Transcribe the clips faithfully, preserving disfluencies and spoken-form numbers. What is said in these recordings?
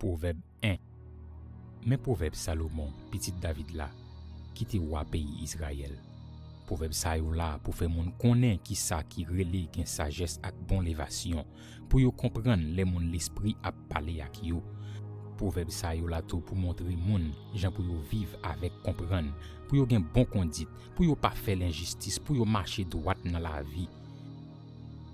Pwovèb en. Men pwovèb Salomon, pitit David la, ki te wa peyi Izrayèl. Pwovèb sa yo la pou fè moun konnen ki sa ki rele gen sajès ak bon levasyon, pou yo konprann lè moun lespri ap pale ak yo. Pwovèb sa yo la tou pou montre moun jan pou yo viv avèk konprann, pou yo gen bon kondit, pou yo pa fè lenjistis, pou yo mache dwat nan lavi.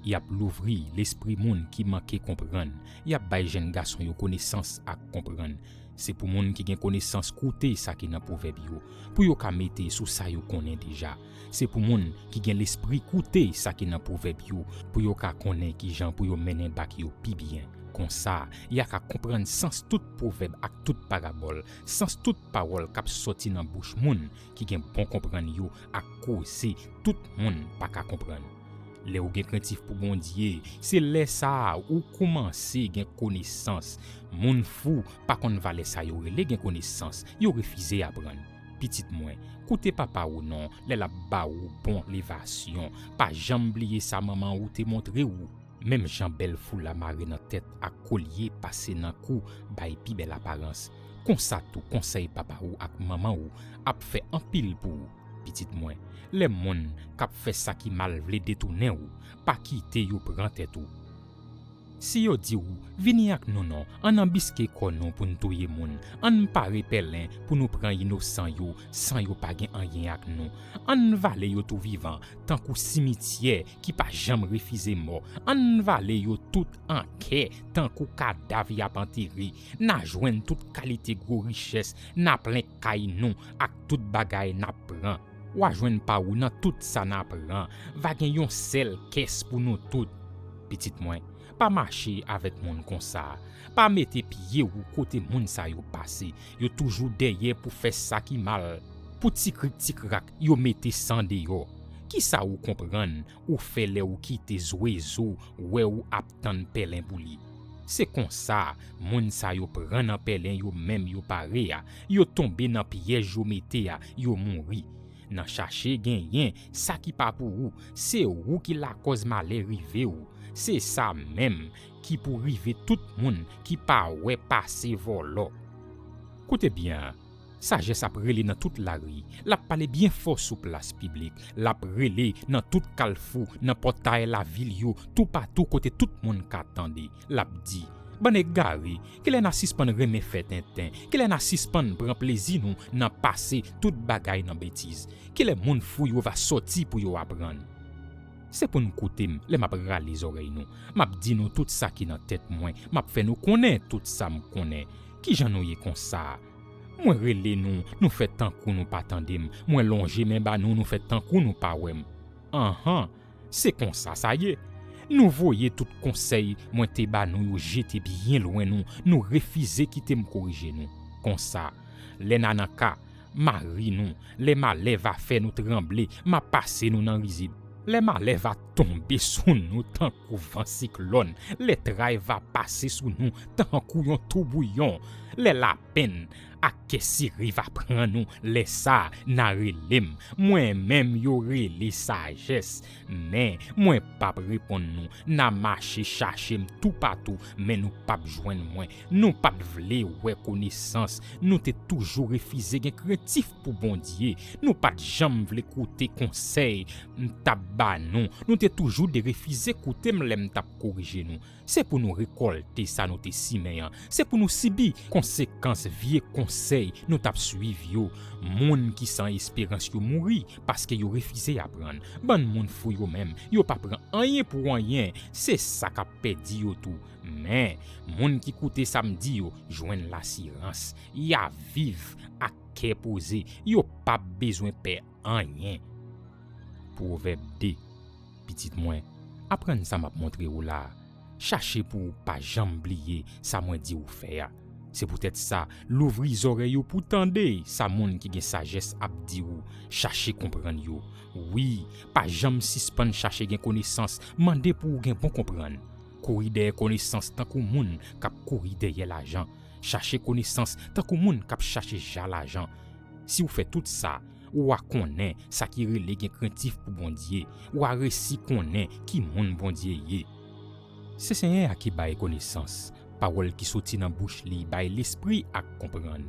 Y ap louvri lespri moun ki manke konprann. Y ap bay jèn gason yo konesans ak konprann. Se pou moun ki gen konesans koute sa ki nan pwovèb yo, pou yo ka mete sou sa yo konnen deja. Se pou moun ki gen lespri koute sa ki nan pwovèb yo, pou yo ka konnen ki jan pou yo mennen bak yo pi byen. Konsa, y a ka konprann sans tout pwovèb ak tout parabòl, sans tout pawòl k ap sòti nan bouch moun ki gen bon konprann yo ak koze tout moun pa ka konprann. Lè ou gen krentif pou Bondye, se lè sa a ou koumanse gen konesans. Moun fou pa konn valè sa yo rele gen konesans, yo refize aprann. Pitit mwen, koute papa ou non lè l ap ba ou bon levasyon. Pa janm bliye sa manman ou te montre ou. Menm jan bèl foula mare nan tèt ak kolye pase nan kou bay pi bèl aparans, konsa tou konsèy papa ou ak manman ou ap fè anpil pou ou, pitit mwen. Lè moun k ap fè sa ki mal vle detounen ou, pa kite yo pran tèt ou. Si yo di w, "Vini ak nou non, ann anbiske kò nou pou n touye moun, ann pare pèlen pou nou pran inosan yo san yo pa gen anyen ak nou, ann vale yo tou vivan, tankou simityè ki pa janm refize mò, ann vale yo tout an kè tankou kadav y ap antere, n a jwenn tout kalite gwo richès, n a plen kay nou ak tout bagay n ap pran." W a jwenn pa ou nan tout sa n a pran. Va gen yon sèl kès pou nou tout. Pitit mwen, pa mache avèk moun konsa. Pa mete pye ou kote moun sa yo pase. Yo toujou dèyè pou fè sa ki mal. Pou ti krik ti krak, yo mete san deyò. Kisa ou konprann ou fè lè ou kite zwezo wè ou ap tann pèlen pou li? Se konsa, moun sa yo pran nan pèlen yo menm yo pare a, yo tonbe nan pyèj yo mete a, yo mouri. Nan chache genyen sa ki pa pou ou, se ou ki lakòz malè rive ou. Se sa menm ki pou rive tout moun ki pa wè pase vòlò. Koute byen, sajès ap rele nan tout lari, l ap pale byen fò sou plas piblik, l ap rele nan tout kalfou, nan pòtay lavil yo, toupatou kote tout moun ka tande. L ap di, "Bann egare, kilè n a sispann renmen fè tenten? Kilè n a sispann pran plezi nou nan pase tout bagay nan betiz? Kilè moun fou yo va sòti pou yo aprann?" Se pou n koute m lè m ap rale zòrèy nou. M ap di nou tout sa ki nan tèt mwen. M ap fè nou konnen tout sa m konnen. Kijan nou ye konsa? Mwen rele nou, nou fè tankou nou pa tande m. Mwen lonje men ba nou, nou fè tankou nou pa wè m. Anhan, se konsa sa ye. Nou voye tout konsèy mwen te ba nou yo jete byen lwen nou, nou refize kite m korije nou. Konsa, lè n a nan ka, mari nou, lè malè va fè nou tranble, m a pase nou nan rizib. Lè malè va tonbe sou nou tankou van siklòn, lè tray va pase sou nou tankou yon toubouyon, lè lapenn ak kè sere va pran nou, lè sa a n a rele m. Mwen menm yo rele sajès, men mwen p ap reponn nou. N a mache chache m toupatou, men nou p ap jwenn mwen. Nou pa t vle wè konesans. Nou te toujou refize gen krentif pou Bondye. Nou pa t janm vle koute konsèy m t ap ba nou. Nou te toujou de refize koute m lè m t ap korije nou. Se pou nou rekòlte sa nou te simen an. Se pou nou sibi konsekans vye konsèy nou t ap swiv yo. Moun ki san esperans yo mouri paske yo refize aprann. Bann moun fou yo menm, yo pa pran anyen pou anyen. Se sa k ap pèdi yo tou. Men, moun ki koute sa m di yo, jwenn lasirans. Y a viv ak kè poze. Yo p ap bezwen pè anyen. Pwovèb de. Pitit mwen, aprann sa m ap montre ou la a. Chache pou ou pa janm bliye sa mwen di ou fè a. Se poutèt sa, louvri zòrèy ou pou tande sa moun ki gen sajès ap di ou. Chache konprann yo. Wi, pa janm sispann chache gen konesans, mande pou ou gen bon konprann. Kouri dèyè konesans tankou moun k ap kouri dèyè lajan. Chache konesans tankou moun k ap chache ja lajan. Si w fè tout sa, w a konnen sa ki rele gen krentif pou Bondye. W a resi konnen ki moun Bondye ye. Se Senyè a ki bay konesans. Pawòl ki soti nan bouch li bay lespri ak konprann.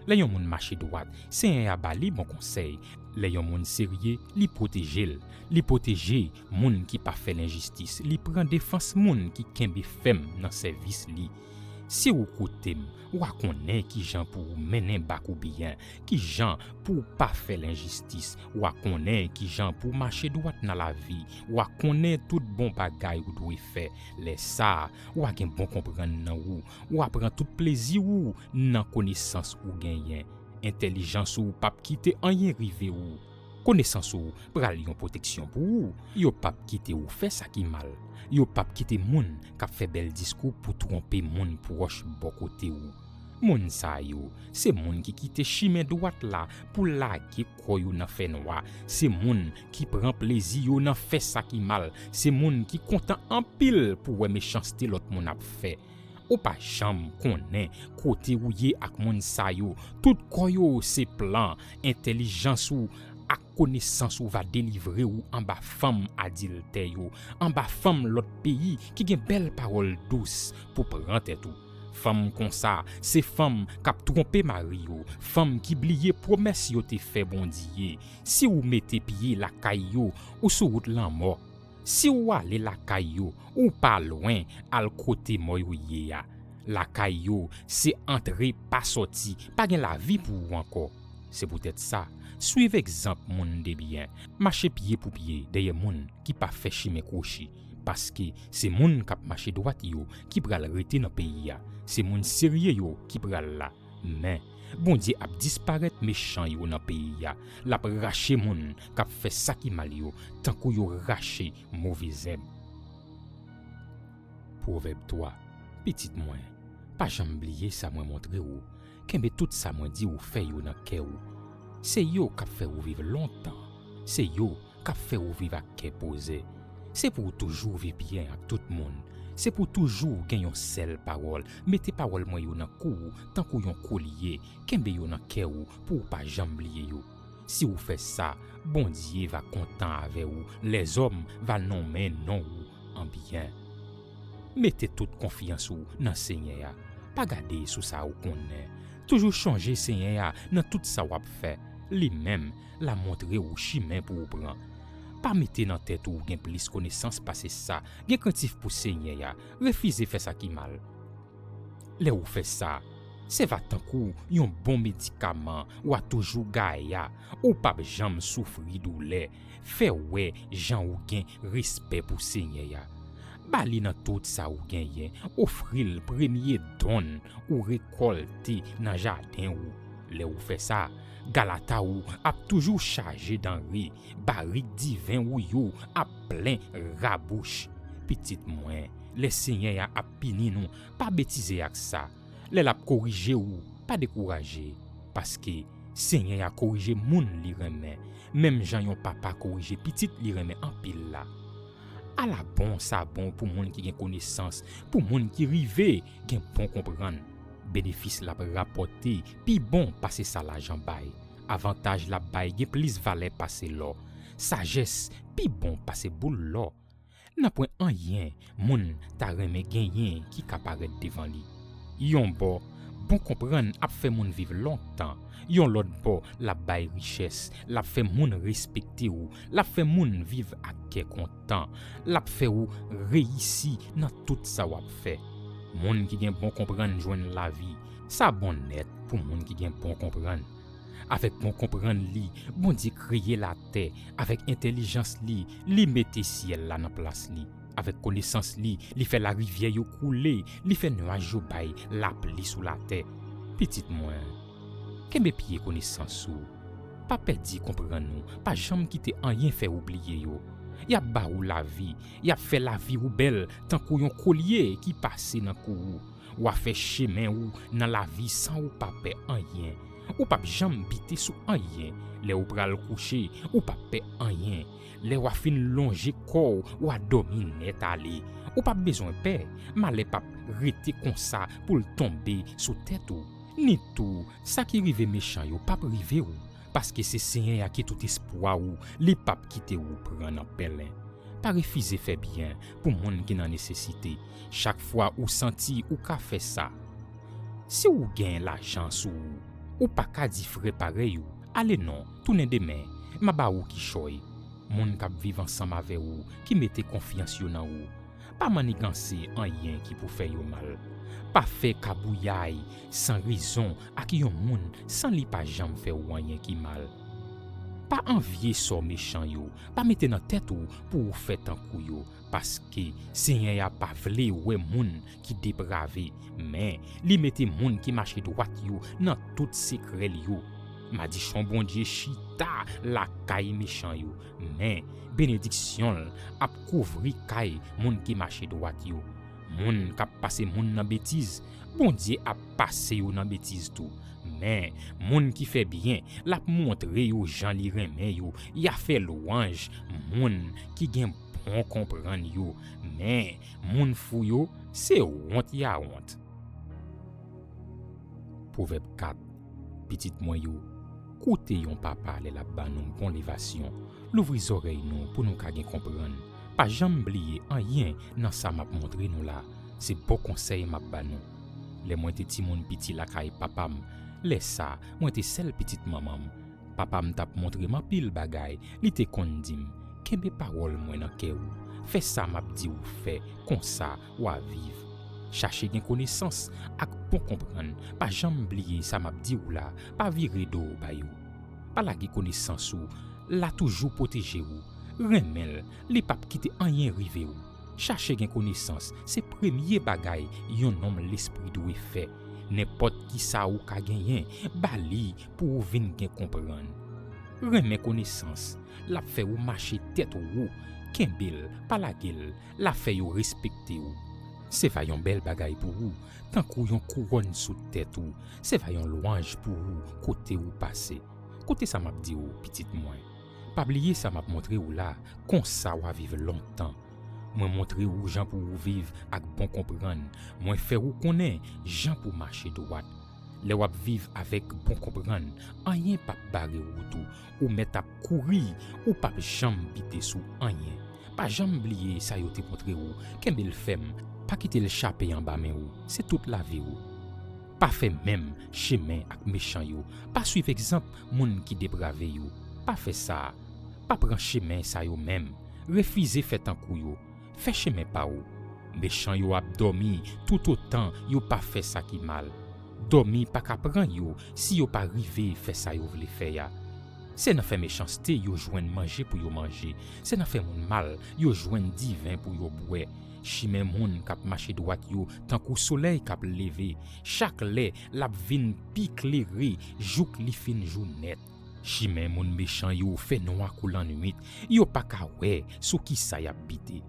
Lè yon moun mache dwat, Senyè a ba li bon konsèy. Lè yon moun serye, li pwoteje l. Li pwoteje moun ki pa fè lenjistis. Li pran defans moun ki kenbe fèm nan sèvis li. Si w koute m, w a konnen kijan pou w mennen bak ou byen, kijan pou w pa fè lenjistis. W a konnen kijan pou w mache dwat nan lavi. W a konnen tout bon bagay ou dwe fè. Lè sa a, w a gen bon konprann nan ou. W a pran tout plezi ou nan konesans ou genyen. Entèlijans ou p ap kite anyen rive ou. Konesans ou pral yon pwoteksyon pou ou. Yo p ap kite ou fè sa ki mal. Yo p ap kite moun k ap fè bèl diskou pou twonpe moun pwòch bò kote ou. Moun sa yo, se moun ki kite chimen dwat la pou lage kò yo nan fènwa. Se moun ki pran plezi yo nan fè sa ki mal. Se moun ki kontan anpil pou wè mechanste lòt moun ap fè. Ou pa janm konnen kote ou ye ak moun sa yo. Tout kò yo se plan, entèlijans ou ak konesans ou va delivre ou anba fanm adiltè yo, anba fanm lòt peyi ki gen bèl pawòl dous pou pran tèt ou. Fanm konsa, se fanm k ap twonpe mari yo, fanm ki bliye pwomès yo te fè Bondye. Si w mete pye lakay yo, ou sou wout lanmò. Si w ale lakay yo, ou pa lwen al kote mò yo ye a. Lakay yo, se antre pa sòti, pa gen lavi pou ou ankò. Se poutèt sa, swiv egzanp moun de byen, mache pye pou pye dèyè moun ki pa fè chimen kwochi, paske se moun k ap mache dwat yo ki pral rete nan peyi a, se moun serye yo ki pral la. Men, Bondye ap disparèt mechan yo nan peyi a, l ap rache moun k ap fè sa ki mal yo, tankou yo rache move zèb. Pwovèb twa. Pitit mwen, pa janm bliye sa mwen montre w. Kenbe tout sa mwen di w fè yo nan kè w. Se yo k ap fè w viv lontan. Se yo k ap fè w viv ak kè poze. Se pou w toujou viv byen ak tout moun. Se pou toujou gen yon sèl pawòl. Mete pawòl mwen yo nan kou w tankou yon kolye. Kenbe yo nan kè w pou w pa janm bliye yo. Si w fè sa, Bondye va kontan avè w, lèzòm va nonmen non w an byen. Mete tout konfyans ou nan Senyè a. Pa gade sou sa ou konnen. Toujou chonje Senyè a nan tout sa w ap fè. Li menm, l a montre w chimen pou w pran. Pa mete nan tèt ou w gen plis konesans pase sa. Gen krentif pou Senyè a. Refize fè sa ki mal. Lè ou fè sa, se va tankou yon bon medikaman, w a toujou gaya, ou p ap janm soufri doulè. Fè wè jan ou gen respè pou Senyè a. Ba li nan tout sa ou genyen, ofri l premye donn ou rekòlte nan jaden ou. Lè ou fè sa, galata ou ap toujou chaje danre, barik diven ou yo ap plen rabouch. Pitit mwen, lè Senyè a ap pini nou, pa betize ak sa. Lè l ap korije w, pa dekouraje, paske Senyè a korije moun li renmen, menm jan yon papa korije pitit li renmen anpil la. Ala bon sa bon pou moun ki gen konesans, pou moun ki rive gen bon konprann. Benefis l ap rapòte pi bon pase sa lajan bay. Avantaj l ap bay gen plis valè pase lò. Sajès pi bon pase boul lò. Nanpwen anyen moun ta renmen genyen ki ka parèt devan li. Yon bò, bon konprann ap fè moun viv lontan. Yon lòt bò, l ap bay richès, l ap fè moun respekte w, l ap fè moun viv ak kè kontan, l ap fè w reyisi nan tout sa w ap fè. Moun ki gen bon konprann jwenn lavi. Sa bon nèt pou moun ki gen bon konprann. Avèk bon konprann li, Bondye kreye latè. Avèk entèlijans li, li mete syèl la nan plas li. Avèk konesans li, li fè larivyè yo koule, li fè nwaj yo bay lapli sou latè. Pitit mwen, kenbe pye konesans ou. Pa pèdi konprann ou, pa janm kite anyen fè ou bliye yo. Y ap ba ou lavi, y ap fè lavi ou bèl tankou yon kolye ki pase nan kou ou. W a fè chemen ou nan lavi san ou pa pè anyen. Ou p ap janm bite sou anyen. Lè ou pral kouche, ou p ap pè anyen. Lè w a fin lonje kò w, w a dòmi nèt ale. Ou p ap bezwen pè. Malè p ap rete konsa pou l tonbe sou tèt ou. Ni tou, sa ki rive mechan yo p ap rive w, paske se Senyè a ki tout espwa ou, li p ap kite ou pran nan pèlen. Pa refize fè byen pou moun ki nan nesesite, chak fwa ou santi ou ka fè sa. Si w gen lajan sou ou, ou pa ka di frè parèy ou, "Ale non, tounen demen, m a ba ou kichòy." Moun k ap viv ansanm avè ou, ki mete konfyans yo nan ou, pa manniganse anyen ki pou fè yo mal. Pa fè kabouyay san rezon ak yon moun san li pa janm fè ou anyen ki mal. Pa anvye sò mechan yo, pa mete nan tèt ou pou ou fè tankou yo, paske Senyè a pa vle wè moun ki deprave, men li mete moun ki mache dwat yo nan tout sekrè l yo. Madichon Bondye chita lakay mechan yo, men benediksyon l ap kouvri kay moun ki mache dwat yo. Moun k ap pase moun nan betiz, Bondye ap pase yo nan betiz tou. Men, moun ki fè byen, l ap montre yo jan li renmen yo, y a fè lwanj moun ki gen bon konprann yo. Men, moun fou yo, se wont y a wont. Pwovèb kat. Pitit mwen yo, koute yon papa lè l ap ba nou bon levasyon. Louvri zòrèy nou pou nou ka gen konprann. Pa janm bliye anyen nan sa m ap montre nou la. Se bon konsèy m ap ba nou. Lè mwen te timoun piti lakay papa m, lè sa, mwen te sèl pitit manman m. Papa m t ap montre m anpil bagay, li te konn di m, "Kenbe pawòl mwen nan kè ou, fè sa m ap di ou fè, konsa w a viv." Chache gen konesans ak bon konprann, pa janm bliye sa m ap di ou la, pa vire do w ba yo. Pa lage konesans ou, l a toujou pwoteje ou. Renmen l, li p ap kite anyen rive ou. Chache gen konesans, se premye bagay yon nonm lespri dwe fè. Nenpòt ki sa ou ka genyen, ba li pou ou vin gen konprann. Renmen konesans, l ap fè ou mache tèt wo, kenbe l, pa lage l, l ap fè yo respekte ou. Se va yon bèl bagay pou ou, tankou yon kouwòn sou tèt ou, se va yon lwanj pou ou kote ou pase. Koute sa m ap di ou, pitit mwen. Pa bliye sa m ap montre ou la, konsa w a viv lontan. Mwen montre ou jan pou ou viv ak bon konprann. Mwen fè ou konnen jan pou mache dwat. Lè w ap viv avèk bon konprann, anyen p ap bare wout ou. Ou mèt ap kouri, ou p ap janm bite sou anyen. Pa janm bliye sa yo te montre ou, kenbe l fèm, pa kite l chape anba men ou, se tout lavi ou. Pa fè menm chemen ak mechan yo, pa swiv egzanp moun ki deprave yo, pa fè sa. Pa pran chemen sa yo menm, refize fè tankou yo, fè chemen pa w. Mechan yo ap dòmi toutotan yo pa fè sa ki mal. Dòmi pa ka pran yo si yo pa rive fè sa yo vle fè a. Se nan fè mechanste yo jwenn manje pou yo manje, se nan fè moun mal yo jwenn diven pou yo bwè. Chimen moun k ap mache dwat yo tankou solèy k ap leve, chak lè l ap vin pi klere jouk li fin jou nèt. Chimen moun mechan yo fè nwa kou lannwit, yo pa ka wè sou kisa y ap bite.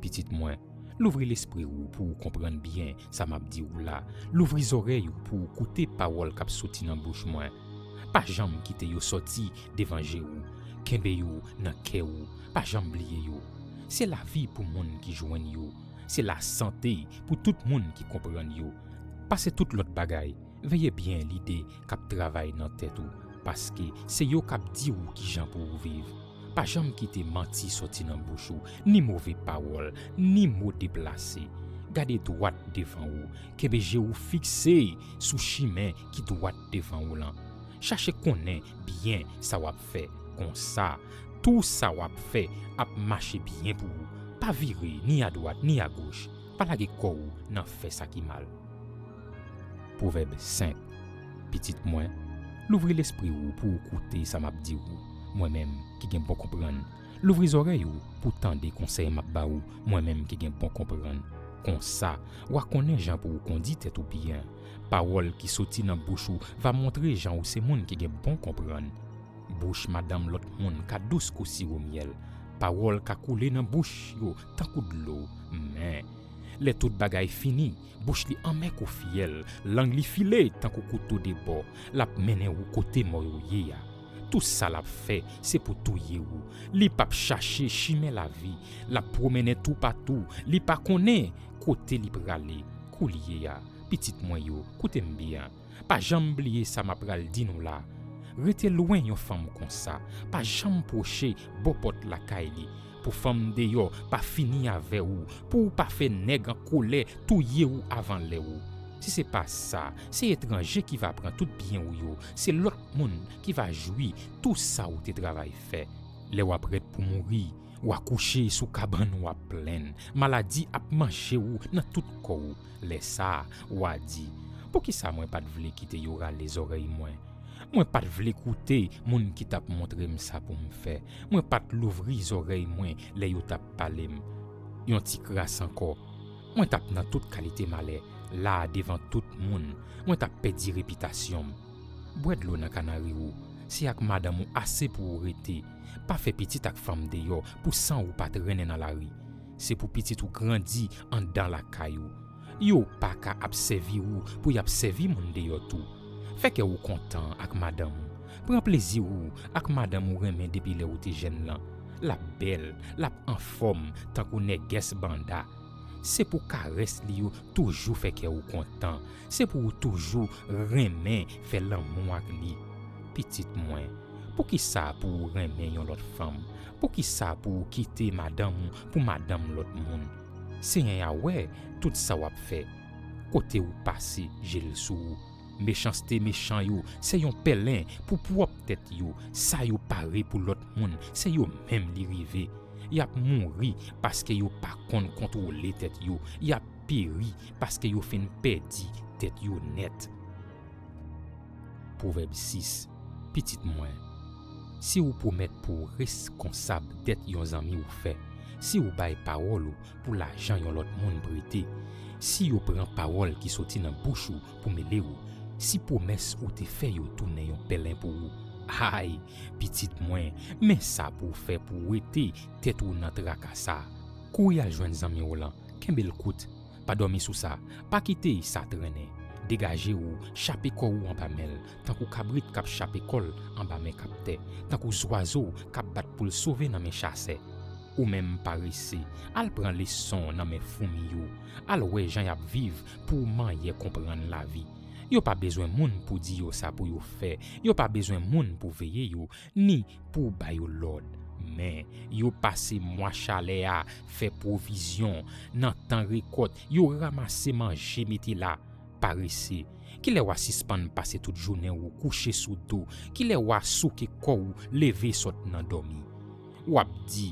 Pitit mwen, louvri lespri ou pou ou konprann byen sa m ap di ou la. Louvri zòrèy ou pou ou koute pawòl k ap soti nan bouch mwen. Pa janm kite yo sòti devan je ou. Kenbe yo nan kè ou. Pa janm bliye yo. Se lavi pou moun ki jwenn yo. Se lasante pou tout moun ki konprann yo. Pase tout lòt bagay, veye byen lide k ap travay nan tèt ou, paske se yo k ap di ou kijan pou ou viv. Pa janm kite manti sòti nan bouch ou, ni move pawòl, ni mo deplase. Gade dwat devan ou, kenbe je ou fikse sou chimen ki dwat devan ou lan. Chache konnen byen sa w ap fè, konsa, tou sa w ap fè ap mache byen pou ou. Pa vire ni adwat ni agoch, pa lage kò w nan fè sa ki mal. Pwovèb senk. Pitit mwen, louvri lespri ou pou ou koute sa m ap di ou, mwen menm ki gen bon konprann. Louvri zòrèy ou pou tande konsèy m ap ba ou, mwen menm ki gen bon konprann. Konsa, w a konnen jan pou ou kondi tèt ou byen. Pawòl ki soti nan bouch ou va montre jan ou se moun ki gen bon konprann. Bouch madanm lòt moun ka dous kou siwo myèl. Pawòl ka koule nan bouch yo tankou dlo, men lè tout bagay fini, bouch li anmè kou fyèl, lang li file tankou kouto de bò, l ap mennen ou kote mò yo ye a. Tou sa l ap fè, se pou touye ou. Li p ap chache chimen lavi, l ap pwomennen toupatou, li pa konnen kote li prale. Kou l ye a, pitit mwen yo, koute m byen. Pa janm bliye sa m ap pral di nou la. Rete lwen yon fanm konsa. Pa janm pwoche bò pòt lakay li. pou fanm deyò pa fini avè w, pou w pa fè nèg an kolè touye w avan lè w. Si se pa sa, se etranje ki va pran tout byen w yo, se lòt moun ki va jwi tou sa w te travay fè. Lè w ap rèd pou mouri, w a kouche sou kabann w ap plenn, maladi ap manje w nan tout kò w. Lè sa a, w a di, poukisa mwen pa t vle kite yo rale zòrèy mwen? Mwen pa t vle koute moun ki t ap montre m sa pou m fè. Mwen pa t louvri zòrèy mwen lè yo t ap pale m. Yon ti kras ankò, mwen t ap nan tout kalite malè, la a devan tout moun, mwen t ap pèdi repitasyon m. Bwè dlo nan kanari ou, se ak madanm ou ase pou ou rete. Pa fè pitit ak fanm deyò pou san ou pa trennen nan lari. Se pou pitit ou grandi anndan lakay ou. Yo pa ka ap sèvi ou pou y ap sèvi moun deyò tou. Fè kè ou kontan ak madanm ou. Pran plezi ou ak madanm ou renmen depi lè ou te jèn lan. L ap bèl, l ap anfòm tankou nègès banda. Se pou karès li yo toujou fè kè ou kontan. Se pou ou toujou renmen fè lanmou ak li. Pitit mwen, poukisa pou ou renmen yon lòt fanm? Poukisa pou ou kite madanm ou pou madanm lòt moun? Senyè a wè tout sa w ap fè. Kote ou pase, je l sou ou. Mechanste mechan yo se yon pèlen pou pwòp tèt yo. Sa yo pare pou lòt moun, se yo menm li rive. Y ap mouri paske yo pa konn kontwole tèt yo. Y ap peri paske yo fin pèdi tèt yo nèt. Pwovèb sis. Pitit mwen, si w pwomèt pou w reskonsab dèt yon zanmi w fè, si w bay pawòl ou pou lajan yon lòt moun prete, si yo pran pawòl ki soti nan bouch ou pou mele w, si pwomès ou te fè yo tounen yon pèlen pou ou, ay, pitit mwen, men sa pou w fè pou w wete tèt ou nan traka sa a. Kouri al jwenn zanmi w lan, kenbe l kout, pa dòmi sou sa, pa kite sa trennen. Degaje w, chape kò w anba men l, tankou kabrit k ap chape kò l anba men kaptè, tankou zwazo k ap bat pou l sove nan men chasè. Ou menm parese, al pran leson nan men foumi yo, al wè jan y ap viv pou w manyè konprann lavi. Yo pa bezwen moun pou di yo sa pou yo fè, yo pa bezwen moun pou veye yo, ni pou w ba yo lòd. Men, yo pase mwa chalè a fè pwovizyon, nan tan rekòt, yo ranmase manje mete la. Parese, kilè w a sispann pase tout jounen ou kouche sou do? Kilè w a souke kò w leve sot nan dòmi? W ap di,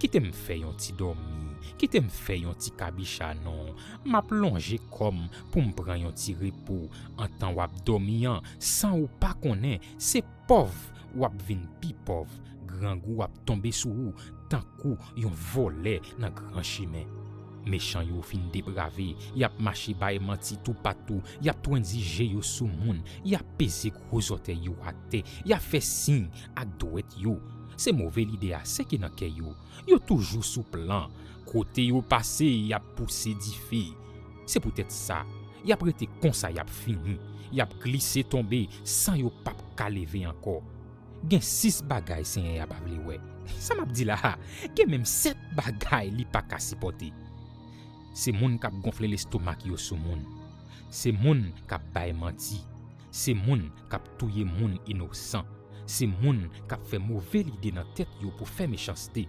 kite m fè yon ti dòmi, kite m fè yon ti kabicha non, m ap lonje kò m pou m pran yon ti repo. Antan w ap dòmi an, san ou pa konnen, se pòv w ap vin pi pòv, grangou ap tonbe sou ou tankou yon vòlè nan gran chimen. Mechan yo fin deprave, y ap mache bay manti toupatou, y ap twendije yo sou moun, y ap peze gwo zòtèy yo atè, y ap fè siy ak dwèt yo. Se move lide ase ki nan kè yo. Yo toujou sou plan. Kote yo pase, y ap pouse dife. Se poutèt sa, y ap rete konsa y ap fini. Y ap glise tonbe san yo p ap ka leve ankò. Gen sis bagay Senyè a pa vle wè. Sa m ap di la a, gen menm sèt bagay li pa ka sipòte. Se moun k ap gonfle lestomak yo sou moun. Se moun k ap bay manti. Se moun k ap touye moun inosan. Se moun k ap fè move lide nan tèt yo pou fè mechanste.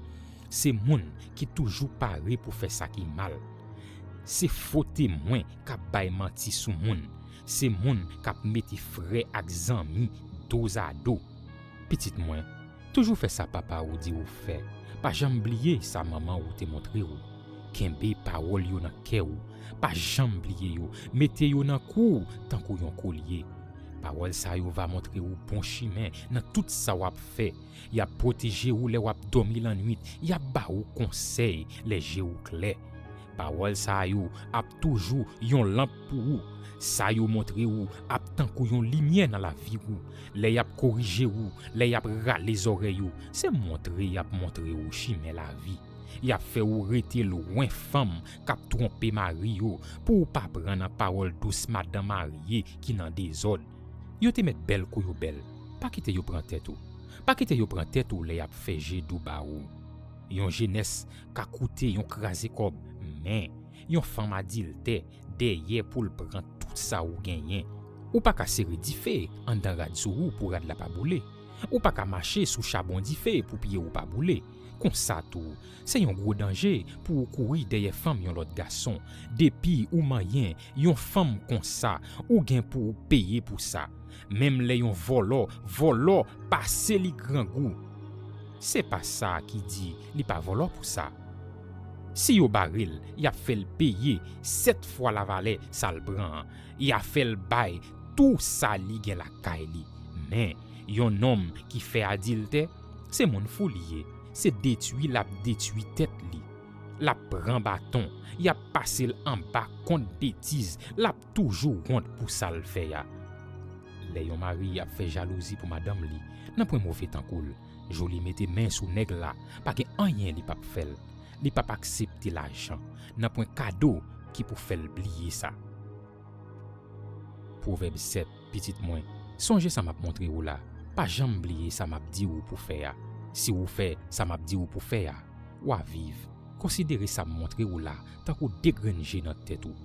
Se moun ki toujou pare pou fè sa ki mal. Se fo temwen k ap bay manti sou moun. Se moun k ap mete frè ak zanmi dozado. Pitit mwen, toujou fè sa papa ou di w fè. Pa janm bliye sa manman ou te montre w. Kenbe pawòl yo nan kè w. Pa janm bliye yo. Mete yo nan kou w tankou yon kolye. Pawòl sa yo va montre w bon chimen nan tout sa w ap fè. Y ap pwoteje w lè w ap dòmi lannwit. Y ap ba w konsèy lè je w klè. Pawòl sa yo ap toujou yon lanp pou ou. Sa yo montre w ap tankou yon limyè nan lavi w. Lè y ap korije w, lè y ap rale zòrèy ou, se montre y ap montre w chimen lavi. Y ap fè w rete lwen fanm k ap twonpe mari yo pou w pa pran nan pawòl dous madan marye ki nan dezòd. Yo te mèt bèl kou yo bèl. Pa kite yo pran tèt ou. Pa kite yo pran tèt ou lè y ap fè je dou ba ou. Yon jenès ka koute yon kraze kòb, men yon fanm adiltè dèyè pou l pran tout sa ou genyen. Ou pa ka sere dife anndan rad sou ou pou rad la pa boule. Ou pa ka mache sou chabon dife pou pye ou pa boule. Konsa tou, se yon gwo danje pou w kouri dèyè fanm yon lòt gason. Depi ou manyen yon fanm konsa, ou gen pou w peye pou sa. Menm lè yon vòlò vòlò pase li grangou, se pa sa ki di li pa vòlò pou sa. Si yo bare l, y ap fè l peye sèt fwa lavalè sa l pran an. Y a fè l bay tou sa li gen lakay li. Men, yon nonm ki fè adiltè, se moun fou li ye. Se detwi l ap detwi tèt li. L ap pran baton, y ap pase l anba kont betiz, l ap toujou wont pou sa l fè a. Lè yon mari ap fè jalouzi pou madanm li, nanpwen move tankou l. Jou li mete men sou nèg la, pa gen anyen li p ap fè l. Li p ap aksepte lajan, nanpwen kado ki pou fè l bliye sa. Pwovèb sèt, pitit mwen, sonje sa m ap montre w la. Pa janm bliye sa m ap di w pou fè a. Si w fè sa m ap di w pou fè a, w a viv. Konsidere sa m montre w la tankou de grenn je nan tèt ou.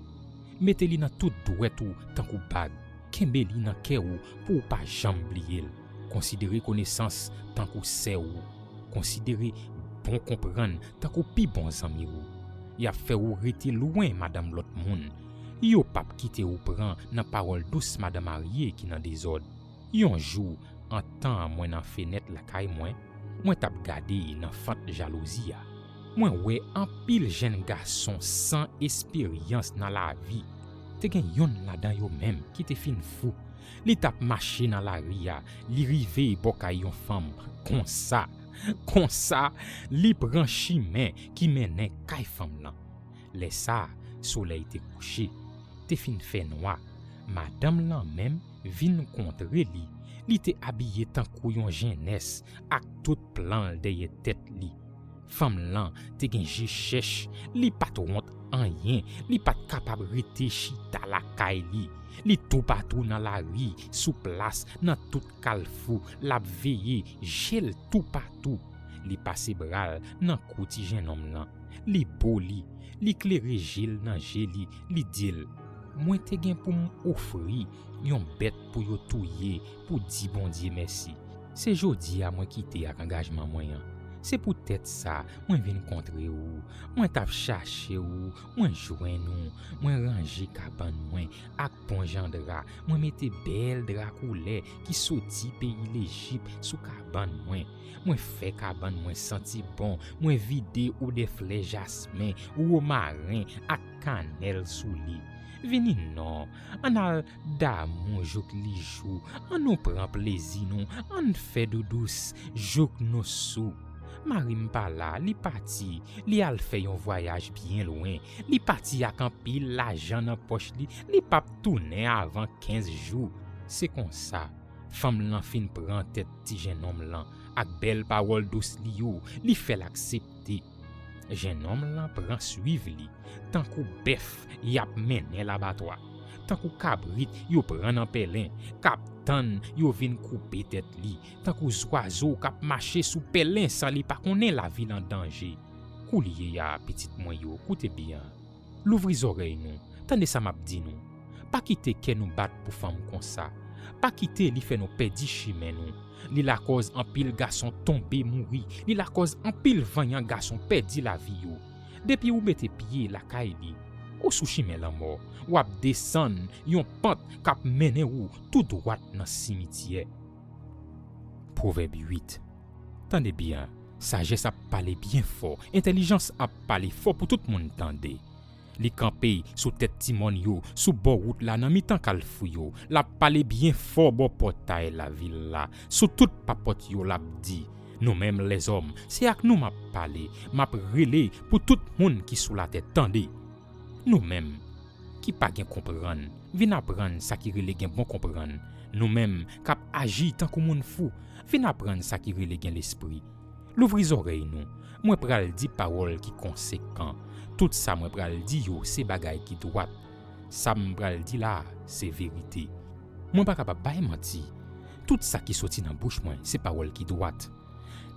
Mete li nan tout dwèt ou tankou bag. Kenbe li nan kè ou pou w pa janm bliye l. Konsidere konesans tankou sè ou. Konsidere bon konprann tankou pi bon zanmi ou. Y ap fè ou rete lwen madanm lòt moun. Yo p ap kite ou pran nan pawòl dous madan marye ki nan dezòd. Yon jou, antan mwen nan fenèt lakay mwen, mwen t ap gade nan fant jalouzi a. Mwen wè anpil jèn gason san esperyans nan lavi. Te gen yonn ladan yo menm ki te fin fou. Li t ap mache nan lari a, li rive bò kay yon fanm. Konsa, konsa, li pran chimen ki mennen kay fanm lan. Lè sa a, solèy te kouche, te fin fè nwa. Madanm lan menm vin kontre li. Li te abiye tankou yon jennès ak tout plan l dèyè tèt li. Fanm lan te gen je chèch, li pa t wont anyen, li pa t kapab rete chita lakay li. Li toupatou nan lari, sou plas, nan tout kalfou, l ap veye, je l toupatou. Li pase bra l nan kou ti jennonm lan. Li bo li, li klere je l nan je li, li di l, mwen te gen pou m ofri yon bèt pou yo touye pou di Bondye mèsi. Se jodi a mwen kite ak angajman mwen an. Se poutèt sa mwen vin kontre ou. Mwen t ap chache ou, mwen jwenn ou, mwen ranje kabann mwen ak bon jan dra, mwen mete bèl dra koulè ki soti peyi Lejip sou kabann mwen. Mwen fè kabann mwen santi bon, mwen vide odè flè jasmen, womaren ak kanèl sou li. Vini non, ann al damou jouk li jou, ann nou pran plezi nou, ann fè doudous jouk nou sou. Mari m pa la, li pati, li al fè yon vwayaj byen lwen, li pati ak anpil lajan nan pòch li, li p ap tounen avan kenz jou. Se konsa, fanm lan fin pran tèt ti jennonm lan, ak bèl pawòl dous li yo, li fè l aksepte. Jennonm lan pran swiv li, tankou bèf y ap mennen labatwa, tankou kabrit yo pran nan pèlen, k ap tann yo vin koupe tèt li, tankou zwazo k ap mache sou pèlen san li pa konnen lavi l an danje. Koulye a, pitit mwen yo, koute byen. Louvri zòrèy nou, tande sa m ap di nou. Pa kite kè nou bat pou fanm konsa. Pa kite li fè nou pèdi chimen nou. Li lakòz anpil gason tonbe mouri. Li lakòz anpil vanyan gason pèdi lavi yo. Depi ou mete pye lakay li, ou sou chimen lanmò. W ap desann yon pant k ap mennen ou tou dwat nan simityè. Pwovèb uit. Tande byen, sajès ap pale byen fò, entèlijans ap pale fò pou tout moun tande. Li kanpe sou tèt ti mòn yo, sou bò wout la, nan mitan kalfou yo. L ap pale byen fò bò pòtay lavil la. Sou tout papòt yo, l ap di, nou menm lèzòm, se ak nou m ap pale, m ap rele pou tout moun ki sou latè tande. Nou menm ki pa gen konprann, vin aprann sa ki rele gen bon konprann. Nou menm k ap aji tankou moun fou, vin aprann sa ki rele gen lespri. Louvri zòrèy nou, mwen pral di pawòl ki konsekan. Tout sa mwen pral di yo se bagay ki dwat. Sa m pral di la a se verite. Mwen pa kapab bay manti. Tout sa ki soti nan bouch mwen se pawòl ki dwat.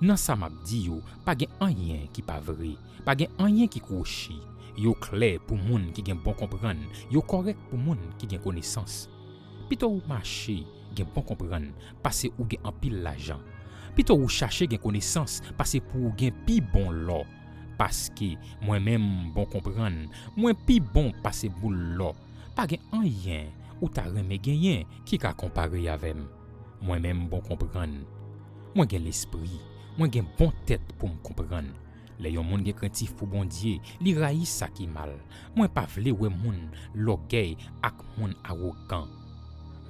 Nan sa m ap di yo, pa gen anyen ki pa vre, pa gen anyen ki kwochi. Yo klè pou moun ki gen bon konprann, yo kòrèk pou moun ki gen konesans. Pito w mache gen bon konprann pase ou gen anpil lajan. Pito ou chache gen konesans pase pou w gen pi bon lò. Paske mwen menm bon konprann, mwen pi bon pase boul lò. Pa gen anyen ou ta renmen genyen ki ka konpare avè m. Mwen menm bon konprann. Mwen gen lespri, mwen gen bon tèt pou m konprann. Lè yon moun gen krentif pou Bondye, li rayi sa ki mal. Mwen pa vle wè moun lògèy ak moun awogan.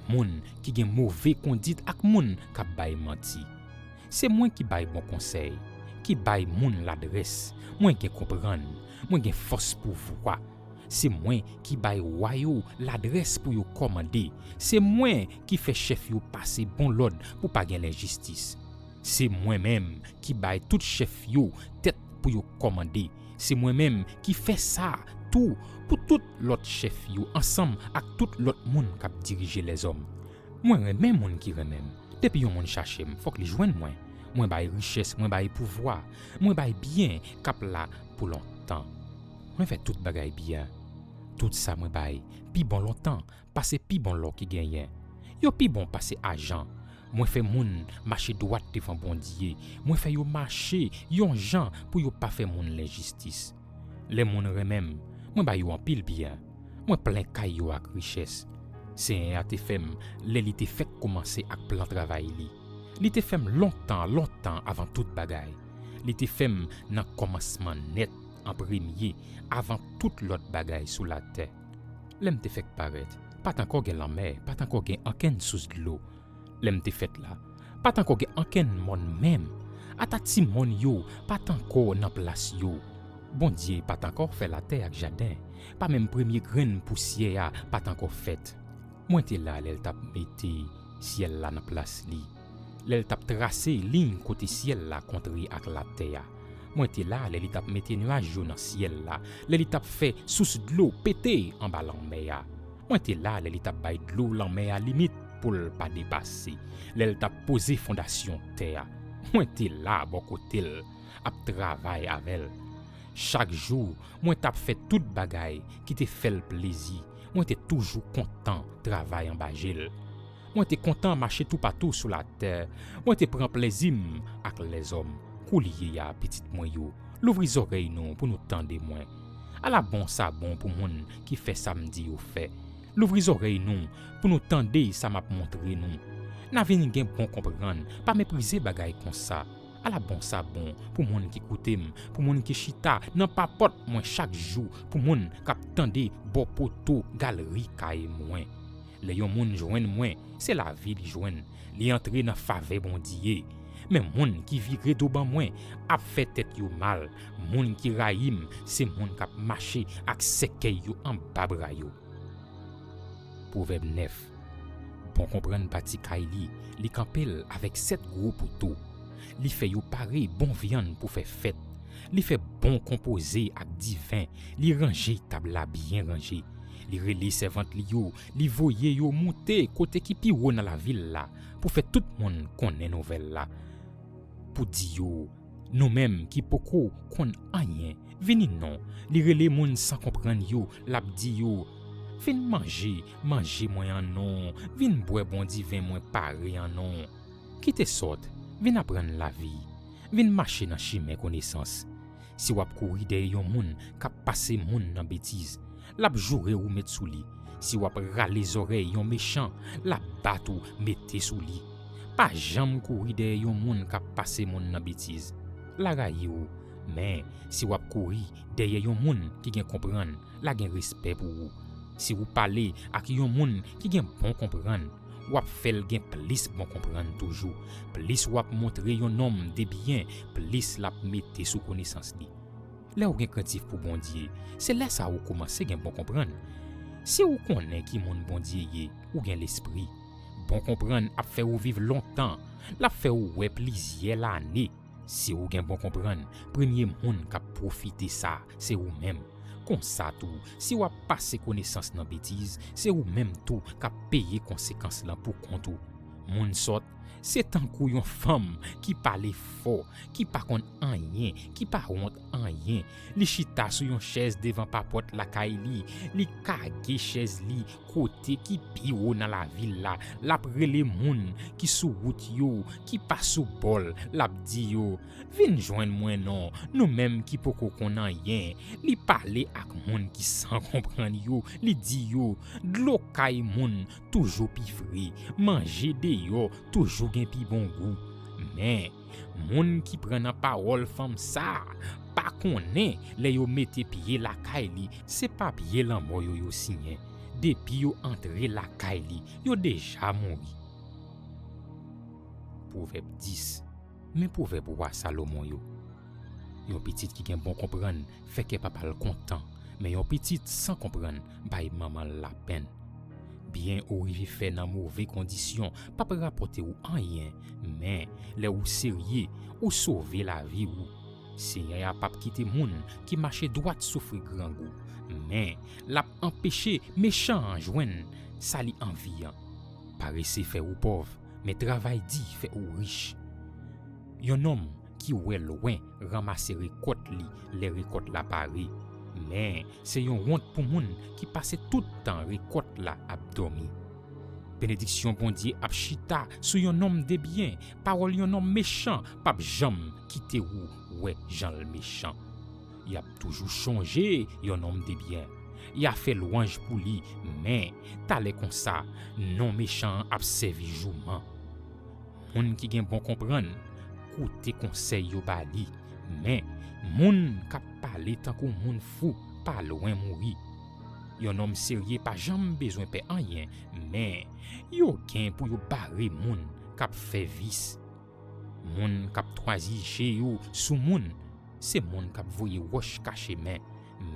Moun ki gen move kondit ak moun k ap bay manti. Se mwen ki bay bon konsèy, ki bay moun ladrès. Mwen gen konprann, mwen gen fòs pouvwa. Se mwen ki bay wa yo ladrès pou yo kòmande. Se mwen ki fè chèf yo pase bon lòd pou pa gen lenjistis. Se mwen menm ki bay tout chèf yo tèt pou yo kòmande. Se mwen menm ki fè sa tou pou tout lòt chèf yo ansanm ak tout lòt moun k ap dirije lèzòm. Mwen renmen moun ki renmen m. Depi yon moun chache m, fòk li jwenn mwen. Mwen bay richès, mwen bay pouvwa, mwen bay byen k ap la pou lontan. Mwen fè tout bagay byen. Tout sa mwen bay pi bon lontan pase pi bon lò ki genyen. Yo pi bon pase ajan. Mwen fè moun mache dwat devan Bondye. Mwen fè yo mache yon jan pou yo pa fè moun lenjistis. Lè moun renmen m, mwen ba yo anpil byen. Mwen plen kay yo ak richès. Senyè a te fè m lè li te fèk kòmanse ak plan travay li. Li te fè m lontan, lontan avan tout bagay. Li te fè m nan kòmansman nèt an premye, avan tout lòt bagay sou latè. Lè m te fèk parèt, pa t ankò gen lanmè, pa t ankò gen ankenn sous dlo. Lè m te fèt la, pa t ankò gen ankenn mòn menm. Ata ti mòn yo pa t ankò nan plas yo. Bondye pa t ankò fè latè ak jaden. Pa menm premye grenn pousyè a pa t ankò fèt. Mwen te la lè l t ap mete syèl la nan plas li, lè l t ap trase liy kote syèl la kontre ak latè a. Mwen te la lè li t ap mete nyaj yo nan syèl la, lè li t ap fè sous dlo pete anba lanmè a. Mwen te la lè li t ap bay dlo lanmè a limit pou l pa depase, lè l t ap poze fondasyon tè a. Mwen te la bò kote l, ap travay avè l. Chak jou, mwen t ap fè tout bagay ki te fè l plezi. Mwen te toujou kontan travay anba je l. Mwen te kontan mache toupatou sou latè. Mwen te pran plezi m ak lèzòm. Koulye a, pitit mwen yo, louvri zòrèy nou pou nou tande mwen. Ala bon sa bon pou moun ki fè sa m di yo fè. Louvri zòrèy nou pou nou tande sa m ap montre nou. N a vin gen bon konprann, pa meprize bagay konsa. Ala bon sa bon pou moun ki koute m, pou moun ki chita nan papòt mwen chak jou, pou moun k ap tande bò poto galri kay mwen. Lè yon moun jwenn mwen, se lavi li jwenn. Li antre nan favè Bondye. Men moun ki vire do ban mwen ap fè tèt yo mal. Moun ki rayi m, se moun k ap mache ak sèkèy yo anba bra yo. Pwovèb nèf. Bon konprann bati kay li, li kanpe l avèk sèt gwo poto. Li fè yo pare bon vyann pou fè fèt. Li fè bon konpoze ak diven, li ranje tab la byen ranje. Li rele sèvant li yo, li voye yo moute kote ki pi wo nan lavil la, pou fè tout moun konnen nouvèl la. Pou di yo, nou menm ki poko konn anyen, vini non. Li rele moun san konprann yo, l ap di yo, vin manje manje mwen an non, vin bwè bon diven mwen pare an non. Kite sòt, vin aprann lavi, vin mache nan chimen konesans. Si w ap kouri dèyè yon moun k ap pase moun nan betiz, l ap joure ou met sou li. Si w ap rale zòrèy yon mechan, l ap bat ou mete sou li. Pa janm kouri dèyè yon moun k ap pase moun nan betiz. L a rayi w, men si w ap kouri dèyè yon moun ki gen konprann, l a gen respè pou ou. Si w pale ak yon moun ki gen bon konprann, w ap fè l gen plis bon konprann toujou. Plis w ap montre yon nonm de byen, plis l ap mete sou konesans li. Lè w gen krentif pou Bondye, se lè sa a ou kòmanse gen bon konprann. Si w konnen ki moun Bondye ye, ou gen lespri. Bon konprann ap fè ou viv lontan, l ap fè ou wè plizyè lane. Si w gen bon konprann, premye moun k ap pwofite sa, se ou menm. Konsa tou, si w ap pase konesans nan betiz, se ou menm tou k ap peye konsekans lan pou kont ou. Moun sòt, Se tankou yon fanm ki pale fò, ki pa konn anyen, ki pa wont anyen. Li chita sou yon chèz devan papòt lakay li, li kage chèz li kote ki pi wo nan lavil la, l ap rele moun ki sou wout yo, ki pa sou bò l, l ap di yo, "Vin jwenn mwen non, nou menm ki poko konn anyen." Li pale ak moun ki san konprann yo, li di yo, "Dlo kay moun toujou pi fre, manje deyò toujou gen pi bon gou." Men, moun ki pran nan pawòl fanm sa a pa konnen lè yo mete pye lakay li, se pa pye lanmò yo yo siyen. Depi yo antre lakay li, yo deja mouri. Pwovèb dis. Men pwovèb wa Salomon yo. Yon pitit ki gen bon konprann fè kè papa l kontan, men yon pitit san konprann bay manman l lapenn. Byen ou rive fè nan move kondisyon p ap rapòte w anyen, men lè ou serye, ou sove lavi w. Senyè a p ap kite moun ki mache dwat soufri grangou, men l ap anpeche mechan an jwenn sa li anvi an. Parese fè ou pòv, men travay di fè ou rich. Yon nonm ki wè lwen ranmase rekòt li lè rekòt la pare, men se yon wont pou moun ki pase tout tan rekòt la ap dòmi. Benediksyon Bondye ap chita sou yon nonm de byen, pawòl yon nonm mechan p ap janm kite ou wè jan l mechan. Y ap toujou chonje yon nonm de byen. Y a fè lwanj pou li, men talè konsa, non mechan an ap sèvi jouman. Moun ki gen bon konprann, koute konsèy yo ba li, men moun k ap pale tankou moun fou pa lwen mouri. Yon nonm serye pa janm bezwen pè anyen, men yo gen pou yo bare moun k ap fè vis. Moun k ap twazi je yo sou moun, se moun k ap voye wòch kache men,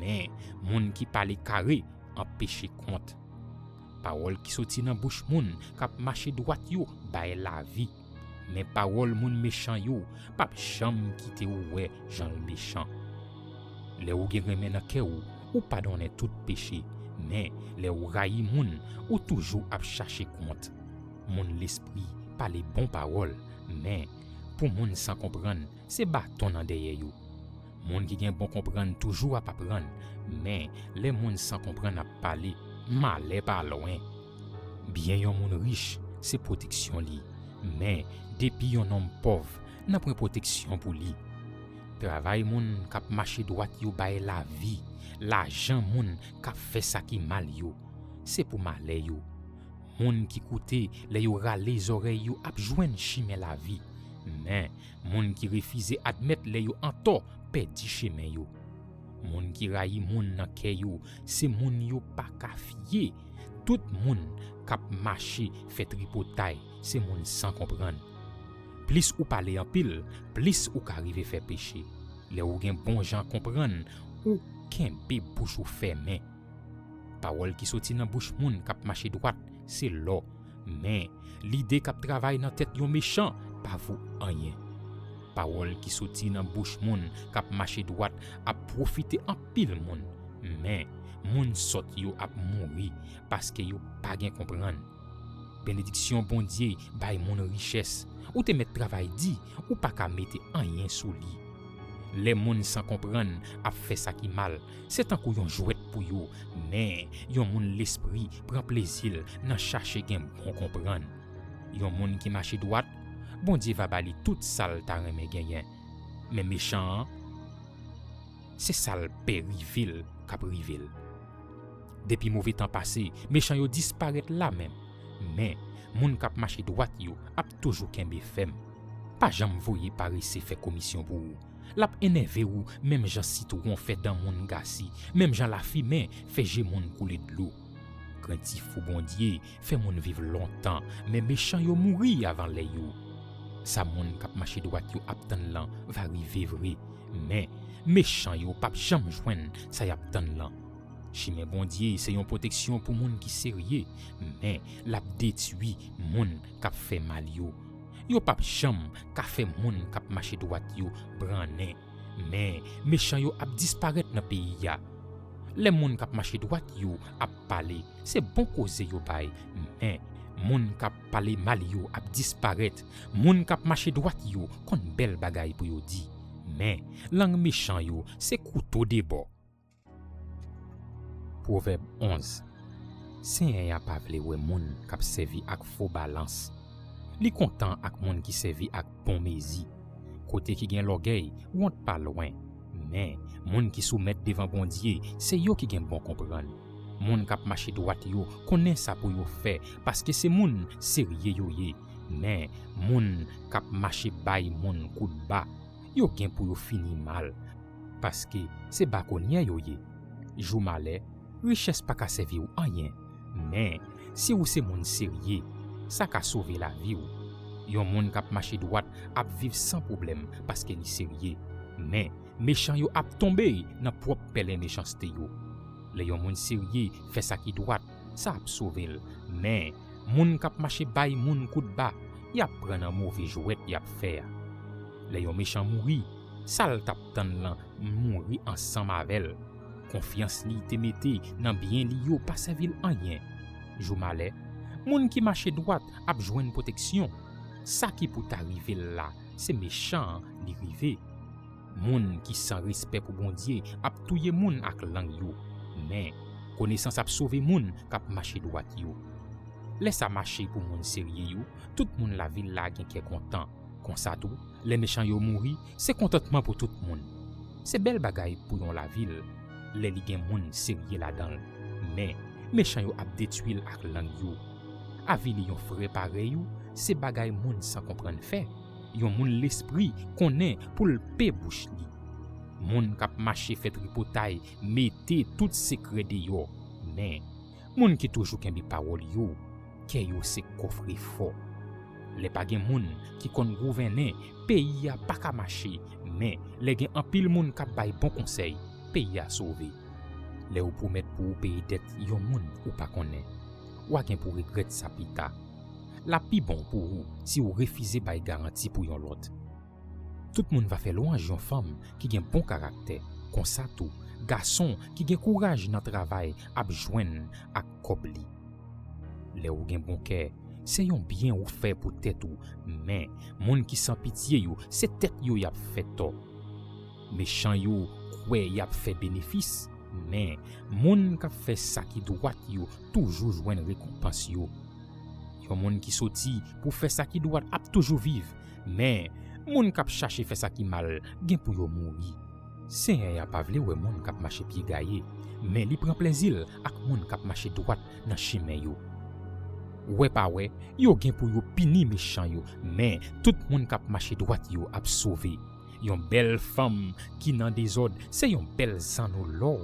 men moun ki pale kare anpeche kont. Pawòl ki soti nan bouch moun k ap mache dwat yo bay lavi, men pawòl moun mechan yo p ap janm kite w wè jan l mechan. Lè ou gen renmen nan kè w, ou padonnen tout peche, men lè ou rayi moun, ou toujou ap chache kont. Moun lespri pale bon pawòl, men pou moun san konprann, se baton nan dèyè yo. Moun ki gen bon konprann toujou ap aprann, men lè moun san konprann ap pale, malè pa lwen. Byen yon moun rich se pwoteksyon li, men depi yon nonm pòv, nanpwen pwoteksyon pou li. Travay moun k ap mache dwat yo bay lavi, lajan moun k ap fè sa ki mal yo, se pou malè yo. Moun ki koute lè yo rale zòrèy yo ap jwenn chimen lavi, men moun ki refize admèt lè yo antò pèdi chemen yo. Moun ki rayi moun nan kè yo, se moun yo pa ka fye. Tout moun k ap mache fè tripotay, se moun san konprann. Plis ou pale anpil, plis ou ka rive fè peche. Lè ou gen bon jan konprann, ou kenbe bouch ou fèmen. Pawòl ki soti nan bouch moun k ap mache dwat se lò, men lide k ap travay nan tèt yon mechan pa vo anyen. Pawòl ki soti nan bouch moun k ap mache dwat ap pwofite anpil moun, men moun sòt yo ap mouri paske yo pa gen konprann. Benediksyon Bondye bay moun richès. Ou te mèt travay di, ou pa ka mete anyen sou li. Lè moun san konprann ap fè sa ki mal, se tankou yon jwèt pou yo, men yon moun lespri pran plezi l nan chache gen bon konprann. Yon moun ki mache dwat, Bondye va ba li tout sa l ta renmen genyen. Men mechan an, se sa l pè rive l k ap rive l. Depi move tan pase, mechan yo disparèt la menm. Men, moun k ap mache dwat yo ap toujou kenbe fèm. Pa janm voye parese fè komisyon pou ou. L ap enève ou menm jan sitwon fè dan moun gasi, menm jan lafimen fè je moun koule dlo. Krentif pou Bondye fè moun viv lontan, men mechan yo mouri avan lè yo. Sa moun k ap mache dwat yo ap tann lan va rive vre, men mechan yo p ap janm jwenn sa y ap tann lan. Chimen Bondye se yon pwoteksyon pou moun ki serye, men l ap detwi moun k ap fè mal yo. Yo p ap janm ka fè moun k ap mache dwat yo brannen, men mechan yo ap disparèt nan peyi a. Lè moun k ap mache dwat yo ap pale, se bon koze yo bay, men Moun k ap pale mal yo ap disparèt. Moun k ap mache dwat yo konn bèl bagay pou yo di. Men, lang mechan yo se kouto de bò. Pwovèb onz. Senyè a pa vle wè moun k ap sèvi ak fo balans. Li kontan ak moun ki sèvi ak bon mezi. Kote ki gen lògèy, wont pa lwen. Men, moun ki soumèt devan Bondye, se yo ki gen bon konprann. Moun k ap mache dwat yo konnen sa pou yo fè, paske se moun serye yo ye. Men, moun k ap mache bay moun kout ba, yo gen pou yo fini mal, paske se bakonyè yo ye. Jou malè, richès pa ka sèvi w anyen, men si w se moun serye, sa ka sove lavi w. Yon moun k ap mache dwat ap viv san pwoblèm paske li serye, men mechan yo ap tonbe nan pwòp pèlen mechanste yo. Lè yon moun serye fè sa ki dwat, sa ap sove l. Men, moun k ap mache bay moun kout ba, y ap pran nan move jwèt y ap fè a. Lè yon mechan mouri, sa l t ap tann lan mouri ansanm avè l. Konfyans li te mete nan byen li yo pa sèvi l anyen. Jou malè, moun ki mache dwat ap jwenn pwoteksyon. Sa ki pou ta rive l la, se mechan an li rive. Moun ki san respè pou Bondye ap touye moun ak lang yo, men konesans ap sove moun k ap mache dwat yo. Lè sa mache pou moun serye yo, tout moun lavil la gen kè kontan. Konsa tou, lè mechan yo mouri, se kontantman pou tout moun. Se bèl bagay pou yon lavil lè li gen moun serye ladan l. Men, mechan yo ap detwi l ak lang yo. Avili yon frè parèy ou, se bagay moun san konprann fè. Yon moun lespri konnen pou l pe bouch li. Moun k ap mache fè tripotay mete tout sekrè deyò. Men, moun ki toujou kenbe pawòl yo, kè yo se kòfrefò. Lè pa gen moun ki konn gouvènen, peyi a pa ka mache, men lè gen anpil moun k ap bay bon konsèy, peyi a sove. Lè ou pwomèt pou ou peye dèt yon moun ou pa konnen, w a gen pou regrèt sa pita. L ap pi bon pou ou si w refize bay garanti pou yon lòt. Tout moun va fè lwanj yon fanm ki gen bon karaktè. Konsa tou, gason ki gen kouraj nan travay ap jwenn ak kòb li. Lè ou gen bon kè, se yon byen ou fè pou tèt ou, men moun ki san pitye yo, se tèt yo y ap fè tò. Mechan yo kwè y ap fè benefis, men moun k ap fè sa ki dwat yo toujou jwenn rekonpans yo. Yon moun ki soti pou fè sa ki dwat ap toujou viv, men moun k ap chache fè sa ki mal gen pou yo mouri. Senyè a pa vle wè moun k ap mache pye gaye, men li pran plezi l ak moun k ap mache dwat nan chemen yo. Wè pa wè, yo gen pou yo pini mechan yo, men tout moun k ap mache dwat yo ap sove. Yon bèl fanm ki nan dezòd se yon bèl zanno lò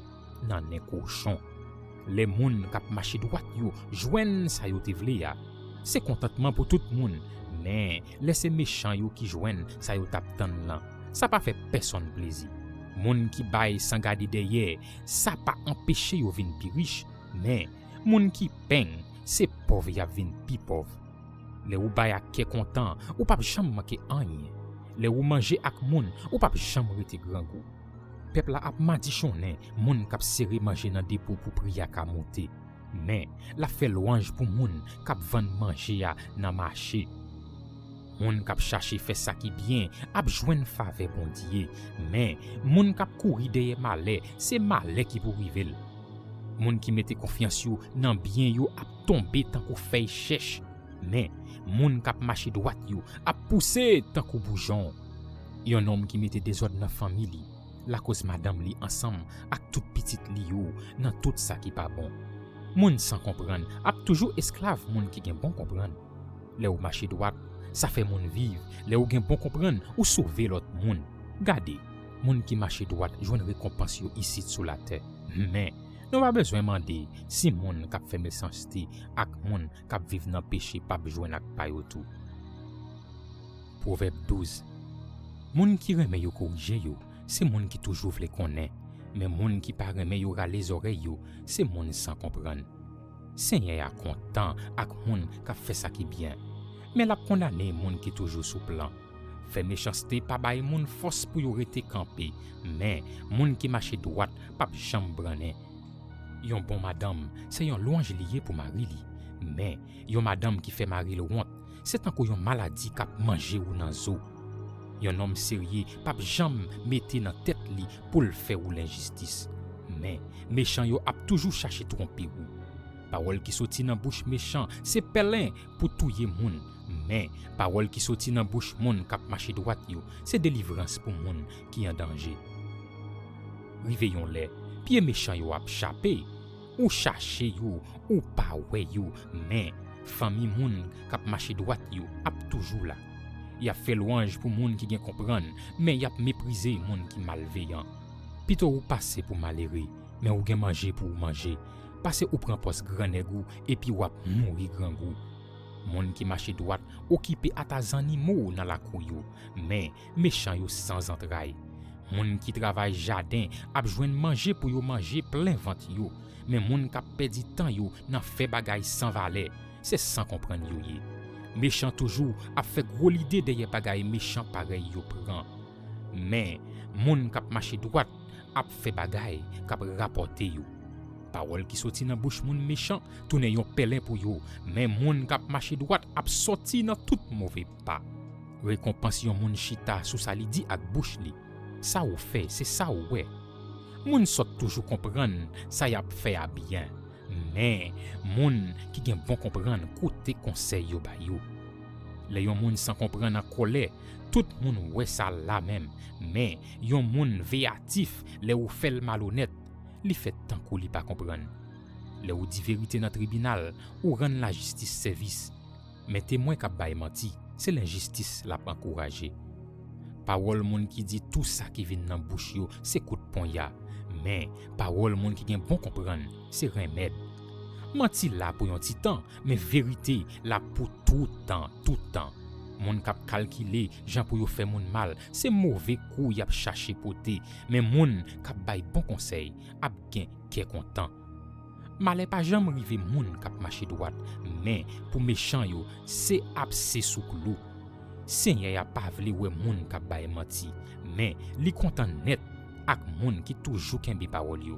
nan nen kochon. Lè moun k ap mache dwat yo jwenn sa yo te vle a, se kontantman pou tout moun, men lè se mechan yo ki jwenn sa yo t ap tann lan, sa pa fè pèsonn plezi. Moun ki bay san gade dèyè, sa pa anpeche yo vin pi rich, men moun ki peng, se pòv y ap vin pi pòv. Lè ou bay ak kè kontan, ou p ap janm manke anyen. Lè ou manje ak moun, ou p ap janm rete grangou. Pèp la ap madichonnen moun k ap sere manje nan depo pou pri a ka monte, men l ap fè lwanj pou moun k ap vann manje a nan mache. Moun k ap chache fè sa ki byen ap jwenn favè Bondye, men moun k ap kouri dèyè malè, se malè ki pou rive l. Moun ki mete konfyans yo nan byen yo ap tonbe tankou fèy chèch, men moun k ap mache dwat yo ap pouse tankou boujon. Yon nonm ki mete dezòd nan fanmi li, lakoz madanm li ansanm ak tout pitit li yo nan tout sa ki pa bon. Moun san konprann ap toujou esklav moun ki gen bon konprann. Lè ou mache dwat, sa fè moun viv. Lè ou gen bon konprann, ou sove lòt moun. Gade, moun ki mache dwat jwenn rekonpans yo isit sou latè. Men, nou pa bezwen mande si moun k ap fè mechanste ak moun k ap viv nan peche p ap jwenn ak pa yo tou. Pwovèb douz. Moun ki renmen yo korije yo, se moun ki toujou vle konnen, men moun ki pa renmen yo rale zòrèy yo, se moun san konprann. Senyè a kontan ak moun k ap fè sa ki byen, men l ap kondane moun ki toujou sou plan. Fè mechanste pa bay moun fòs pou yo rete kanpe, men moun ki mache dwat p ap janm brannen. Yon bon madanm se yon lwanj li ye pou mari li, Men, yon madanm ki fè mari l wont, se tankou yon maladi k ap manje ou nan zo. Yon nonm serye p ap janm mete nan tèt li pou l fè ou lenjistis. Men, mechan yo ap toujou chache twonpe ou. Pawòl ki soti nan bouch mechan se pèlen pou touye moun, men pawòl ki soti nan bouch moun k ap mache dwat yo se delivrans pou moun ki an danje. Rive yon lè, pye mechan yo ap chape. Ou chache yo, ou pa wè yo, men fanmi moun k ap mache dwat yo ap toujou la. Y ap fè lwanj pou moun ki gen konprann, men y ap meprize moun ki malveyan. Pito ou pase pou malere, men ou gen manje pou ou manje, pase ou pran pòs grannèg ou epi w ap mouri grangou. Moun ki mache dwat okipe ata zannimo nan lakou yo, men mechan yo san zantray. Moun ki travay jaden ap jwenn manje pou yo manje plen vant yo, men moun k ap pèdi tan yo nan fè bagay san valè, se san konprann yo ye. Mechan toujou ap fè gwo lide dèyè bagay mechan parèy yo pran. Men, moun k ap mache dwat ap fè bagay k ap rapòte yo. Pawòl ki soti nan bouch moun mechan tounen yon pèlen pou yo, men moun k ap mache dwat ap sòti nan tout move pa. Rekonpans yon moun chita sou sa li di ak bouch li. Sa ou fè, se sa ou wè. Moun sòt toujou konprann sa y ap fè a byen, men moun ki gen bon konprann koute konsèy yo ba yo. Lè yon moun san konprann an kòlè, tout moun wè sa la menm, men yon moun veyatif lè ou fè l malonèt, li fè tankou li pa konprann. Lè ou di verite nan tribinal, ou rann lajistis sèvis. Men temwen k ap bay manti, se lenjistis l ap ankouraje. Pawòl moun ki di tou sa ki vin nan bouch yo se kout ponya, men pawòl moun ki gen bon konprann se renmèd. Manti la pou yon ti tan, men verite la pou toutan, toutan. Moun k ap kalkile jan pou yo fè moun mal, se move kou y ap chache pote, men moun k ap bay bon konsèy ap gen kè kontan. Malè pa janm rive moun k ap mache dwat, men pou mechan yo, se apse sou klou. Senyè a pa vle wè moun k ap bay manti, men li kontan nèt ak moun ki toujou kenbe pawòl yo.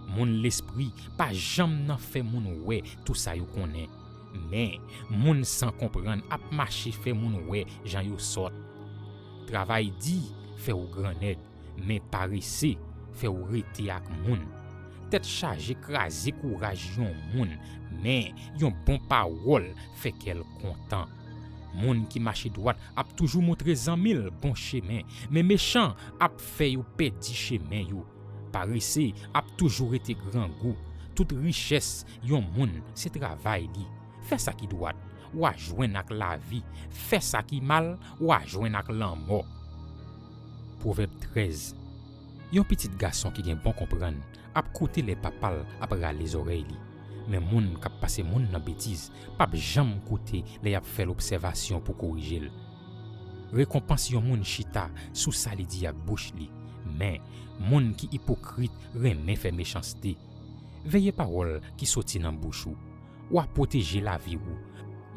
Moun lespri pa janm nan fè moun wè tou sa yo konnen, men moun san konprann ap mache fè moun wè jan yo sòt. Travay di fè ou grannèg, men parese fè ou rete ak moun. Tèt chaje kraze kouraj yon moun, men yon bon pawòl fè kè l kontan. Moun ki mache dwat ap toujou montre zanmi l bon chemen, men mechan ap fè yo pèdi chemen yo. Parese ap toujou rete grangou. Tout richès yon moun se travay li. Fè sa ki dwat, w a jwenn ak lavi. Fè sa ki mal, w a jwenn ak lanmò. Pwovèb trèz. Yon pitit gason ki gen bon konprann ap koute lè papa l ap rale zòrèy li, men moun k ap pase moun nan betiz p ap janm koute lè y ap fè l obsèvasyon pou korije l. Rekonpans yon moun chita sou sa li di ak bouch li, men moun ki ipokrit renmen fè mechanste. Veye pawòl ki soti nan bouch ou. W a pwoteje lavi ou.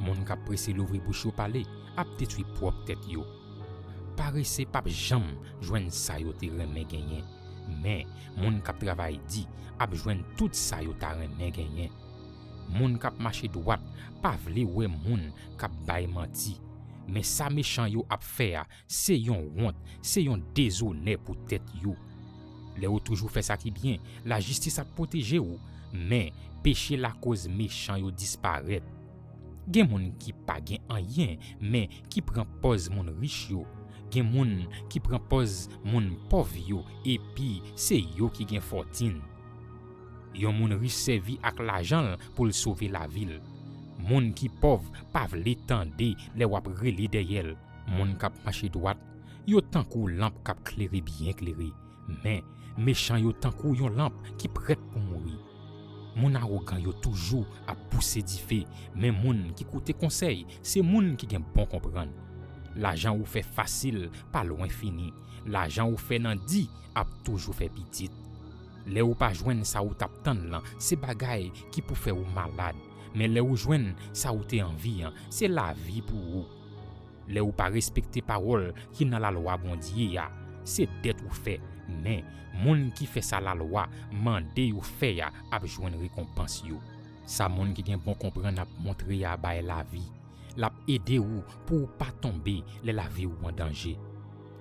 Moun k ap prese louvri bouch yo pale ap detwi pwòp tèt yo. Parese p ap janm jwenn sa yo te renmen genyen, men moun k ap travay di ap jwenn tout sa yo ta renmen genyen. Moun k ap mache dwat pa vle wè moun k ap bay manti, men sa mechan yo ap fè a se yon wont, se yon dezonè pou tèt yo. Lè w toujou fè sa ki byen, lajistis ap pwoteje w, men peche lakòz mechan yo disparèt. Gen moun ki pa gen anyen, men ki pran pòz moun rich yo. Gen moun ki pran pòz moun pòv yo, epi se yo ki gen fòtin. Yon moun rich sèvi ak lajan l pou l sove lavi l. Moun ki pòv pa vle tande lè w ap rele dèyè l. Moun k ap mache dwat, yo tankou lanp k ap klere byen klere, men mechan yo tankou yon lanp ki prèt pou mouri. Moun awogan yo toujou ap pouse dife, men moun ki koute konsèy se moun ki gen bon konprann. Lajan ou fè fasil pa lwen fini. Lajan ou fè nan di ap toujou fè pitit. Lè ou pa jwenn sa ou t ap tann lan, se bagay ki pou fè ou malad. Men lè ou jwenn sa ou te anvi an, se lavi pou ou. Lè ou pa respekte pawòl ki nan lalwa Bondye a, se dèt ou fè. Men, moun ki fè sa lalwa mande yo fè a ap jwenn rekonpans yo. Sa moun ki gen bon konprann ap montre a bay lavi. L ap ede ou pou w pa tonbe lè lavi w an danje.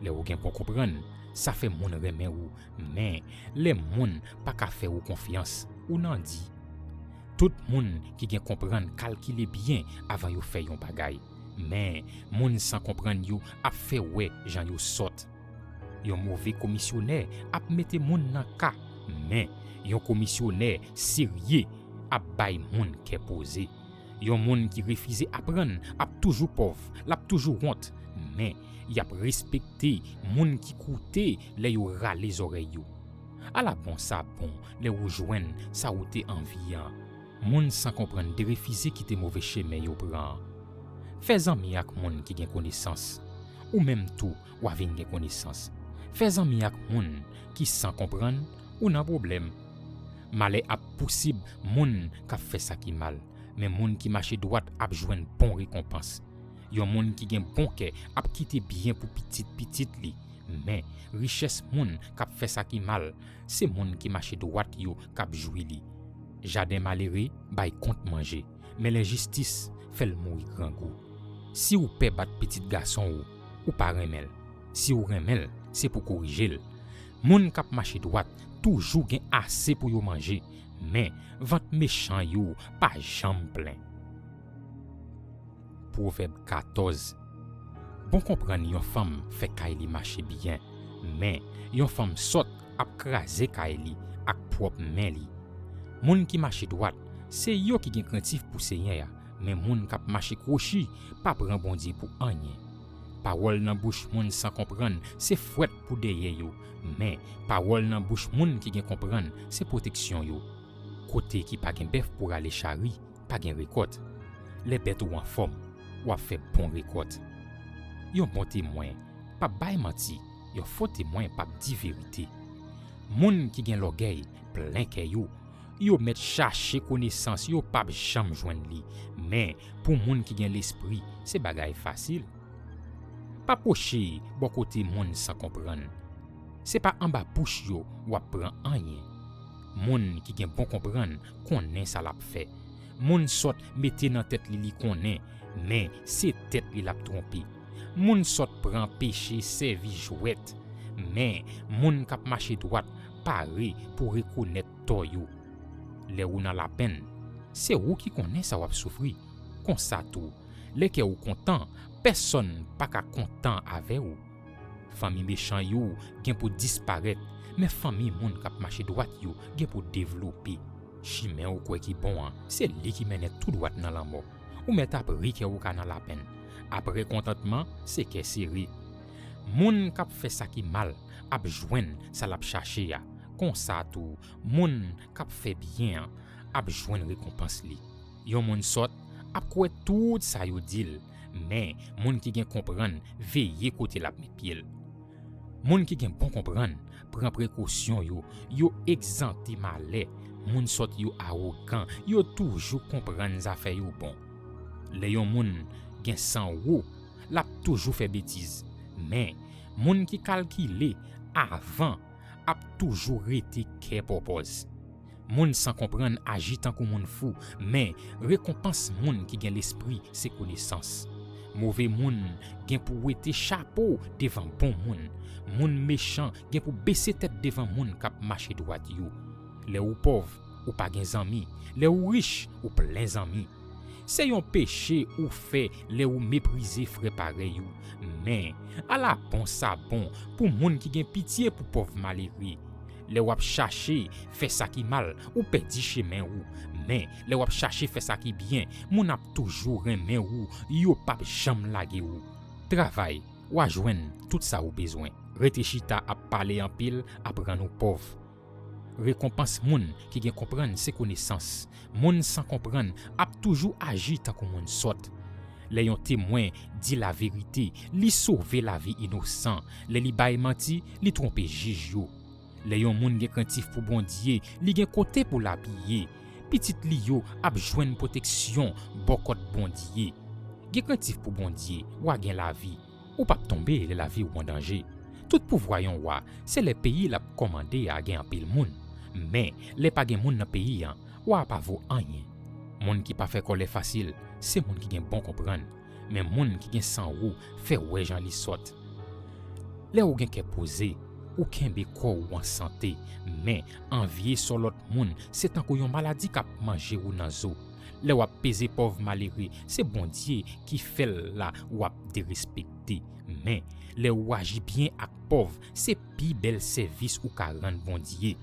Lè ou gen bon konprann, sa fè moun renmen ou, men lè moun pa ka fè ou konfyans, ou nan di. Tout moun ki gen konprann kalkile byen avan yo fè yon bagay, men moun san konprann yo ap fè wè jan yo sòt. Yon move komisyonè ap mete moun nan ka, men yon komisyonè serye ap bay moun kè poze. Yon moun ki refize aprann ap toujou pòv, l ap toujou wont, men y ap respekte moun ki koute lè yo rale zòrèy yo. Ala bon sa bon lè ou jwenn sa ou te anvi an. Moun san konprann derefize kite move chemen yo pran an. Fè zanmi ak moun ki gen konesans. Ou menm tou, w a vin gen konesans. Fè zanmi ak moun ki san konprann, ou nan pwoblèm. Malè ap pousib moun k ap fè sa ki mal, men moun ki mache dwat ap jwenn bon rekonpans. Yon moun ki gen bon kè ap kite byen pou pitit pitit li, men richès moun k ap fè sa ki mal, se moun ki mache dwat yo k ap jwi li. Jaden malere bay kont manje, men lenjistis fè l mouri grangou. Si w pè bat pitit gason w, ou pa renmen l. Si w renmen l, se pou korije l. Moun k ap mache dwat toujou gen ase pou yo manje, men vant mechan yo pa janm plen. Pwovèb katòz. Bon konprann yon fanm fè kay li mache byen, men yon fanm sòt ap kraze kay li ak pwòp men li. Moun ki mache dwat, se yo ki gen krentif pou Senyè a, men moun k ap mache kwochi pa pran Bondye pou anyen. Pawòl nan bouch moun san konprann se fwèt pou dèyè yo, men pawòl nan bouch moun ki gen konprann se pwoteksyon yo. Kote ki pa gen bèf pou rale chari, pa gen rekòt. Lè bèt ou anfòm, w ap fè bon rekòt. Yon bon temwen p ap bay manti, yon fo temwen p ap di verite. Moun ki gen lògèy plen kè yo, yo mèt chache konesans, yo p ap janm jwenn li. Men, pou moun ki gen lespri, se bagay fasil. Pa pwoche bò kote moun san konprann. Se pa anba bouch yo w ap pran anyen. Moun ki gen bon konprann konnen sa l ap fè. Moun sòt mete nan tèt li li konnen, men se tèt li l ap twonpe. Moun sòt pran peche sèvi jwèt, men moun k ap mache dwat pare pou rekonèt tò yo. Lè ou nan lapenn, se ou ki konnen sa w ap soufri. Konsa tou, lè kè ou kontan, pèsonn pa ka kontan avè w. Fanmi mechan yo gen pou disparèt, men fanmi moun k ap mache dwat yo gen pou devlope. Chimen ou kwè ki bon an, se li ki mennen tou dwat nan lanmò. Ou mèt ap ri kè ou ka nan lapenn. Apre kontantman, se kè sere. Moun k ap fè sa ki mal ap jwenn sa l ap chache a. Konsa tou, moun k ap fè byen an ap jwenn rekonpans li. Yon moun sòt ap kwè tout sa yo di l, men moun ki gen konprann veye kote l ap met pye l. Moun ki gen bon konprann pran prekosyon yo, yo egzante malè. Moun sòt yo awogan, yo toujou konprann zafè yo bon. Lè yon moun gen san wo, l ap toujou fè betiz. Men, moun ki kalkile avan ap toujou rete kè pòpòz. Moun san konprann aji tankou moun fou, men rekonpans moun ki gen lespri se konesans. Move moun gen pou wete chapo devan bon moun. Moun mechan gen pou bese tèt devan moun k ap mache dwat yo. Lè ou pòv, ou pa gen zanmi. Lè ou rich, ou plen zanmi. Se yon peche ou fè lè ou meprize frè parèy ou. Men, ala bon sa bon pou moun ki gen pitye pou pòv malere. Lè w ap chache fè sa ki mal, ou pèdi chemen ou. Men, lè w ap chache fè sa ki byen, moun ap toujou renmen ou, yo p ap janm lage ou. Travay, w a jwenn tout sa ou bezwen. Rete chita ap pale anpil ap rann ou pòv. Rekonpans moun ki gen konprann se konesans. Moun san konprann ap toujou aji tankou moun sòt. Lè yon temwen di laverite, li sove lavi inosan. Lè li bay manti, li twonpe jij yo. Lè yon moun gen krentif pou Bondye, li gen kote pou l apiye. Pitit li yo ap jwenn pwoteksyon bò kòt Bondye. Gen krentif pou Bondye, w a gen lavi. Ou p ap tonbe lè lavi w an danje. Tout pouvwa yon wa, se lè peyi l ap kòmande a gen anpil moun. Men, lè pa gen moun nan peyi an, wa a pa vo anyen. Moun ki pa fè kòlè fasil, se moun ki gen bon konprann, men moun ki gen san wou fè wè jan li sòt. Lè ou gen kè poze, ou kenbe kò ou an sante, men anvye sò lòt moun se tankou yon maladi k ap manje ou nan zo. Lè w ap peze pòv malere, se Bondye ki fè l la w ap derespekte. Men, lè ou aji byen ak pòv, se pi bèl sèvis ou ka rann Bondye.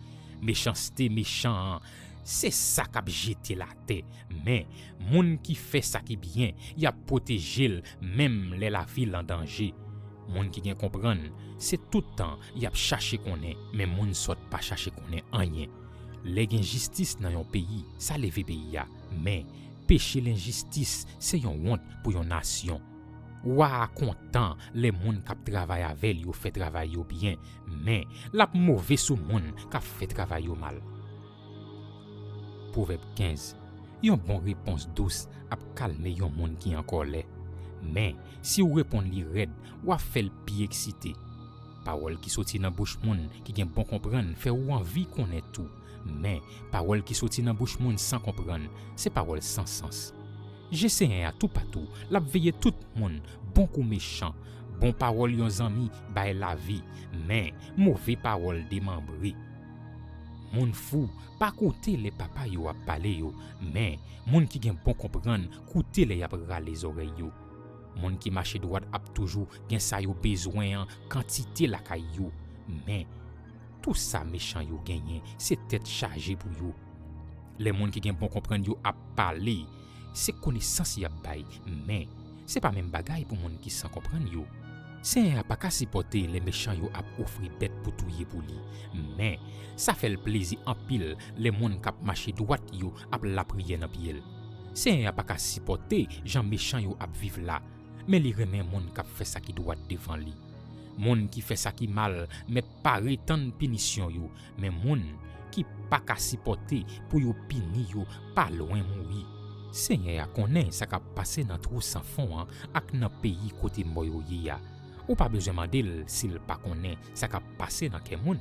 Mechanste mechan an, se sa k ap jete l atè. Men, moun ki fè sa ki byen, y ap pwoteje l menm lè lavi l an danje. Moun ki gen konprann, se tout tan y ap chache konnen, men moun sòt pa chache konnen anyen. Lè gen jistis nan yon peyi, sa leve peyi a. Men, peche lenjistis se yon wont pou yon nasyon. Wa a kontan lè moun k ap travay avè l yo fè travay yo byen, men l ap move sou moun k ap fè travay yo mal. Pwovèb kenz. Yon bon repons dous ap kalme yon moun ki an kòlè. Men, si w reponn li rèd, w ap fè l pi eksite. Pawòl ki soti nan bouch moun ki gen bon konprann fè ou anvi konnen tou. Men, pawòl ki soti nan bouch moun san konprann, se pawòl san sans. Je Senyè a toupatou, l ap veye tout moun, bon kou mechan. Bon pawòl yon zanmi bay lavi, men move pawòl demanbre. Moun fou pa koute lè papa yo ap pale yo, men moun ki gen bon konprann koute lè y ap rale zòrèy yo. Moun ki mache dwat ap toujou gen sa yo bezwen an kantite lakay yo, men tou sa mechan yo genyen se tèt chaje pou yo. Lè moun ki gen bon konprann yo ap pale, se konesans y ap bay, men se pa menm bagay pou moun ki san konprann yo. Senyè a pa ka sipòte lè mechan yo ap ofri bèt pou touye pou li, men sa fè l plezi anpil lè moun k ap mache dwat yo ap lapriyè nan pye l. Senyè a pa ka sipòte jan mechan yo ap viv la, men li renmen moun k ap fè sa ki dwat devan li. Moun ki fè sa ki mal mèt pare tann pinisyon yo, men moun ki pa ka sipòte pou yo pini yo pa lwen mouri. Senyè a konnen sa k ap pase nan twou san fon an ak nan peyi kote mò yo ye a. Ou pa bezwen mande l si l pa konnen sa k ap pase nan kè moun.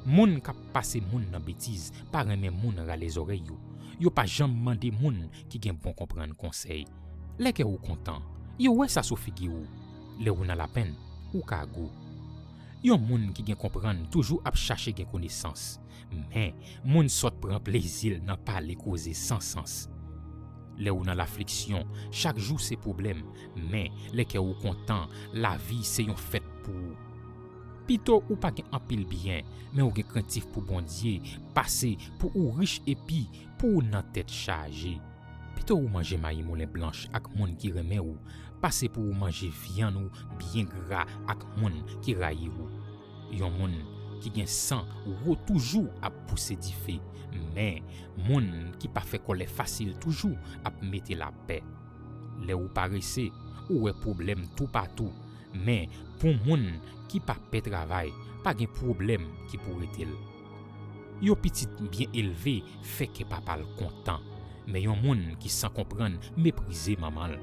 Moun k ap pase moun nan betiz pa renmen moun rale zòrèy yo. Yo pa janm mande moun ki gen bon konprann konsèy. Lè kè ou kontan, yo wè sa sou figi ou. Lè ou nan lapenn, ou ka gou. Yon moun ki gen konprann toujou ap chache gen konesans, men moun sòt pran plezi l nan pale koze san sans. Lè ou nan lafliksyon, chak jou se pwoblèm, men lè kè ou kontan, lavi se yon fèt pou ou. Pito ou pa gen anpil byen, men ou gen krentif pou Bondye, pase pou ou rich epi pou ou nan tèt chaje. Pito ou manje mayi moulen blanch ak moun ki renmen ou, pase pou ou manje vyann ou byen gra ak moun ki rayi ou. Yon moun ki gen san wo toujou ap pouse dife, men moun ki pa fè kòlè fasil toujou ap mete lapè. Lè ou parese, ou wè pwoblèm toupatou, men pou moun ki pa pè travay, pa gen pwoblèm ki pou rete l. Yon pitit byen elve fè kè papa l kontan, men yon moun ki san konprann meprize manman l.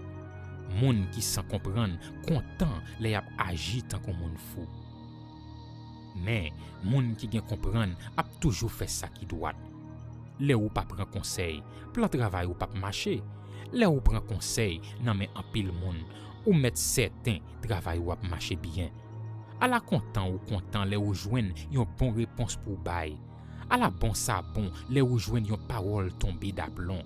Moun ki san konprann kontan lè y ap aji tankou moun fou. Men, moun ki gen konprann ap toujou fè sa ki dwat. Lè ou pa pran konsèy, plan travay ou p ap mache. Lè ou pran konsèy nan men anpil moun, ou mèt sèten travay ou ap mache byen. Ala kontan ou kontan lè ou jwenn yon bon repons pou w bay. Ala bon sa bon lè ou jwenn yon pawòl tonbe daplon.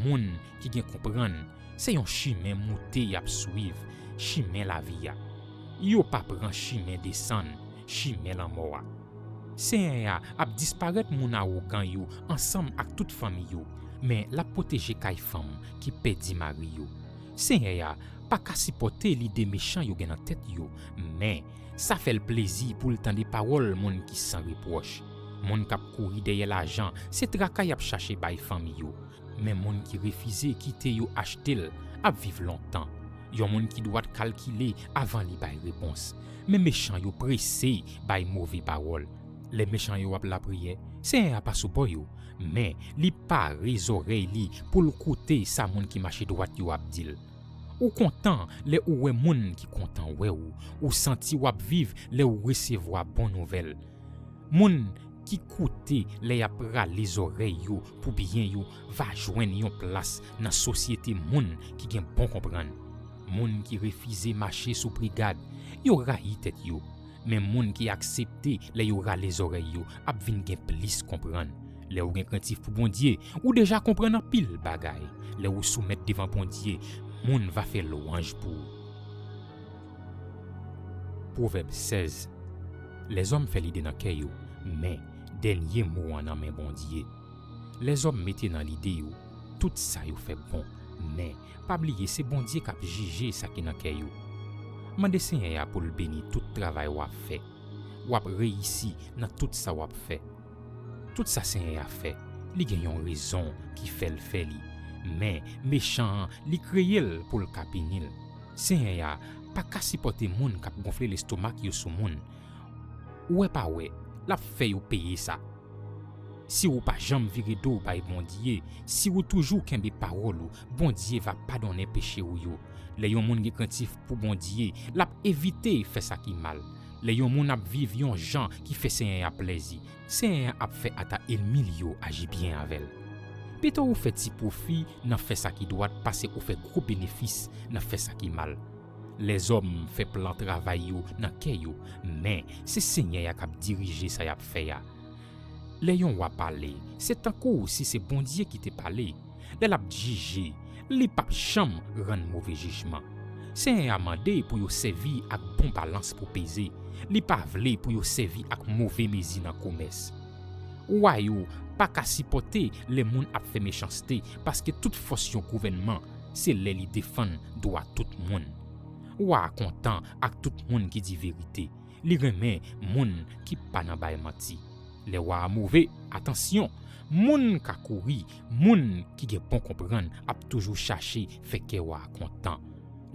Moun ki gen konprann, se yon chimen moute y ap swiv, chimen lavi a. Yo pa pran chimen desann, chimen lanmò a. Senyè a ap disparèt moun awogan yo ansanm ak tout fanmi yo, men l ap pwoteje kay fanm ki pèdi mari yo. Senyè a pa ka sipòte lide mechan yo gen nan tèt yo, men sa fè l plezi pou l tande pawòl moun ki san repwòch. Moun k ap kouri dèyè lajan, se traka y ap chache bay fanmi yo. Men moun ki refize kite yo achte l ap viv lontan. Yon moun ki dwat kalkile avan li bay repons. Men mechan yo prese bay move pawòl. Lè mechan yo ap lapriyè, Senyè a pa sou bò yo, men li pare zòrèy li pou l koute sa moun ki mache dwat yo ap di l. Ou kontan lè ou wè moun ki kontan wè ou. Ou santi w ap viv lè ou resevwa bon nouvèl. Moun ki koute lè y ap rale zòrèy yo pou byen yo va jwenn yon plas nan sosyete moun ki gen bon konprann. Moun ki refize mache sou pri gad, yo rayi tèt yo. Men moun ki aksepte lè yo rale zòrèy yo ap vin gen plis konprann. Lè ou gen krentif pou Bondye, ou deja konprann anpil bagay. Lè ou soumèt devan Bondye, moun va fè lwanj pou ou. Pwovèb sèz. Lèzòm fè lide nan kè yo, men dènye mo an nan men Bondye. Lèzòm mete nan lide yo tout sa yo fè bon, men pa bliye se Bondye k ap jije sa ki nan kè yo. Mande Senyè a pou l beni tout travay w ap fè. W ap reyisi nan tout sa w ap fè. Tout sa Senyè a fè, li gen yon rezon ki fè l fè li. Men, mechan an, li kreye l pou l ka pini l. Senyè a pa ka sipòte moun k ap gonfle lestomak yo sou moun. Ou wè pa wè, l ap fè yo peye sa. Si ou pa janm vire do w bay Bondye, si ou toujou kenbe pawòl ou, Bondye va padonnen peche w yo. Lè yon moun gen krentif pou Bondye, l ap evite fè sa ki mal. Lè yon moun ap viv yon jan ki fè Senyè a plèzi, Senyè a ap fè ata ènmi l yo aji byen avè l. Pito ou fè ti pwofi nan fè sa ki dwat pase ou fè gwo benefis nan fè sa ki mal. Lèzòm fè plan travay yo nan kè yo, men se Senyè a k ap dirije sa y ap fè a. Lè yon wa pale, se tankou si se Bondye ki te pale. Lè l ap jije, li p ap janm rann move jijman. Senyè a mande pou yo sèvi ak bon balans pou peze. Li pa vle pou yo sèvi ak move mezi nan komès. Wa yo pa ka sipòte lè moun ap fè mechanste, paske tout fòs yon gouvènman, se lè li defann dwa tout moun. Wa a kontan ak tout moun ki di verite. Li renmen moun ki pa nan bay manti. Lè wa a move, atansyon! Moun ka kouri, moun ki gen bon konprann ap toujou chache fè kè wa a kontan.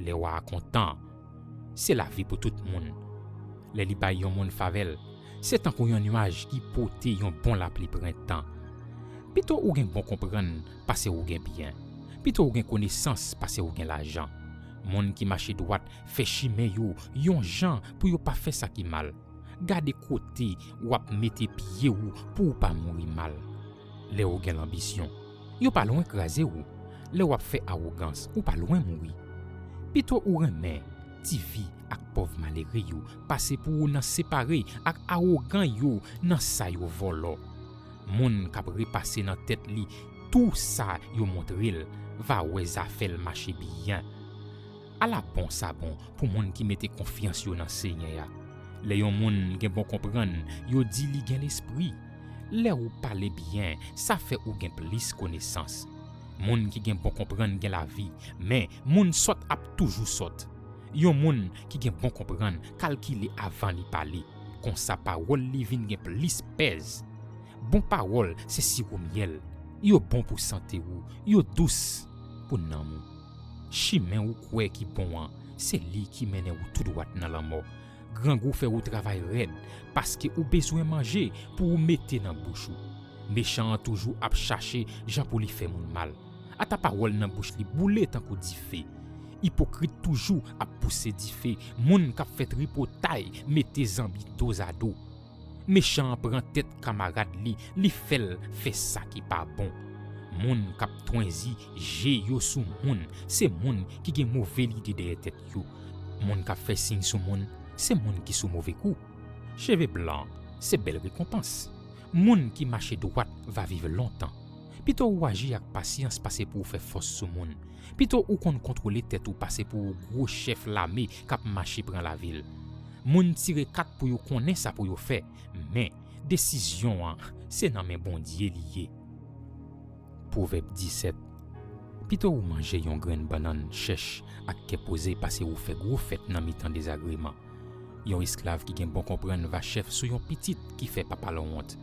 Lè wa a kontan, se lavi pou tout moun. Lè li bay yon moun favè l, se tankou yon niwaj ki pote yon bon lapli prentan. Pito ou gen bon konprann pase ou gen byen. Pito ou gen konesans pase ou gen lajan. Moun ki mache dwat fè chimen yo yon jan pou yo pa fè sa ki mal. Gade kote w ap mete pye w pou w pa mouri mal. Lè w gen lanbisyon, yo pa lwen kraze w. Lè w ap fè awogans, ou pa lwen mouri. Pito ou renmen ti vi ak pòv malere yo pase pou w nan separe ak awogan yo nan sa yo vòlò. Moun k ap repase nan tèt li tou sa yo montre l va wè zafè l mache byen. Ala bon sa bon pou moun ki mete konfyans yo nan Senyè a! Lè yon moun gen bon konprann, yo di li gen lespri. Lè ou pale byen, sa fè ou gen plis konesans. Moun ki gen bon konprann gen lavi, men moun sòt ap toujou sòt. Yon moun ki gen bon konprann kalkile avan li pale, konsa pawòl li vin gen plis pèz. Bon pawòl se siwo myèl, yo bon pou sante ou, yo dous pou nanm ou. Chimen ou kwè ki bon an, se li ki mennen ou tou dwat nan lanmò. Grangou fè ou travay rèd, paske ou bezwen manje pou ou mete nan bouch ou. Mechan an toujou ap chache jan pou li fè moun mal. Ata pawòl nan bouch li boule tankou dife. Ipokrit toujou ap pouse dife, moun k ap fè tripotay mete zanmi dozado. Mechan an pran tèt kamarad li, li fè l fè sa ki pa bon. Moun k ap twenzi je yo sou moun, se moun ki gen move lide dèyè tèt yo. Moun k ap fè siy sou moun, se moun ki sou move kou. Cheve blan se bèl rekonpans. Moun ki mache dwat va viv lontan. Pito ou aji ak pasyans pase pou ou fè fòs sou moun. Pito ou konn kontwole tèt ou pase pou ou gwo chèf lame k ap mache pran lavil. Moun tire kat pou yo konnen sa pou yo fè, men desizyon an se nan men Bondye li ye. Pwovèb disèt. Pito ou manje yon grenn bannann chèch ak kè poze pase ou fè gwo fèt nan mitan dezagreman. Yon esklav ki gen bon konprann va chèf sou yon pitit ki fè papa l wont.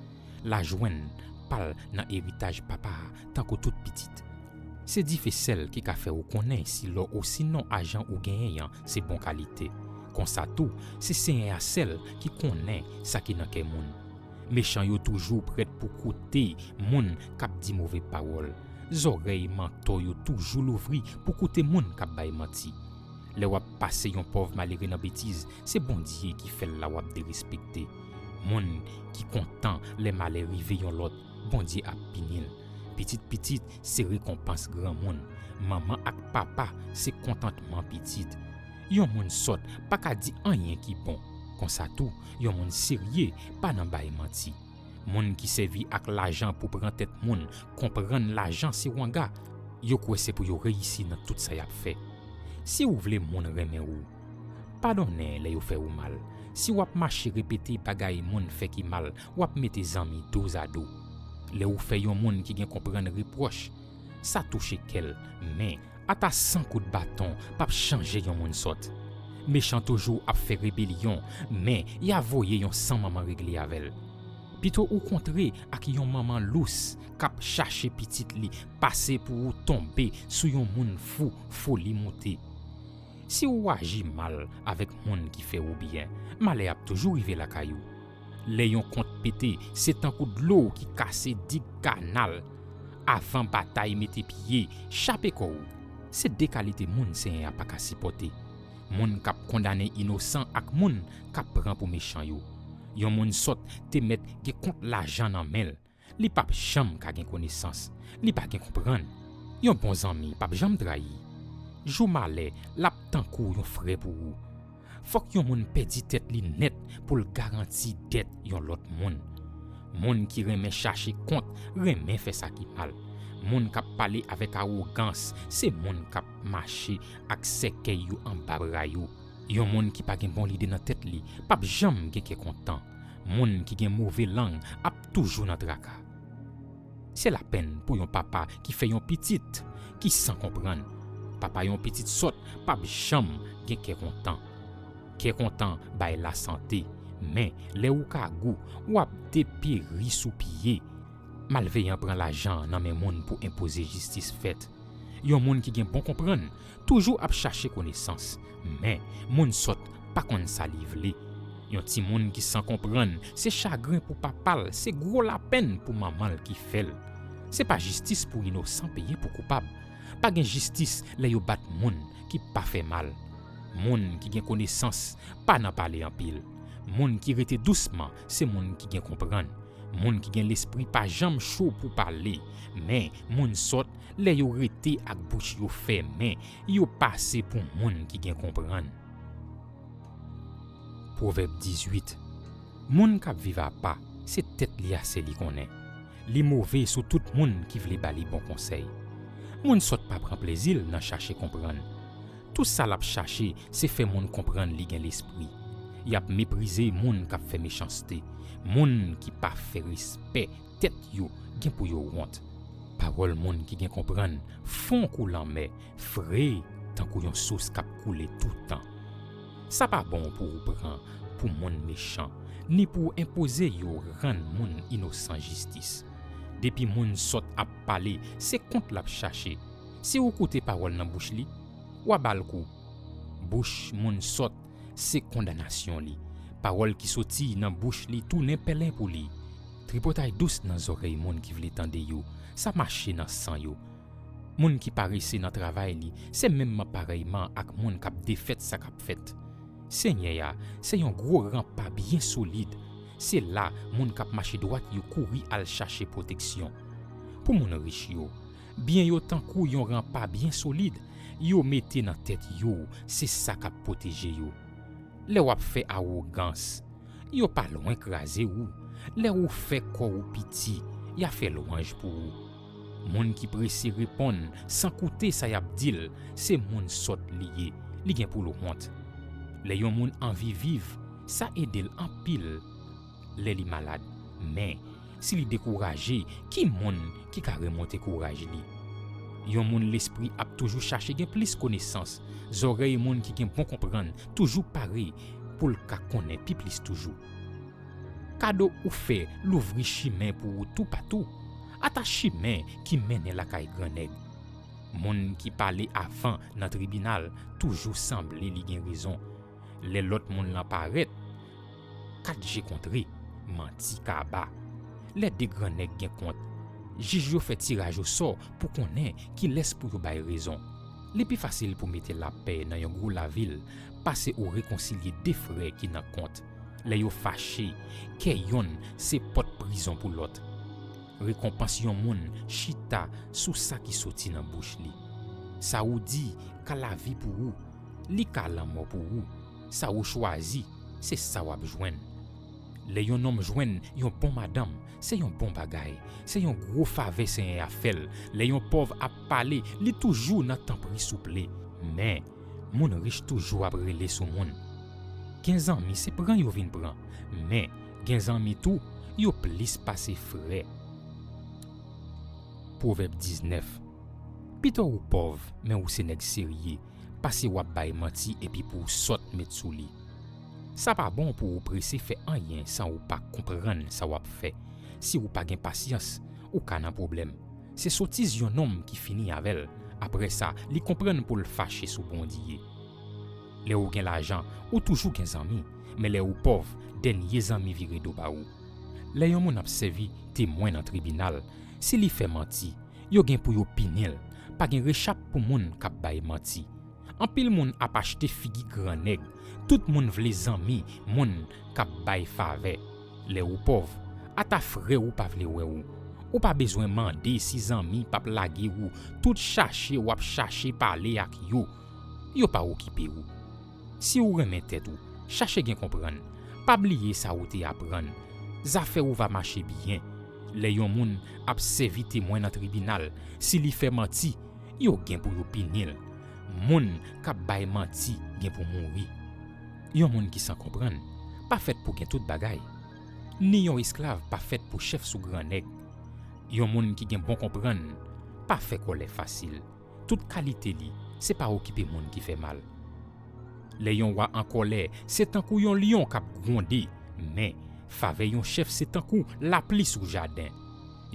Lajwenn pa l nan eritaj papa a tankou tout pitit. Se dife sèl ki ka fè ou konnen si lò osinon ajan ou genyen an se bon kalite. Konsa tou, se Senyè a sèl ki konnen sa ki nan kè moun. Mechan yo toujou prèt pou koute moun k ap di move pawòl. Zòrèy mantò yo toujou louvri pou koute moun k ap bay manti. Lè w ap pase yon pòv malere nan betiz, se Bondye ki fè l la w ap derespekte. Moun ki kontan lè malè rive yon lòt, Bondye ap pini l. Pitit pitit se rekonpans granmoun. Manman ak papa se kontantman pitit. Yon moun sòt pa ka di anyen ki bon. Konsa tou, yon moun serye pa nan bay manti. Moun ki sèvi ak lajan pou pran tèt moun konprann lajan se wanga. Yo kwè se pou yo reyisi nan tout sa y ap fè. Si w vle moun renmen ou, padonnen lè yo fè ou mal. Si w ap mache repete bagay moun fè ki mal, w ap mete zanmi dozado. Lè ou fè yon moun ki gen konprann repwòch, sa touche kè l, men ata san kout baton p ap chanje yon moun sòt. Mechan toujou ap fè rebelyon, men y a voye yon san manman regle avè l. Pito ou kontre ak yon manman lous k ap chache pitit li pase pou ou tonbe sou yon moun fou foli moute. Si ou aji mal avèk moun ki fè ou byen, malè ap toujou rive lakay ou. Lè yon kont pete, se tankou dlo ki kase dig kanal. Avan batay mete pye, chape kò w. Se de kalite moun Senyè a pa ka sipòte. Moun k ap kondane inosan ak moun k ap pran pou mechan yo. Yon moun sòt te mèt gen kont lajan nan men l. Li p ap janm ka gen konesans. Li pa gen konprann. Yon bon zanmi p ap janm trayi. Jou malè, l ap tankou yon frè pou ou. Fòk yon moun pèdi tèt li nèt pou l garanti dèt yon lòt moun. Moun ki renmen chache kont renmen fè sa ki mal. Moun k ap pale avèk awogans se moun k ap mache ak sèkèy yo anba bra yo. Yon moun ki pa gen bon lide nan tèt li p ap janm gen kè kontan. Moun ki gen move lang ap toujou nan traka. Se lapenn pou yon papa ki fè yon pitit ki san konprann. Papa yon pitit sòt p ap janm gen kè kontan. Kè kontan bay lasante, men lè ou kagou, w ap deperi sou pye. Malveyan pran lajan nan men moun pou enpoze jistis fèt. Yon moun ki gen bon konprann toujou ap chache konesans, men moun sòt pa konn sa li vle. Yon timoun ki san konprann se chagren pou papa l, se gwo lapenn pou manman l ki fè l. Se pa jistis pou inosan peye pou koupab. Pa gen jistis lè yo bat moun ki pa fè mal. Moun ki gen konesans pa nan pale anpil. Moun ki rete dousman se moun ki gen konprann. Moun ki gen lespri pa janm cho pou pale, men moun sòt, lè yo rete ak bouch yo fèmen, yo pase pou moun ki gen konprann. Pwovèb dizuit. Moun k ap viv apa, se tèt li ase li konnen. Li move sou tout moun ki vle ba li bon konsèy. Moun sòt pa pran plezi l nan chache konprann. Tou sa l ap chache, se fè moun konprann li gen lespri. Y ap meprize moun k ap fè mechanste. Moun ki pa fè respè tèt yo gen pou yo wont. Pawòl moun ki gen konprann fon kou lanmè, fre tankou yon sous k ap koule toutan. Sa pa bon pou ou pran pou moun mechan, ni pou w enpoze yo rann moun inosan jistis. Depi moun sòt ap pale, se kont l ap chache. Si ou koute pawòl nan bouch li, w a ba l kou. Bouch moun sòt se kondanasyon li. Pawòl ki soti nan bouch li tounen pèlen pou li. Tripotay dous nan zòrèy moun ki vle tande yo, sa mache nan san yo. Moun ki parese nan travay li se menmman parèyman ak moun k ap defèt sa k ap fèt. Senyè a se yon gwo ranpa byen solid. Se la moun k ap mache dwat yo kouri al chache pwoteksyon. Pou moun rich yo, byen yo tankou yon ranpa byen solid yo mete nan tèt yo, se sa k ap pwoteje yo. Lè w ap fè awogans, yo pa lwen kraze ou. Lè ou fè kò ou piti, y a fè lwanj pou ou. Moun ki prese reponn san koute sa y ap di l, se moun sòt li ye, li gen pou l wont. Lè yon moun anvi viv, sa ede l anpil lè li malad. Men, si li dekouraje, ki moun ki ka remonte kouraj li? Yon moun lespri ap toujou chache gen plis konesans. Zòrèy moun ki gen bon konprann toujou pare pou l ka konnen pi plis toujou. Kado ou fè louvri chimen pou ou toupatou, ata chimen ki mennen lakay gran nèg. Moun ki pale avan nan tribinal toujou sanble li gen rezon. Lè lòt moun lan parèt, kat je kontre, manti kaba. Lè de gran nèg gen kont, jij yo fè tiraj osò pou konnen kilès pou yo bay rezon. Li pi fasil pou mete lapè nan yon gwo lavil pase ou rekonsilye de frè ki nan kont. Lè yo fache, kè yonn se pòt prizon pou lòt. Rekonpans yon moun chita sou sa ki soti nan bouch li. Sa ou di ka lavi pou ou, li ka lanmò pou ou. Sa ou chwazi, se sa w ap jwenn. Lè yon nonm jwenn yon bon madanm, se yon bon bagay, se yon gwo favè Senyè a fè l. Lè yon pòv ap pale, li toujou nan tanpri souple. Men, moun rich toujou ap rele sou moun. Gen zanmi, se pran yo vin pran, men, gen zanmi tou, yo plis pase frè. Pwovèb diznèf. Pito ou pòv, men ou se nèg serye, pase w ap bay manti epi pou w sòt met sou li. Sa pa bon pou ou prese fè anyen san ou pa konprann sa w ap fè. Si ou pa gen pasyans, ou ka nan pwoblèm. Se sotiz yon nonm ki fini avè l. Apre sa, li konprann pou l fache sou Bondye. Lè ou gen lajan, ou toujou gen zanmi, men lè ou pòv, dènye zanmi vire do ba ou. Lè yon moun ap sèvi temwen nan tribinal, si li fè manti, yo gen pou yo pini l. Pa gen rechap pou moun k ap bay manti. Anpil moun ap achte figi gran nèg. Tout moun vle zanmi moun k ap bay favè. Lè ou pòv, ata frè ou pa vle wè ou. Ou pa bezwen mande si zanmi p ap lage ou. Tout chache w ap chache pale ak yo, yo pa okipe ou. Si ou renmen tèt ou, chache gen konprann. Pa bliye sa ou te aprann. Zafè ou va mache byen. Lè yon moun ap sèvi temwen nan tribinal, si li fè manti, yo gen pou yo pini l. Moun k ap bay manti gen pou mouri. Yon moun ki san konprann pa fèt pou gen tout bagay. Ni yon esklav pa fèt pou chèf sou gran nèg. Yon moun ki gen bon konprann pa fè kòlè fasil. Tout kalite li, se pa okipe moun ki fè mal. Lè yon wa an kòlè, se tankou yon lyon k ap gwonde, men, favè yon chèf se tankou lapli sou jaden.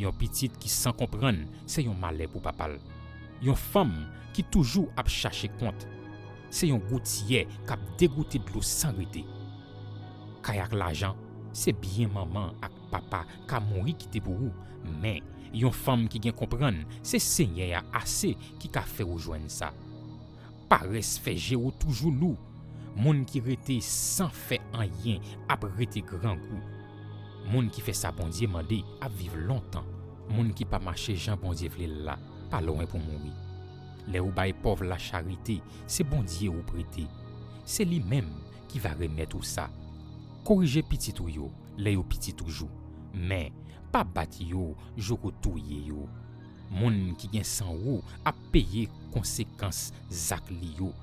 Yon pitit ki san konprann, se yon malè pou papa l. Yon fanm ki toujou ap chache kont, se yon goutyè k ap degoute dlo san rete. Kay ak lajan, se byen manman ak papa ka mouri kite pou ou, men, yon fanm ki gen konprann, se Senyè a ase ki ka fè ou jwenn sa. Parès fè je ou toujou lou. Moun ki rete san fè anyen ap rete grangou. Moun ki fè sa Bondye mande ap viv lontan. Moun ki pa mache jan Bondye vle l la pa lwen pou mouri. Lè ou bay pòv la charite, se Bondye ou prete. Se li menm ki va remèt ou sa. Korije pitit ou yo lè yo piti toujou, men pa bat yo jouk ou touye yo. Moun ki gen san wou ap peye konsekans zak li yo.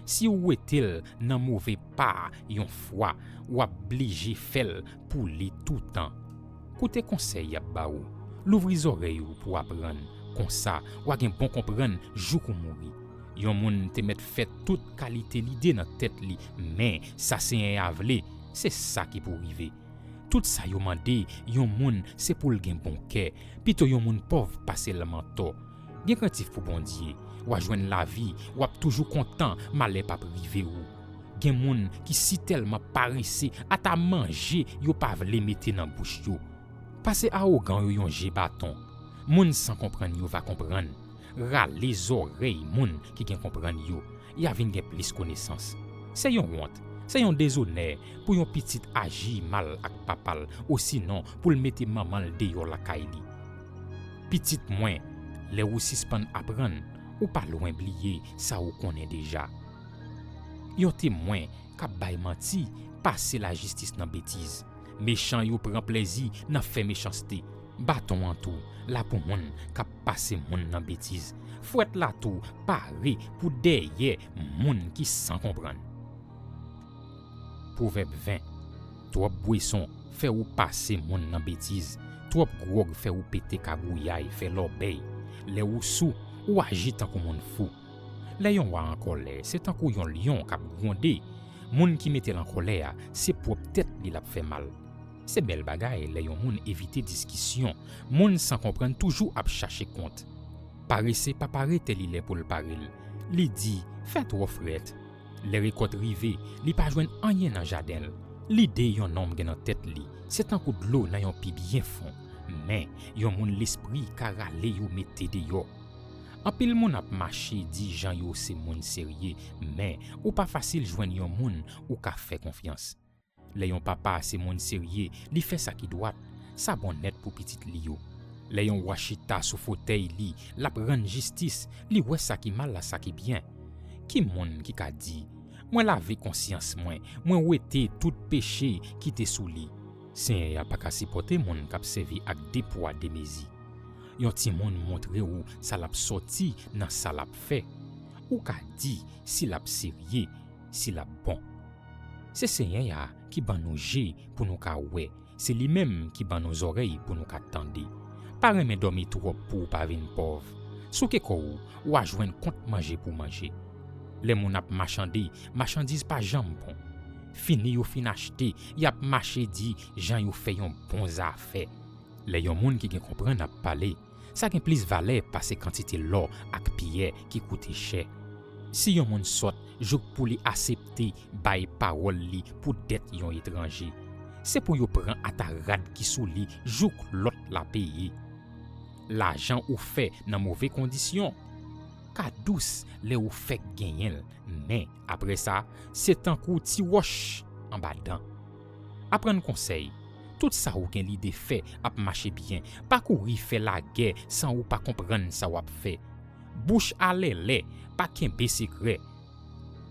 Si w wete l nan move pa yon fwa, w ap blije fè l pou li toutan. Koute konsèy y ap ba ou. Louvri zòrèy ou pou w aprann. Konsa, w a gen bon konprann jouk ou mouri. Yon moun te mèt fè tout kalite lide nan tèt li, men sa Senyè a vle, se sa ki pou rive. Tout sa yo mande yon moun se pou l gen bon kè. Pito yon moun pòv pase l mantò. Gen krentif pou Bondye, w a jwenn lavi, w ap toujou kontan, malè p ap rive ou. Gen moun ki sitèlman parese, ata manje yo pa vle mete nan bouch yo. Pase awogan yo yon je baton. Moun san konprann yo va konprann. Rale zòrèy moun ki gen konprann yo, y a vin gen plis konesans. Se yon wont, se yon dezonè pou yon pitit aji mal ak papa l, osinon pou l mete manman l deyò lakay li. Pitit mwen, lè ou sispann aprann, ou pa lwen bliye sa ou konnen deja. Yon temwen k ap bay manti pase lajistis nan betiz. Mechan yo pran plezi nan fè mechanste. Baton an tou la pou moun k ap pase moun nan betiz. Fwèt la tou pare pou dèyè moun ki san konprann. Pwovèb ven. Twòp bweson fè ou pase moun nan betiz. Twòp gwòg fè ou pete kagouyay, fè lòbèy. Lè ou sou, ou aji tankou moun fou. Lè yon wa an kòlè, se tankou yon lyon k ap gwonde. Moun ki mete l an kòlè a, se pwòp tèt li l ap fè mal. Se bèl bagay lè yon moun evite diskisyon. Moun san konprann toujou ap chache kont. Parese pa pare tè li lè pou l pare l. Li di, fè twò frèt. Lè rekòt rive, li pa jwenn anyen nan jaden l. Lide yon nonm gen nan tèt li, se tankou dlo nan yon pi byen fon. Men, yon moun lespri ka rale yo mete deyò. Anpil moun ap mache di jan yo se moun serye, men ou pa fasil jwenn yon moun ou ka fè konfyans. Lè yon papa se moun serye, li fè sa ki dwat, sa bon nèt pou pitit li yo. Lè yon wa chita sou fotèy li, l ap rann jistis, li wè sa ki mal ak sa ki byen. Ki moun ki ka di, "Mwen lave konsyans mwen, mwen wete tout peche ki te sou li"? Senyè a pa ka sipòte moun k ap sèvi ak de pwa, de mezi. Yon timoun montre w sa l ap sòti nan sa l ap fè. Ou ka di si l ap serye, si l ap bon. Se Senyè a ki ban nou je pou nou ka wè, se li menm ki ban nou zòrèy pou nou ka tande. Pa renmen dòmi twòp pou w pa vin pòv. Souke kò w, w a jwenn kont manje pou manje. Lè moun ap machande, machandiz pa janm bon. Fini yo fin achte, y ap mache di jan yo fè yon bon zafè. Lè yon moun ki gen konprann ap pale, sa gen plis valè pase kantite lò ak pyè ki koute chè. Si yon moun sòt jouk pou li asepte bay pawòl li pou dèt yon etranje, se pou yo pran ata rad ki sou li jouk lòt la peye. Lajan ou fè nan move kondisyon ka dous lè ou fèk genyen l, men apre sa, se tankou ti wòch anba dan. Aprann konsèy. Tout sa ou gen lide fè ap mache byen. Pa kouri fè lagè san ou pa konprann sa w ap fè. Bouch alèlè, pa kenbe sekrè.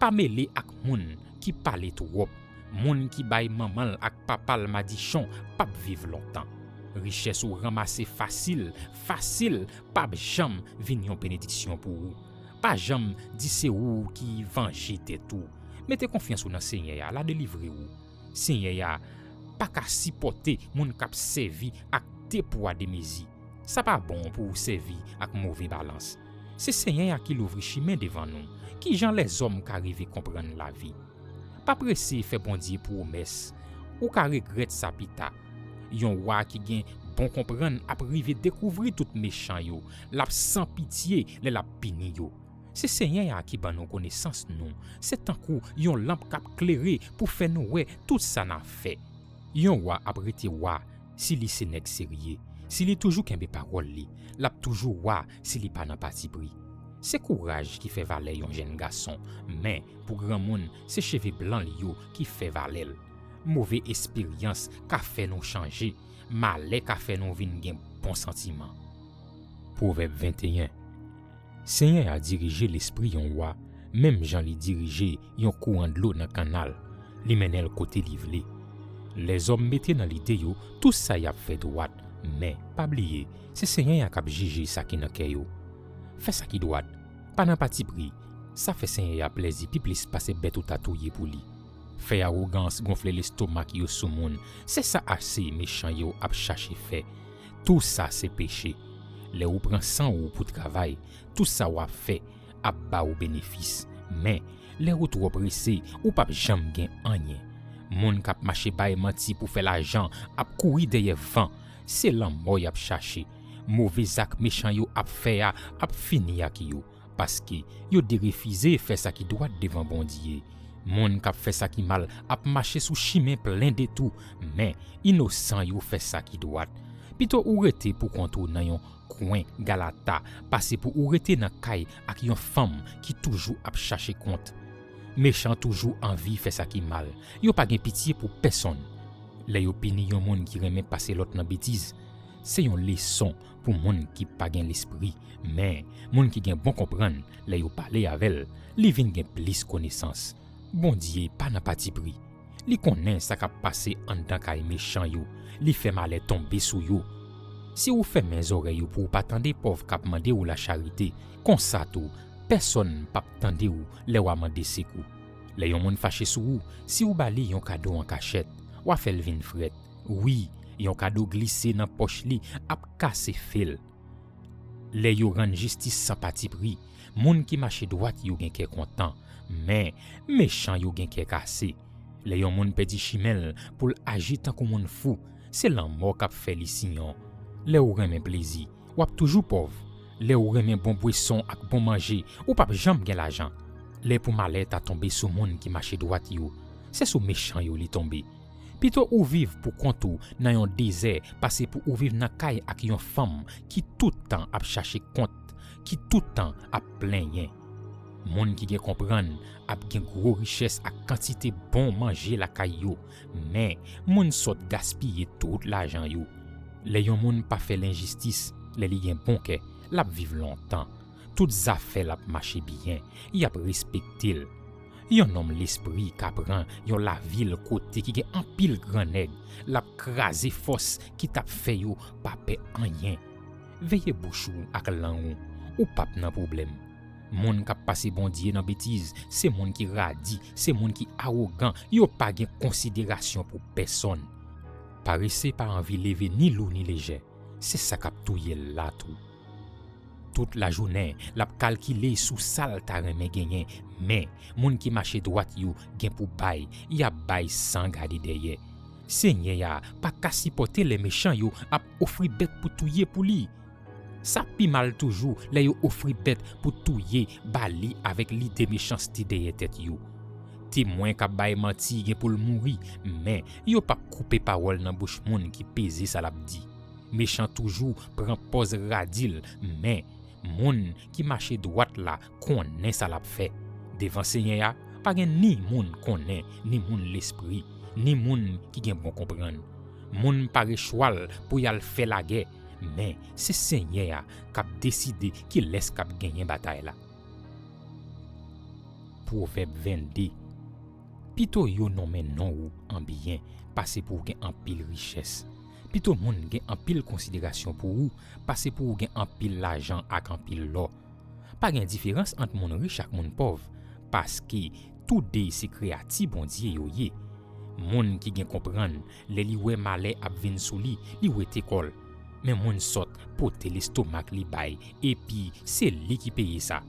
Pa mele ak moun ki pale twòp. Moun ki bay manman l ak papa l madichon p ap viv lontan. Richès ou ranmase fasil, fasil, p ap janm vin yon benediksyon pou ou. Pa janm di se ou ki vanje tèt ou. Mete konfyans ou nan Senyè a, l a delivre ou. Senyè a pa ka sipòte moun k ap sèvi ak de pwa, de mezi. Sa pa bon pou w sèvi ak move balans. Se Senyè a ki louvri chimen devan nou. Ki jan lèzòm ka rive konprann lavi? Pa prese fè Bondye pwomès. Ou ka regrèt sa pita. Yon wa ki gen bon konprann ap rive dekouvri tout mechan yo. L ap san pitye lè l ap pini yo. Se Senyè a ki ban nou konesans nou. Se tankou yon lanp k ap klere pou fè nou wè tout sa n ap fè. Yon wa ap rete wa si li se nèg serye, si li toujou kenbe pawòl li, l ap toujou wa si li pa nan patipri. Se kouraj ki fè valè yon jèn gason, men pou granmoun, se cheve blan li yo ki fè valè l. Move esperyans ka fè nou chanje, malè ka fè nou vin gen bon santiman. Pwovèb venteyen. Senyè a dirije lespri yon wa, menm jan li dirije yon kouran dlo nan kannal, li mennen l kote li vle. Lèzòm mete nan lide yo tou sa y ap fè dwat, men, pa bliye, se Senyè a k ap jije sa ki nan kè yo. Fè sa ki dwat, pa nan patipri, sa fè Senyè a plèzi pi plis pase bèt ou ta touye pou li. Fè awogans gonfle lestomak yo sou moun, se sa ase mechan yo ap chache fè. Tou sa se peche. Lè ou pran san ou pou travay, tou sa w ap fè ap ba ou benefis. Men, lè ou twò prese, ou p ap janm gen anyen. Moun k ap mache bay manti pou fè lajan ap kouri dèyè van. Se lanmò y ap chache. Move zak mechan yo ap fè a ap fini ak yo, paske yo derefize fè sa ki dwat devan Bondye. Moun k ap fè sa ki mal ap mache sou chimen plen detou, men inosan yo fè sa ki dwat. Pito ou rete poukont ou nan yon kwen galata pase pou ou rete nan kay ak yon fanm ki toujou ap chache kont. Mechan toujou anvi fè sa ki mal. Yo pa gen pitye pou pèsonn. Lè yo pini yon moun ki renmen pase lòt nan betiz, se yon leson pou moun ki pa gen lespri. Men, moun ki gen bon konprann, lè yo pale avè l, li vin gen plis konesans. Bondye pa nan patipri. Li konnen sa k ap pase anndan kay mechan yo. Li fè malè tonbe sou yo. Si ou fèmen zòrèy ou pou w pa tande pòv k ap mande w lacharite, konsa tou, pèsonn p ap tande w lè w a mande sekou. Lè yon moun fache sou ou, si w ba li yon kado an kachèt, w a fè l vin frèt. Wi, yon kado glise nan pòch li ap kase fe l. Lè yo rann jistis san patipri, moun ki mache dwat yo gen kè kontan, men mechan yo gen kè kase. Lè yon moun pèdi chimen l pou l aji tankou moun fou, se lanmò k ap fè li siyon. Lè ou renmen plezi, w ap toujou pòv. Lè ou renmen bon bweson ak bon manje, ou p ap janm gen lajan. Lè pou malè ta tonbe sou moun ki mache dwat yo, se sou mechan yo li tonbe. Pito ou viv poukont ou nan yon dezè pase pou ou viv nan kay ak yon fanm ki tout tan ap chache kont, ki tout tan ap plenyen. Moun ki gen konprann ap gen gwo richès ak kantite bon manje lakay yo, men moun sòt gaspiye tout lajan yo. Lè yon moun pa fè lenjistis, lè li gen bon kè, l ap viv lontan. Tout zafè l ap mache byen, y ap respekte l. Yon nonm lespri ka pran yon lavil kote ki gen anpil gran nèg, l ap kraze fòs ki t ap fè yo pa pè anyen. Veye bouch ou ak lang ou, ou p ap nan pwoblèm. Moun k ap pase Bondye nan betiz, se moun ki radi, se moun ki awogan, yo pa gen konsiderasyon pou pèsonn. Parese pa anvi leve ni lou ni lejè, se sa k ap touye l la tou. Tout lajounen, l ap kalkile sou sa l ta renmen genyen, men moun ki mache dwat yo gen pou bay, y ap bay san gade dèyè. Senyè a pa ka sipòte lè mechan yo ap ofri bèt pou touye pou li. Sa pi mal toujou lè yo ofri bèt pou touye ba li avèk lide mechanste dèyè tèt yo. Temwen k ap bay manti gen pou l mouri, men yo p ap koupe pawòl nan bouch moun ki peze sa l ap di. Mechan toujou pran pòz radi l, men moun ki mache dwat la konnen sa l ap fè. Devan Senyè a, pa gen ni moun konnen, ni moun lespri, ni moun ki gen bon konprann. Moun pare chwal pou y al fè lagè, men se Senyè a k ap deside kilès k ap genyen batay la. Pwovèb vennde. Pito yo nonmen non ou an byen pase pou w gen anpil richès. Pito moun gen anpil konsiderasyon pou ou pase pou w gen anpil lajan ak anpil lò. Pa gen diferans ant moun rich ak moun pòv, paske toude se kreyati Bondye yo ye. Moun ki gen konprann, lè li wè malè ap vin sou li, li wete kò l. Men moun sòt pote lestomak li bay, epi se li ki peye sa.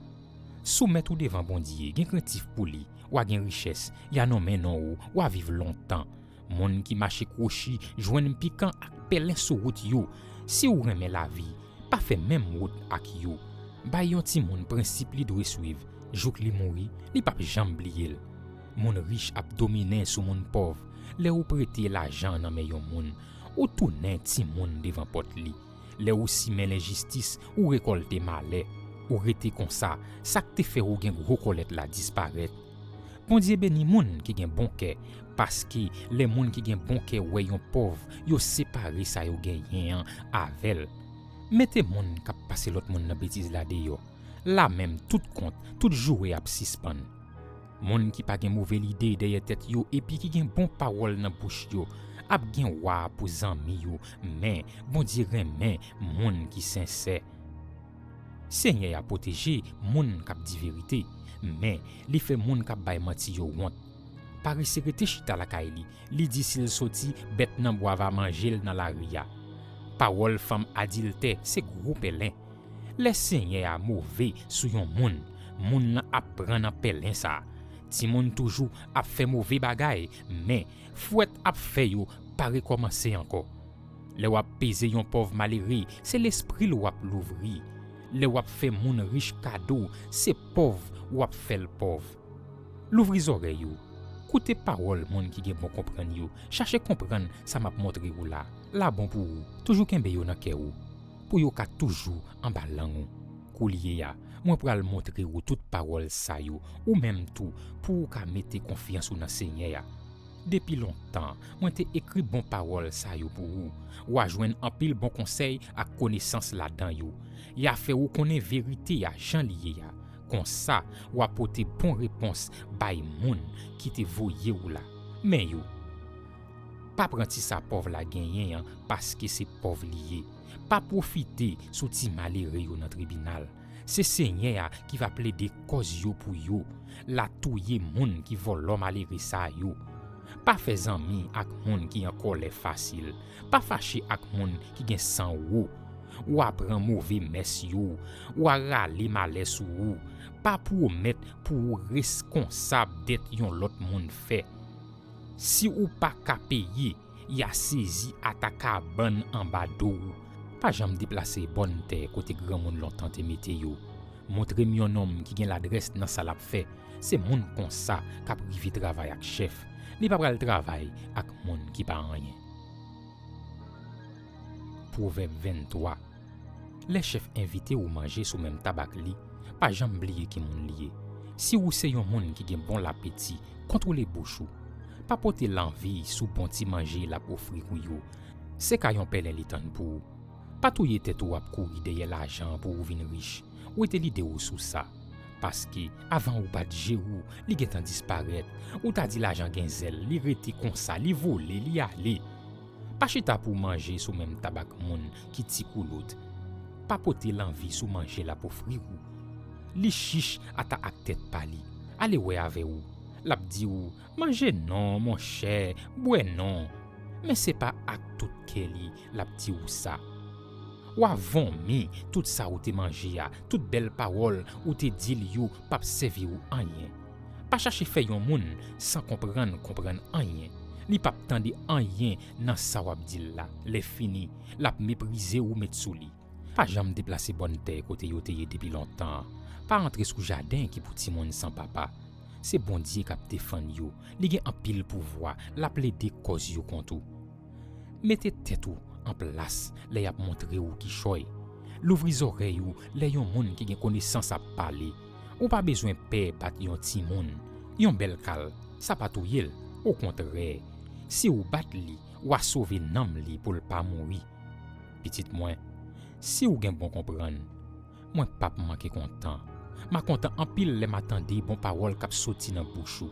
Soumèt ou devan Bondye, gen krentif pou li, w a gen richès, y a nonmen non ou, w a viv lontan. Moun ki mache kwochi jwenn pikan ak pèlen sou wout yo. Si w renmen lavi, pa fè menm wout ak yo. Bay yon timoun prensip li dwe swiv, jouk li mouri, li p ap janm bliye l. Moun rich ap dominen sou moun pòv. Lè ou prete lajan nan men yon moun, ou tounen timoun devan pòt li. Lè ou simen lenjistis, ou rekòlte malè. Ou rete konsa, sa k te fè ou gen gwo kòlèt la disparèt. Bondye beni moun ki gen bon kè, paske lè moun ki gen bon kè wè yon pòv, yo separe sa yo genyen an avè l. Mete moun k ap pase lòt moun nan betiz la deyò. La menm tout kont, tout joure ap sispann. Moun ki pa gen move lide dèyè tèt yo epi ki gen bon pawòl nan bouch yo ap gen wa pou zanmi yo, men Bondye renmen moun ki sensè. Senyè a pwoteje moun k ap di verite, men li fè moun k ap bay manti yo wont. Parese rete chita lakay li, li di si l soti, bèt nan bwa va manje l nan lari a. Pawòl fanm adiltè se gwo pèlen. Lè Senyè a move sou yon moun, moun nan ap pran nan pèlen sa a. Timoun toujou ap fè move bagay, men fwèt ap fè yo pa rekòmanse ankò. Lè w ap peze yon pòv malere, se lespri l w ap louvri. Lè w ap fè moun rich kado, se pòv w ap fè l pòv. Louvri zòrèy ou. Koute pawòl moun ki gen bon konprann yo. Chache konprann sa m ap montre ou la. La bon pou ou. Toujou kenbe yo nan kè ou, pou yo ka toujou anba lang ou. Koulye a, mwen pral montre ou tout pawòl sa yo, ou menm tou, pou ou ka mete konfyans ou nan Senyè a. Depi lontan, mwen te ekri bon pawòl sa yo pou ou. W a jwenn anpil bon konsèy ak konesans ladan yo. Y a fè ou konnen verite a jan li ye a. Konsa, w a pote bon repons bay moun ki te voye w la. Men yo, pa pran ti sa pòv la genyen an paske se pòv li ye. Pa pwofite sou ti malere yo nan tribinal. Se Senyè a ki va plede kòz yo pou yo. L a touye moun ki vòlò malere sa yo. Pa fè zanmi ak moun ki an kòlè fasil. Pa fache ak moun ki gen san wo. W a pran move mès yo. W a rale malè sou ou. Pa pwomèt pou ou reskonsab dèt yon lòt moun fè. Si ou pa ka peye, y a sezi ata kabann anba do ou. Pa janm deplase bòn tè kote granmoun lontan te mete yo. Montre m yon nonm ki gen ladrès nan sa l ap fè. Se moun konsa k ap rive travay ak chèf. Li pa pral travay ak moun ki pa anyen. Pwovèb venntwa. Lè chèf envite ou manje sou menm tab ak li, pa janm bliye ki moun li ye. Si ou se yon moun ki gen bon lapeti, kontwole bouch ou. Pa pote lanvi sou bon ti manje l ap ofri ou yo. Se ka yon pèlen li tann pou ou. Pa touye tèt ou ap kouri dèyè lajan pou ou vin rich. Wete lide ou sou sa. Paske, avan ou bat je ou, li gentan disparèt. Ou ta di lajan gen zèl, li rete konsa, li vole, li ale. Pa chita pou w manje sou menm tab ak moun ki ti koulout. Pa pote lanvi sou manje l ap ofri ou. Li chich ata ak tèt pa li. Ale wè avè ou. L ap di ou, manje non, monchè, bwè non. Men se pa ak tout kè li l ap di ou sa. W a vonmi tout sa ou te manje a, tout bèl pawòl ou te di l yo p ap sèvi ou anyen. Pa chache fè yon moun san konprann konprann anyen. Li p ap tande anyen nan sa w ap di l la. Lèfini, l ap meprize ou met sou li. Pa janm deplase bòn tè kote yo te ye depi lontan an. Pa antre sou jaden ki pou timoun san papa. Se Bondye k ap defann yo. Li gen anpil pouvwa, l ap plede kòz yo kont ou. Mete tèt ou an plas lè y ap montre ou kichòy. Louvri zòrèy ou lè yon moun ki gen konesans ap pale. Ou pa bezwen pè bat yon timoun. Yon bèl kal, sa pa touye l. Okontrè, si w bat li, w a sove nanm li pou l pa mouri. Pitit mwen, si w gen bon konprann, mwen p ap manke kontan. M a kontan anpil lè m a tande bon pawòl k ap soti nan bouch ou.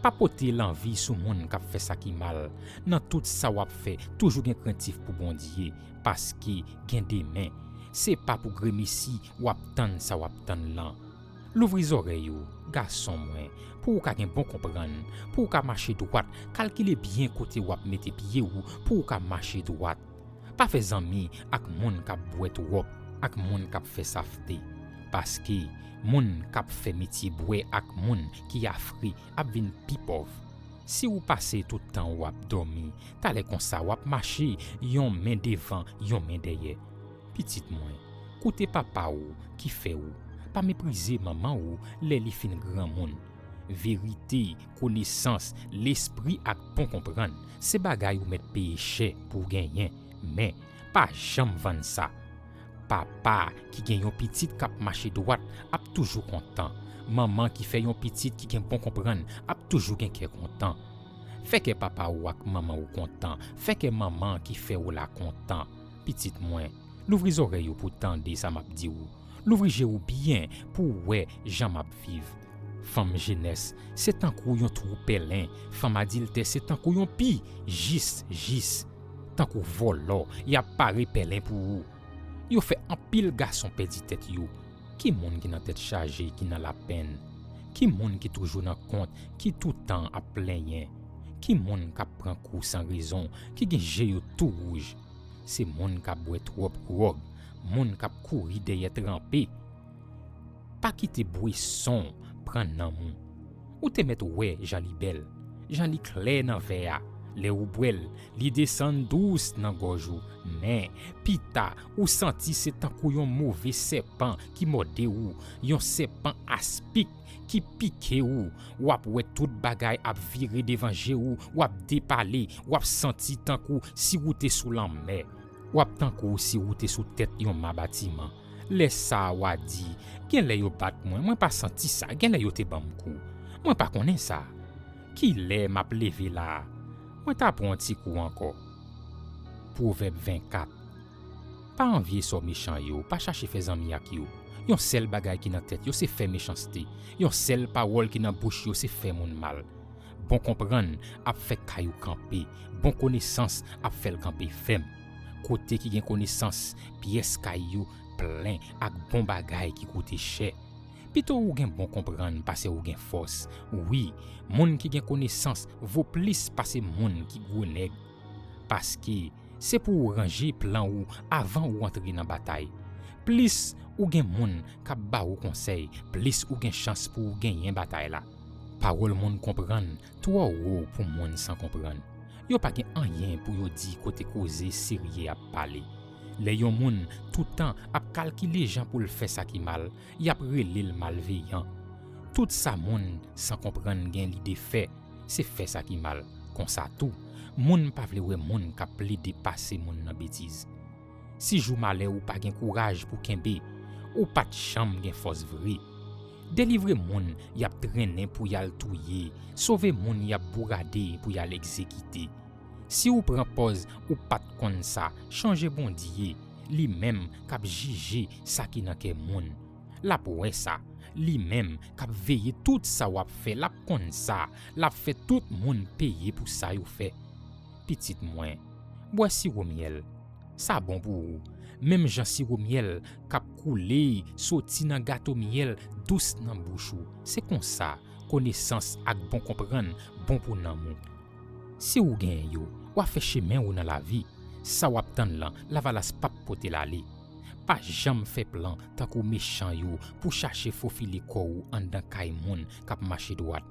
Pa pote lanvi sou moun k ap fè sa ki mal. Nan tout sa w ap fè, toujou gen krentif pou Bondye, paske gen demen. Se pa pou gremesi w ap tann sa w ap tann lan. Louvri zòrèy ou, gason mwen, pou w ka gen bon konprann, pou w ka mache dwat, kalkile byen kote w ap mete pye w pou w ka mache dwat. Pa fè zanmi ak moun k ap bwè twòp, ak moun k ap fè safte. Paske moun k ap fè metye bwè ak moun ki afre ap vin pi pòv. Si w pase tout tan w ap dòmi, talè konsa w ap mache yon men devan, yon men dèyè. Pitit mwen, koute papa w ki fè w. Pa meprize manman w lè li fin granmoun. Verite, konesans, lespri ak bon konprann, se bagay ou mèt peye chè pou w genyen. Men, pa janm vann sa. Papa ki gen yon pitit k ap mache dwat ap toujou kontan. Manman ki fè yon pitit ki gen bon konprann ap toujou gen kè kontan. Fè kè papa w ak manman w kontan. Fè kè manman ki fè w la kontan. Pitit mwen, louvri zòrèy ou pou w tande sa m ap di w. Louvri je ou byen pou w wè jan m ap viv. Fanm jenès, se tankou yon twou pèlen. Fanm adiltè, se tankou yon pi. Jis, jis. Tankou vòlò, y ap pare pèlen pou ou. Yo fè anpil gason pèdi tèt yo. Ki moun ki nan tèt chaje, ki nan lapenn? Ki moun ki toujou nan kont, ki toutan ap plenyen? Ki moun k ap pran kou san rezon, ki gen je yo tou wouj? Se moun k ap bwè twòp gwòg, moun k ap kouri dèyè tranpe. Pa kite bweson pran nanm ou. Ou te mèt wè jan li bèl, jan li klè nan vè a. Lè ou bwè l, li desann dous nan gòj ou. Men, pita, ou santi se tankou yon move sèpan ki mòde ou, yon sèpan aspik ki pike ou. W ap wè tout bagay ap vire devan je ou, w ap depale, w ap santi tankou si ou te sou lanmè. W ap tankou si ou te sou tèt yon ma batiman. Lè sa a, w a di, genlè yo bat mwen, mwen pa santi sa, genlè yo te ban m kou. Mwen pa konnen sa. Kilè m ap leve la a? Mwen ta pran yon ti kou ankò. Pwovèb vennkat. Pa anvye sò mechan yo, pa chache fè zanmi ak yo. Yon sèl bagay ki nan tèt yo, se fè mechanste. Yon sèl pawòl ki nan bouch yo, se fè moun mal. Bon konprann ap fè kay ou kanpe. Bon konesans ap fè l kanpe fèm. Kote ki gen konesans, pyès kay yo plen ak bon bagay ki koute chè. Pito ou gen bon konprann pase ou gen fòs. Wi, moun ki gen konesans vo plis pase moun ki gwo nèg. Paske se pou ou ranje plan ou avan ou antre nan batay. Plis ou gen moun k ap ba ou konsèy, plis ou gen chans pou ou genyen batay la. Pawòl moun konprann twò wo pou moun san konprann. Yo pa gen anyen pou yo di kote koze serye ap pale. Lè yon moun toutan ap kalkile jan pou l fè sa ki mal, y ap rele l malveyan. Tout sa moun san konprann gen lide fè, se fè sa ki mal. Konsa tou, moun pa vle wè moun k ap plede pase moun nan betiz. Si jou malè ou pa gen kouraj pou kenbe, ou pa t janm gen fòs vre. Delivre moun y ap trennen pou y al touye, sove moun y ap bourade pou y al egzekite. Si w pran pòz ou pa t konn sa, chonje Bondye, li menm k ap jije sa ki nan kè moun. L ap wè sa, li menm k ap veye tout sa w ap fè, l ap konn sa, l ap fè tout moun peye pou sa yo fè. Pitit mwen, bwè siwo myèl, sa bon pou ou, menm jan siwo myèl k ap koule soti nan gato myèl dous nan bouch ou. Se konsa, konesans ak bon konprann bon pou nanm ou. Si w genyen yo, w a fè chemen ou nan lavi. Sa w ap tann lan, lavalas p ap pote l ale. Pa janm fè plan tankou mechan yo pou chache fofile kò w anndan kay moun k ap mache dwat.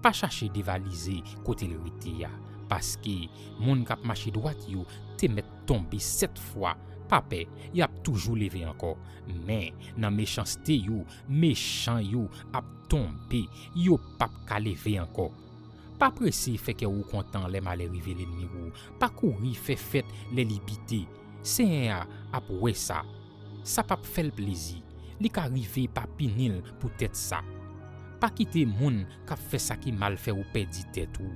Pa chache devalize kote l rete a, paske moun k ap mache dwat yo te mèt tonbe sèt fwa, pa pè, y ap toujou leve ankò. Men, nan mechanste yo, mechan yo ap tonbe, yo p ap ka leve ankò. Pa prese fè kè w kontan lè malè rive lènmi w. Pa kouri fè fèt lè li bite. Senyè a ap wè sa. Sa p ap fè l plezi. Li ka rive pa pini l poutèt sa. Pa kite moun k ap fè sa ki mal fè w pèdi tèt ou.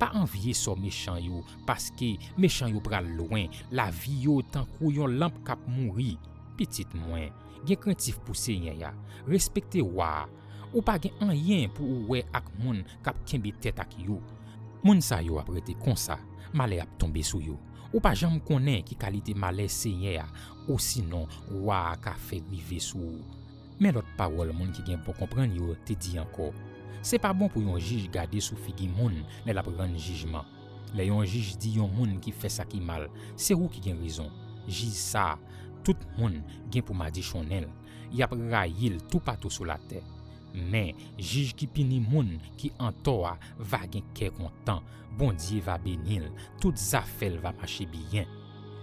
Pa anvye sò mechan yo, paske mechan yo pral lwen. Lavi yo tankou yon lanp k ap mouri. Pitit mwen, gen krentif pou Senyè a. Respekte wa a. Ou pa gen anyen pou ou wè ak moun k ap kenbe tèt ak yo. Moun sa yo ap rete konsa, malè ap tonbe sou yo. Ou pa janm konnen ki kalite malè Senyè a, osinon wa a ka fè rive sou ou. Men lòt pawòl moun ki gen bon konprann yo te di ankò: Se pa bon pou yon jij gade sou figi moun lè l ap rann jijman. Lè yon jij di yon moun ki fè sa ki mal, se ou ki gen rezon. Jij sa a, tout moun gen pou madichonnen l. Y ap rayi l toupatou sou latè. Men, jij ki pini moun ki antò a va gen kè kontan. Bondye va beni l. Tout zafè l va mache byen.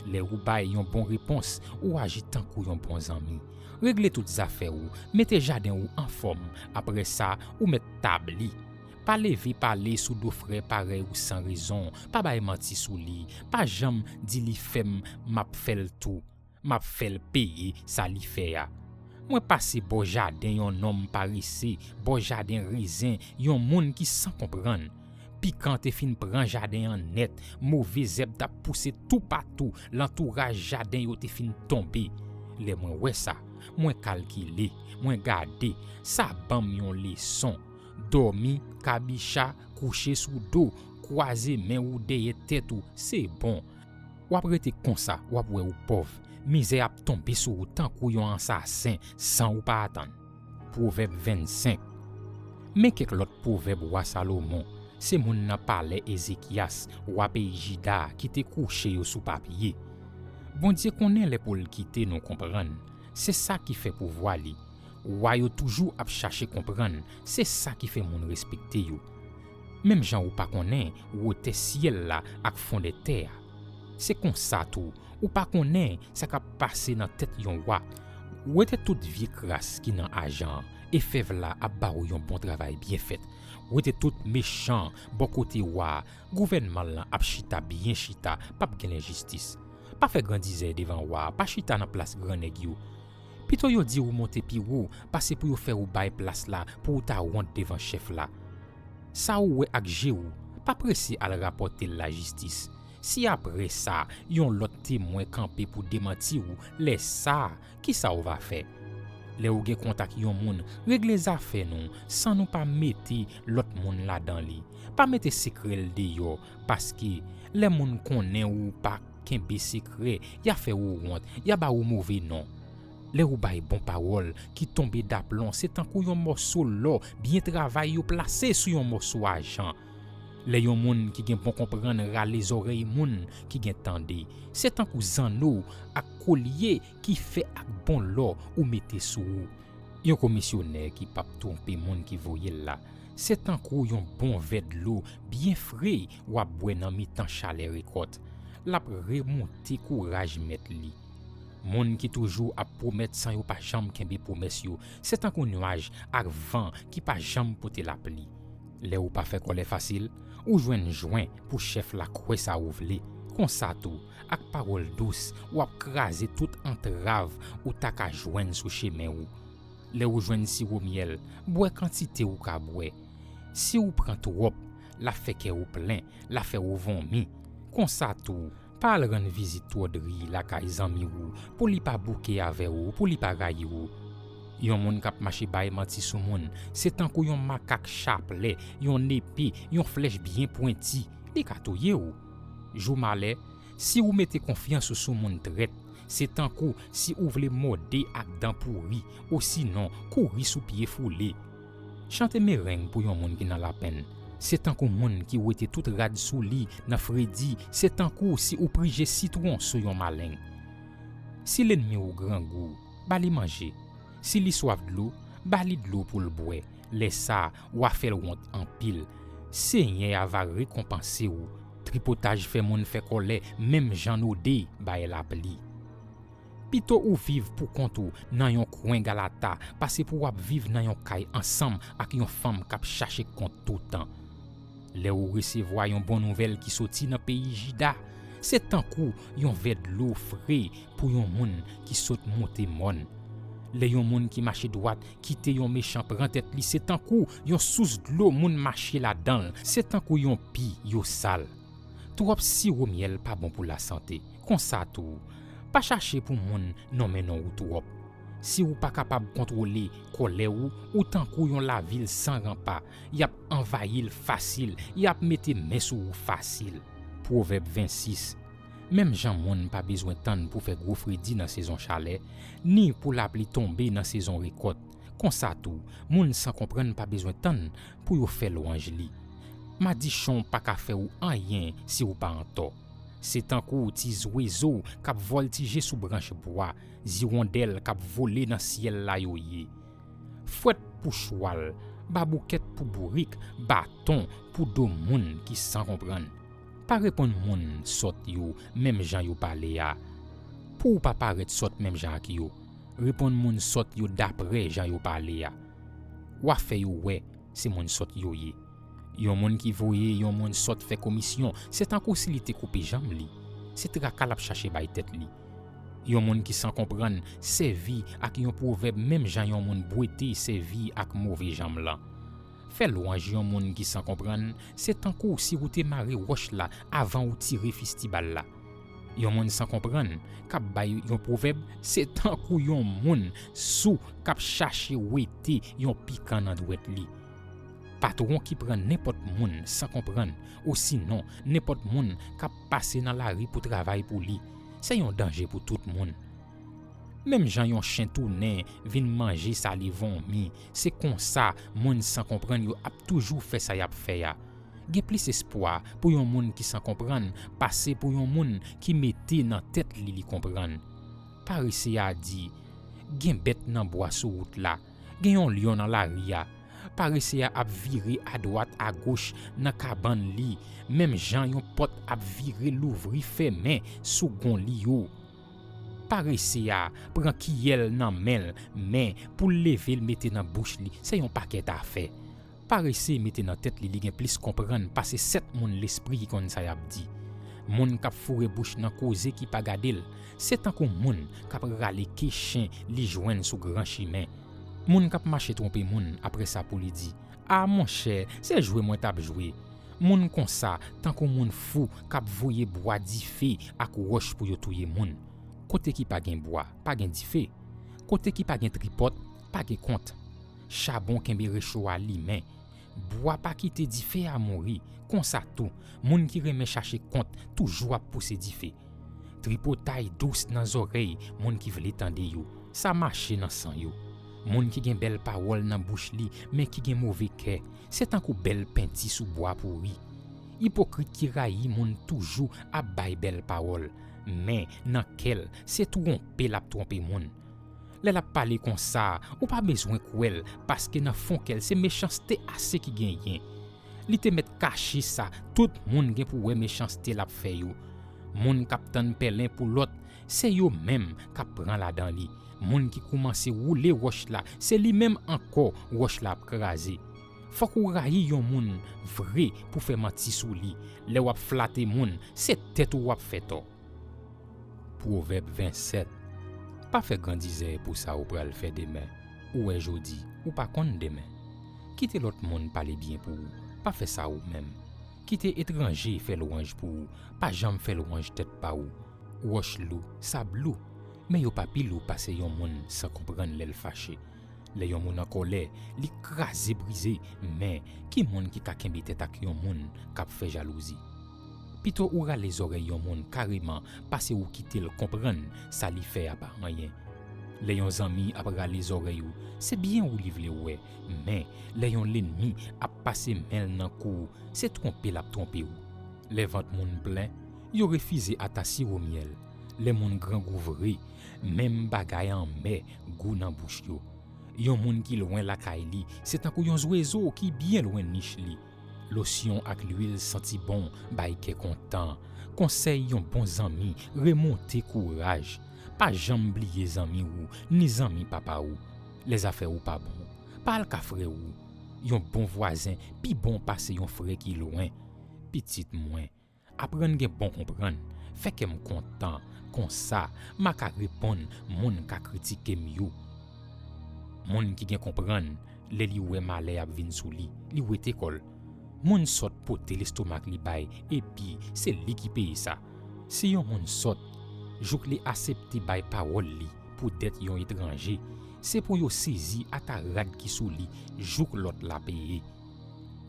Lè ou bay yon bon repons, ou aji tankou yon bon zanmi. Regle tout zafè ou, mete jaden ou anfòm. Apre sa, ou mèt tabli. Pa leve pale sou do frè parèy ou san rezon. Pa bay manti sou li. Pa janm di li fè m, m ap fè l tou. M ap fè l peye sa li fè a. Mwen pase bò jaden yon nonm parese, bò jaden rezen yon moun ki san konprann. Pikan te fin pran jaden an nèt, move zèb t ap pouse toupatou, lantouraj jaden yo te fin tonbe. Lè mwen wè sa, mwen kalkile, mwen gade, sa ban m yon leson. Dòmi, kabicha, kouche sou do, kwaze men ou dèyè tèt ou, se bon. W ap rete konsa, w ap wè ou pòv. Mizè ap tonbe sou ou tankou yon ansasen, san ou pa atann. Pwovèb vennsenk. Men kèk lòt pwovèb wa Salomon, se moun nan palè Ezekyas, wa peyi Jida a, ki te kouche yo sou papye. Bondye konnen lè pou l kite nou konprann. Se sa ki fè pouvwa li. Wa yo toujou ap chache konprann, se sa ki fè moun respekte yo. Menm jan ou pa konnen wotè syèl la ak fondè tè a, se konsa tou, ou pa konnen sa k ap pase nan tèt yon wa. Wete tout vye kras ki nan ajan an, efèv la ap ba ou yon bon travay byen fèt. Wete tout mechan bò kote wa a, gouvènman l lan ap chita byen chita, p ap gen lenjistis. Pa fè grandizè devan wa a, pa chita nan plas gran nèg yo. Pito yo di ou monte pi wo, pase pou yo fè ou bay plas la pou ou ta wont devan chèf la. Sa ou wè ak je ou, pa prese al rapòte l lajistis. Si apre sa, yon lòt temwen kanpe pou demanti ou, lè sa a, kisa ou va fè? Lè ou gen kont ak yon moun, regle zafè nou, san nou pa mete lòt moun ladan li. Pa mete sekrè l deyò, paske lè moun konnen ou pa kenbe sekrè, y a fè ou wont, y a ba ou move non. Lè ou bay bon pawòl ki tonbe daplon, se tankou yon mòso lò byen travay yo plase sou yon mòso ajan. Lè yon moun ki gen bon konprann rale zòrèy moun ki gen tande, se tankou zanno ak kolye ki fè ak bon lò ou mete sou ou. Yon komisyonè ki p ap twonpe moun ki voye l la, se tankou yon bon vè dlo byen fre w ap bwè nan mitan chalè rekòt. L ap remoute kouraj mèt li. Moun ki toujou ap pwomèt san yo pa janm kenbe pwomès yo, se tankou nwaj ak van ki pa janm pote lapli. Lè ou pa fè kòlè fasil, ou jwenn jwen pou chèf la kwè sa ou vle. Konsa tou, ak pawòl dous, w ap kraze tout antrav ou ta ka jwenn sou chemen ou. Lè ou jwenn siwo myèl, bwè kantite ou ka bwè. Si ou pran twòp, l ap fè kè ou plen, l ap fè ou vonmi. Konsa tou, pa al rann vizit twò dri lakay zanmi ou, pou li pa bouke avè ou, pou li pa rayi ou. Yon moun k ap mache bay manti sou moun, se tankou yon makak chaplè, yon nepe, yon flèch byen pwenti, li ka touye ou. Jou malè, si ou mete konfyans ou sou moun trèt, se tankou si ou vle mòde ak dan pouri, osinon kouri sou pye foule. Chante mereng pou yon moun ki nan lapenn, se tankou moun ki wete tout rad sou li nan fredi, se tankou si ou prije sitwon sou yon maleng. Si lènmi ou grangou, ba li manje. Si li swaf dlo, ba li dlo pou l bwè. Lè sa a, w a fè l wont anpil. Senyè a va rekonpanse w. Tripotaj fè moun fè kòlè, menm jan node bay lapli. Pito ou viv poukont ou nan yon kwen Galata, pase pou w ap viv nan yon kay ansanm ak yon fanm k ap chache kont toutan. Lè ou resevwa yon bon nouvèl ki soti nan peyi Jida, se tankou yon vè dlo fre pou yon moun ki sot monte mòn. Lè yon moun ki mache dwat kite yon mechan pran tèt li, se tankou yon sous dlo moun mache ladan l, se tankou yon pi yo sal. Twòp siwo myèl pa bon pou lasante. Konsa tou, pa chache pou moun nonmen non ou twòp. Si ou pa kapab kontwole kòlè ou, ou tankou yon lavil san ranpa, y ap anvayi l fasil, y ap mete men sou ou fasil. Pwovèb vennsis. Menm jan moun pa bezwen tann pou fè gwo fredi nan sezon chalè, ni pou lapli tonbe nan sezon rekòt, konsa tou, moun san konprann pa bezwen tann pou yo fè lwanj li. Madichon pa ka fè ou anyen si ou pa antò. Se tankou ti zwezo k ap vòltije sou branch bwa, ziwondèl k ap vole nan syèl la yo ye. Fwèt pou chwal, baboukèt pou bourik, baton pou do moun ki san konprann. Pa reponn moun sòt yo menm jan yo pale a, pou w pa parèt sòt menm jan ak yo. Reponn moun sòt yo dapre jan yo pale a. W a fè yo wè se moun sòt yo ye. Yon moun ki voye yon moun sòt fè komisyon, se tankou si li te koupe janm li. Se traka l ap chache bay tèt li. Yon moun ki san konprann sèvi ak yon pwovèb menm jan yon moun bwete sèvi ak move janm lan. Fè lwanj yon moun ki san konprann, se tankou si ou te mare wòch la avan ou tire fistibal la. Yon moun san konprann k ap bay yon pwovèb, se tankou yon moun sou k ap chache wete yon pikan nan dwèt li. Patwon ki pran nenpòt moun san konprann, osinon nenpòt moun k ap pase nan lari pou travay pou li, se yon danje pou tout moun. Menm jan yon chen tounen vin manje sa li vonmi, se konsa moun san konprann yo ap toujou fè sa y ap fè a. Gen plis espwa pou yon moun ki san konprann pase pou yon moun ki mete nan tèt li li konprann. Parese a di, gen bèt nan bwa sou wout la, gen yon lyon nan lari a. Parese a ap vire adwat agoch nan kabann li, menm jan yon pòt ap vire louvri fèmen sou gon li yo. Parese a pran kiyè l nan men l, men pou l leve l mete nan bouch li, se yon pakèt afè. Parese mete nan tèt li li gen plis konprann pase sèt moun lespri ki konn sa y ap di. Moun k ap foure bouch nan koze ki pa gade l, se tankou moun k ap rale ke chen li jwenn sou gran chimen. Moun k ap mache twonpe moun apre sa pou li di, a monchè, se jwe mwen t ap jwe. Moun konsa tankou moun fou k ap voye bwa dife ak wòch pou yo touye moun. Kote ki pa gen bwa, pa gen dife. Kote ki pa gen tripòt, pa gen kont. Chabon kenbe recho a limen. Bwa pa kite dife a mouri. Konsa tou, moun ki renmen chache kont toujou ap pouse dife. Tripotay dous nan zòrèy moun ki vle tande yo. Sa mache nan san yo. Moun ki gen bèl pawòl nan bouch li, men ki gen move kè, se tankou bèl penti sou bwa pouri. Ipokrit ki rayi moun toujou ap bay bèl pawòl, men nan kè l, se twonpe l ap twonpe moun. Lè l ap pale konsa, ou pa bezwen kwè l, paske nan fon kè l se mechanste ase ki genyen. Li te mèt kache sa, tout moun gen pou wè mechanste l ap fè yo. Moun k ap tann pèlen pou lòt, se yo menm k ap pran ladan li. Moun ki koumanse woule wòch la, se li menm ankò wòch la ap kraze. Fòk ou rayi yon moun vre pou fè manti sou li. Lè w ap flate moun, se tèt ou w ap fè tò. Pwovèb vennsèt. Pa fè grandizè pou sa ou pral fè demen. Ou wè jodi, ou pa konn demen. Kite lòt moun pale byen pou ou, pa fè sa ou menm. Kite etranje fè lwanj pou ou, pa janm fè lwanj tèt pa ou. Wòch lou, sab lou, men yo pa pi lou pase yon moun san konprann lè l fache. Lè yon moun an kòlè, li kraze brize, men ki moun ki ka kenbe tèt ak yon moun k ap fè jalouzi? Pito ou rale zòrèy yon moun kareman pase ou kite l konprann sa li fè a pa anyen. Lè yon zanmi ap rale zòrèy ou, se byen ou li vle wè, men lè yon lènmi ap pase men l nan kou w, se twonpe l ap twonpe w. Lè vant moun plen, yo refize ata siwo myèl. Lè moun grangou vre, menm bagay anmè gou nan bouch yo. Yon moun ki lwen lakay li, se tankou yon zwezo ki byen lwen nich li. Losyon ak lwil santi bon bay kè kontan. Konsèy yon bon zanmi, remonte kouraj. Pa janm bliye zanmi ou, ni zanmi papa ou. Lè zafè ou pa bon, pa al ka frè ou. Yon bon vwazen pi bon pase yon frè ki lwen. Pitit mwen, aprann gen bon konprann, fè kè m kontan, konsa m a ka reponn moun ka kritike m yo. Moun ki gen konprann, lè li wè malè ap vin sou li, li wete kò l. Moun sòt pote lestomak li bay, epi se li ki peye sa. Si yon moun sòt, jouk li asepte bay pawòl li pou dèt yon etranje, se pou yo sezi ata rad ki sou li jouk lòt la peye.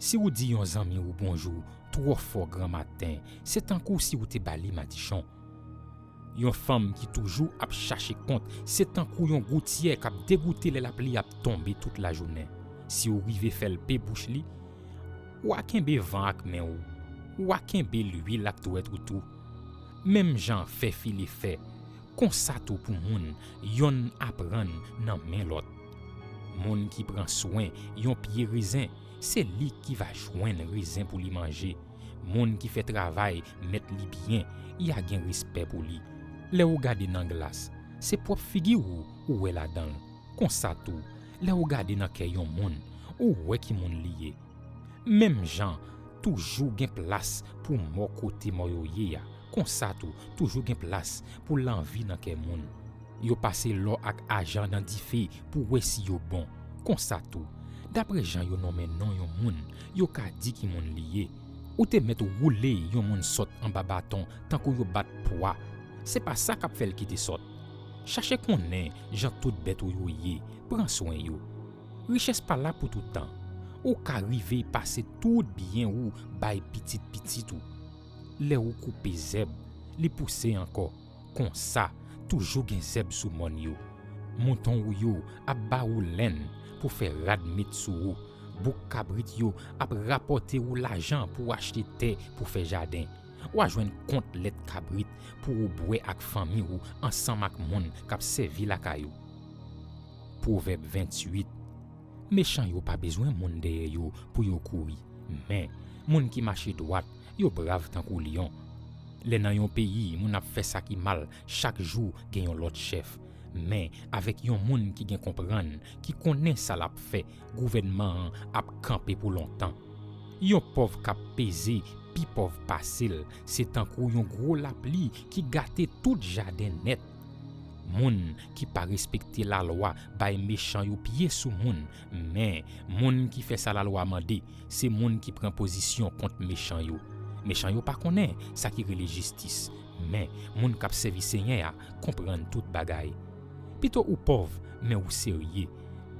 Si w di yon zanmi w bonjou twò fò granmaten, se tankou si w te ba li madichon. Yon fanm ki toujou ap chache kont, se tankou yon goutyè k ap degoute lè lapli ap tonbe tout lajounen. Si w rive fè l pe bouch li, w a kenbe van ak men w, w a kenbe lwil ak dwèt ou tou. Menm jan fè file fè, konsa tou pou moun, yonn aprann nan men lòt. Moun ki pran swen yon pye rezen, se li ki va jwenn rezen pou li manje. Moun ki fè travay mèt li byen, y a gen respè pou li. Lè ou gade nan glas, se pwòp figi w ou wè ladan l. Konsa tou, lè ou gade nan kè yon moun, ou wè ki moun li ye. Menm jan, toujou gen plas pou mò kote mò yo ye a. Konsa tou, toujou gen plas pou lanvi nan kè moun. Yo pase lò ak ajan nan dife pou wè si yo bon. Konsa tou, dapre jan yo nonmen non yon moun, yo ka di ki moun li ye. Ou te mèt woule yon moun sòt anba baton tankou yo bat pwa. Se pa sa k ap fè l kite sòt. Chache konnen jan tout bèt ou yo ye, pran swen yo. Richès pa la pou tout tan. Ou ka rive pase tout byen ou bay pitit pitit ou. Lè ou koupe zèb, li pouse ankò. Konsa, toujou gen zèb sou mòn yo. Mouton ou yo ap ba ou lenn pou fè rad met sou ou. Bouk kabrit yo ap rapòte ou lajan pou w achte tè pou fè jaden. W a jwenn kont lèt kabrit pou ou bwè ak fanmi ou ansanm ak moun k ap sèvi lakay ou. Pwovèb venntuit. Mechan yo pa bezwen moun dèyè yo pou yo kouri, men moun ki mache dwat, yo brav tankou lyon. Lè nan yon peyi moun ap fè sa ki mal, chak jou gen yon lòt chèf. Men avèk yon moun ki gen konprann, ki konnen sa l ap fè, gouvènman an ap kanpe pou lontan. Yon pòv k ap peze pi pòv pase l, se tankou yon gwo lapli ki gate tout jaden nèt. Moun ki pa respekte lalwa bay mechan yo pye sou moun, men moun ki fè sa lalwa mande, se moun ki pran pozisyon kont mechan yo. Mechan yo pa konnen sa ki rele jistis, men moun k ap sèvi Senyè a konprann tout bagay. Pito ou pòv, men ou serye,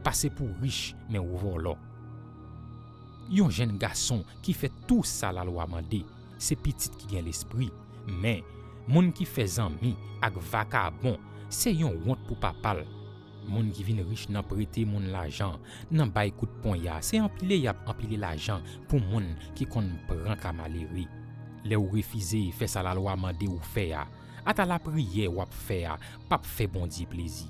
pase pou w rich, men ou vòlò. Yon jèn gason ki fè tou sa lalwa mande, se pitit ki gen lespri, men moun ki fè zanmi ak vakabon, se yon wont pou papa l. Moun ki vin rich nan prete moun lajan, nan bay kout ponya, se anpile y ap anpile lajan pou moun ki konn pran ka malere. Lè w refize fè sa lalwa mande w fè a, ata lapriyè w ap fè a p ap fè Bondye plezi.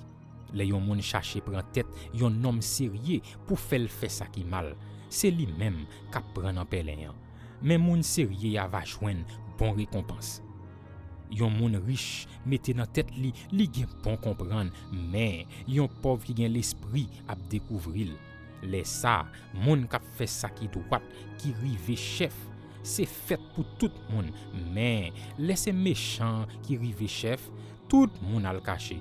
Lè yon moun chache pran tèt yon nonm serye pou fè l fè sa ki mal, se li menm k ap pran nan pèlen an. Men moun serye a va jwenn bon rekonpans. Yon moun rich mete nan tèt li, li gen bon konprann, men yon pòv ki gen lespri ap dekouvri l. Lè sa, moun k ap fè sa ki dwat, ki rive chèf, se fèt pou tout moun, men lè se mechan ki rive chèf, tout moun al kache.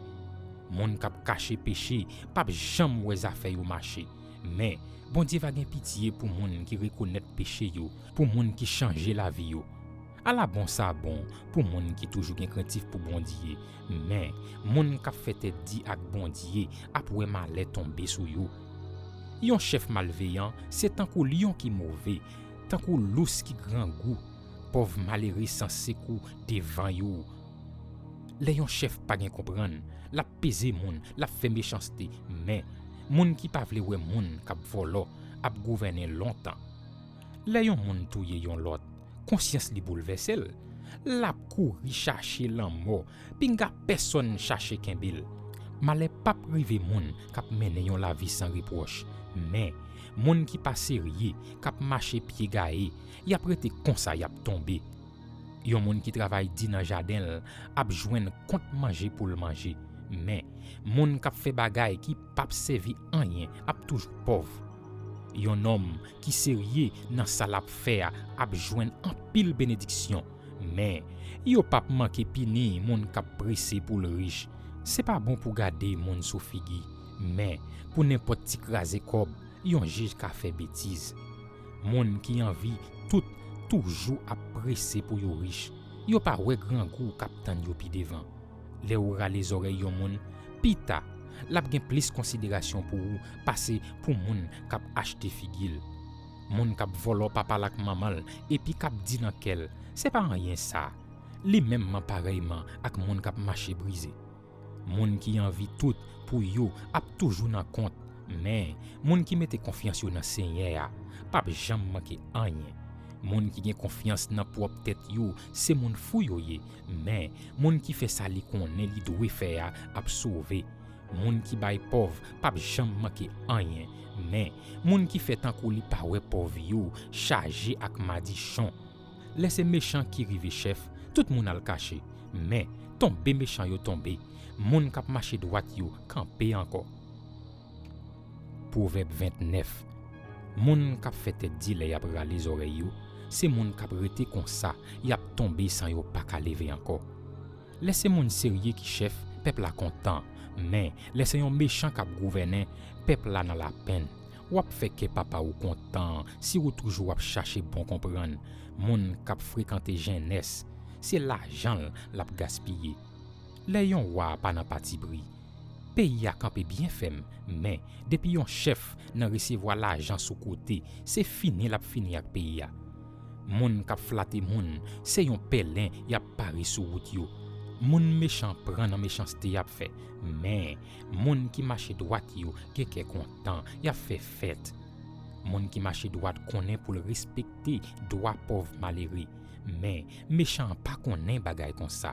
Moun k ap kache peche p ap janm wè zafè yo mache. Men, Bondye va gen pitye pou moun ki rekonèt peche yo, pou moun ki chanje lavi yo. Ala bon sa bon pou moun ki toujou gen krentif pou Bondye, men moun k ap fè tèt di ak Bondye ap wè malè tonbe sou yo. Yon chèf malveyan se tankou lyon ki move, tankou lous ki grangou. Pòv malere sanse kou devan yo. Lè yon chèf pa gen konprann, l ap peze moun, l ap fè mechanste, men moun ki pa vle wè moun k ap vòlò ap gouvènen lontan. Lè yon moun touye yon lòt, konsyans li boulvèse l. L ap kouri chache lanmò, pinga pèsonn chache kenbe l. Malè p ap rive moun k ap mennen yon lavi san repwòch, men moun ki pa serye, k ap mache pye gaye, y ap rete konsa y ap tonbe. Yon moun ki travay di nan jaden l ap jwenn kont manje pou l manje, men moun k ap fè bagay ki p ap sèvi anyen ap toujou pòv. Yon nonm ki serye nan sa l ap fè a ap jwenn anpil benediksyon, men yo p ap manke pini moun k ap prese pou l rich. Se pa bon pou gade moun sou figi, men pou nenpòt ti kraze kòb, yon jij ka fè betiz. Moun ki anvi tout toujou ap prese pou yo rich. Yo pa wè grangou k ap tann yo pi devan. Lè ou rale zòrèy yon moun, pita, l ap gen plis konsiderasyon pou ou pase pou moun k ap achte figi l. Moun k ap vòlò papa l ak manman l epi k ap di nan kè l, "Se pa anyen sa," li menm man parèyman ak moun k ap mache brize. Moun ki anvi tout pou yo ap toujou nan kont, men moun ki mete konfyans yo nan Senyè a p ap janm manke anyen. Moun ki gen konfyans nan pwòp tèt yo se moun fou yo ye, men moun ki fè sa li konnen li dwe fè a ap sove. Moun ki bay pòv p ap janm manke anyen, men moun ki fè tankou li pa wè pòv yo chaje ak madichon. Lè se mechan ki rive chèf, tout moun al kache, men tonbe mechan yo tonbe, moun k ap mache dwat yo kanpe ankò. Pwovèb vennèf. Moun k ap fè tèt di lè y ap rale zòrèy yo, se moun k ap rete konsa, y ap tonbe san yo pa ka leve ankò. Lè se moun serye ki chèf, pèp la kontan, men lè se yon mechan k ap gouvènen, pèp la nan lapenn. W ap fè kè papa w kontan si w toujou ap chache bon konprann. Moun k ap frekante jennès, se lajan l l ap gaspiye. Lè yon wa pa nan patipri, peyi a kanpe byen fèm, men depi yon chèf nan resevwa lajan sou kote, se fini l ap fini ak peyi a. Moun k ap flate moun, se yon pèlen y ap pare sou wout yo. Moun mechan pran nan mechanste y ap fè, men moun ki mache dwat yo gen kè kontan, y ap fè fèt. Moun ki mache dwat konnen pou l respekte dwa pòv malere, men mechan an pa konnen bagay konsa.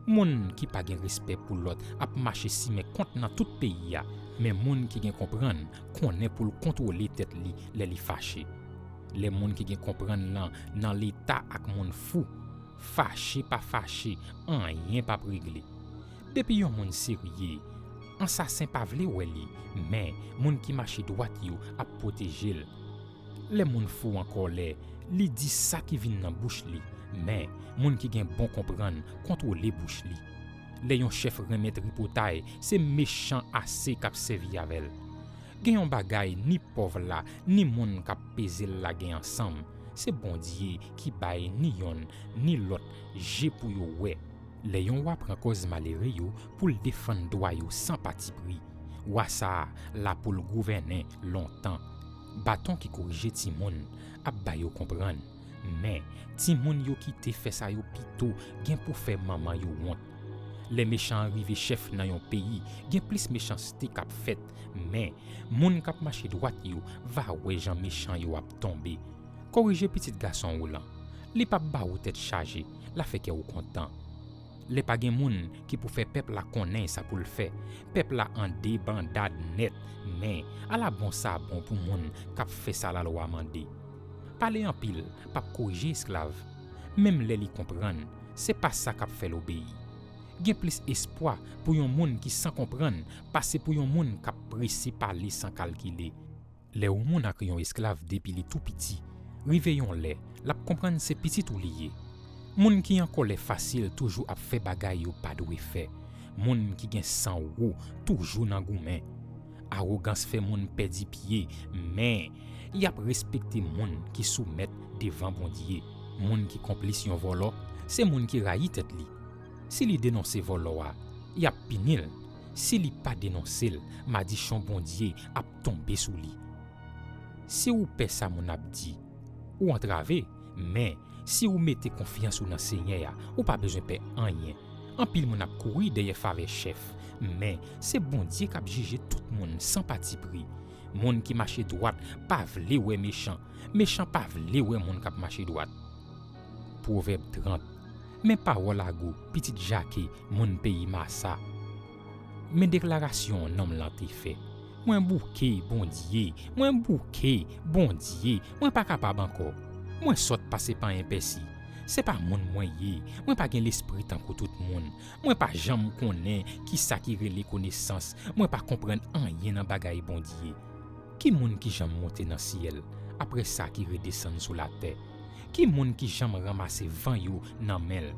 Moun ki pa gen respè pou lòt ap mache simen kont nan tout peyi a, men moun ki gen konprann konnen pou l kontwole tèt li lè li fache. Lè moun ki gen konprann lan nan leta ak moun fou, fache pa fache, anyen p ap regle. Depi yon moun serye, ansasen pa vle wè li, men moun ki mache dwat yo ap pwoteje l. Lè moun fou an kòlè, li di sa ki vin nan bouch li, men moun ki gen bon konprann kontwole bouch li. Lè yon chèf renmen tripotay, se mechan ase k ap sèvi avè l. Gen yon bagay ni pòv la, ni moun k ap peze l la gen ansanm. Se Bondye ki bay ni yonn, ni lòt je pou yo wè. Lè yon wa pran kòz malere yo pou l defann dwa yo san patipri, wa sa a la pou l gouvènen lontan. Baton ki korije timoun ap ba yo konprann, men timoun yo kite fè sa yo pito gen pou fè manman yo wont. Lè mechan an rive chèf nan yon peyi, gen plis mechanste k ap fèt, men moun k ap mache dwat yo va wè jan mechan yo ap tonbe. Korije pitit gason w lan. Li p ap ba ou tèt chaje, l a fè kè w kontan. Lè pa gen moun ki pou fè pèp la konnen sa pou l fè, pèp la an debandad nèt, men ala bon sa bon pou moun k ap fè sa lalwa mande. Pale anpil p ap korije esklav. Menm lè li konprann, se pa sa k ap fè l obeyi. Gen plis espwa pou yon moun ki san konprann pase pou yon moun k ap prese pale san kalkile. Lè yon moun ak yon esklav depi li tou piti, rive yon lè, l ap konprann se pitit ou li ye. Moun ki an kòlè fasil toujou ap fè bagay yo pa dwe fè. Moun ki gen san wo toujou nan goumen. Awogans fè moun pèdi pye, men y ap respekte moun ki soumèt devan Bondye. Moun ki konplis yon vòlò, se moun ki rayi tèt li. Si li denonse vòlò a, y ap pini l. Si li pa denonse l, madichon Bondye ap tonbe sou li. Si w pè sa moun ap di, ou antrave, men si w mete konfyans ou nan Senyè a, ou pa bezwen pè anyen. Anpil moun ap kouri dèyè favè chèf, men se Bondye k ap jije tout moun san patipri. Moun ki mache dwat pa vle wè mechan, mechan pa vle wè moun k ap mache dwat. Pwovèb trant. Men pawòl a gou, pitit Jake, moun peyi Masa. Men deklarasyon nonm lan te fè. Mwen bouke, Bondye, mwen bouke, Bondye, mwen pa kapab ankò. Mwen sòt pase panyen pèsi. Se pa moun mwen ye, mwen pa gen lespri tankou tout moun. Mwen pa janm konnen ki sa ki rele konesans, mwen pa konprann anyen nan bagay Bondye. Ki moun ki janm monte nan syèl, apre sa ki redesann sou latè? Ki moun ki janm ranmase van yo nan men l?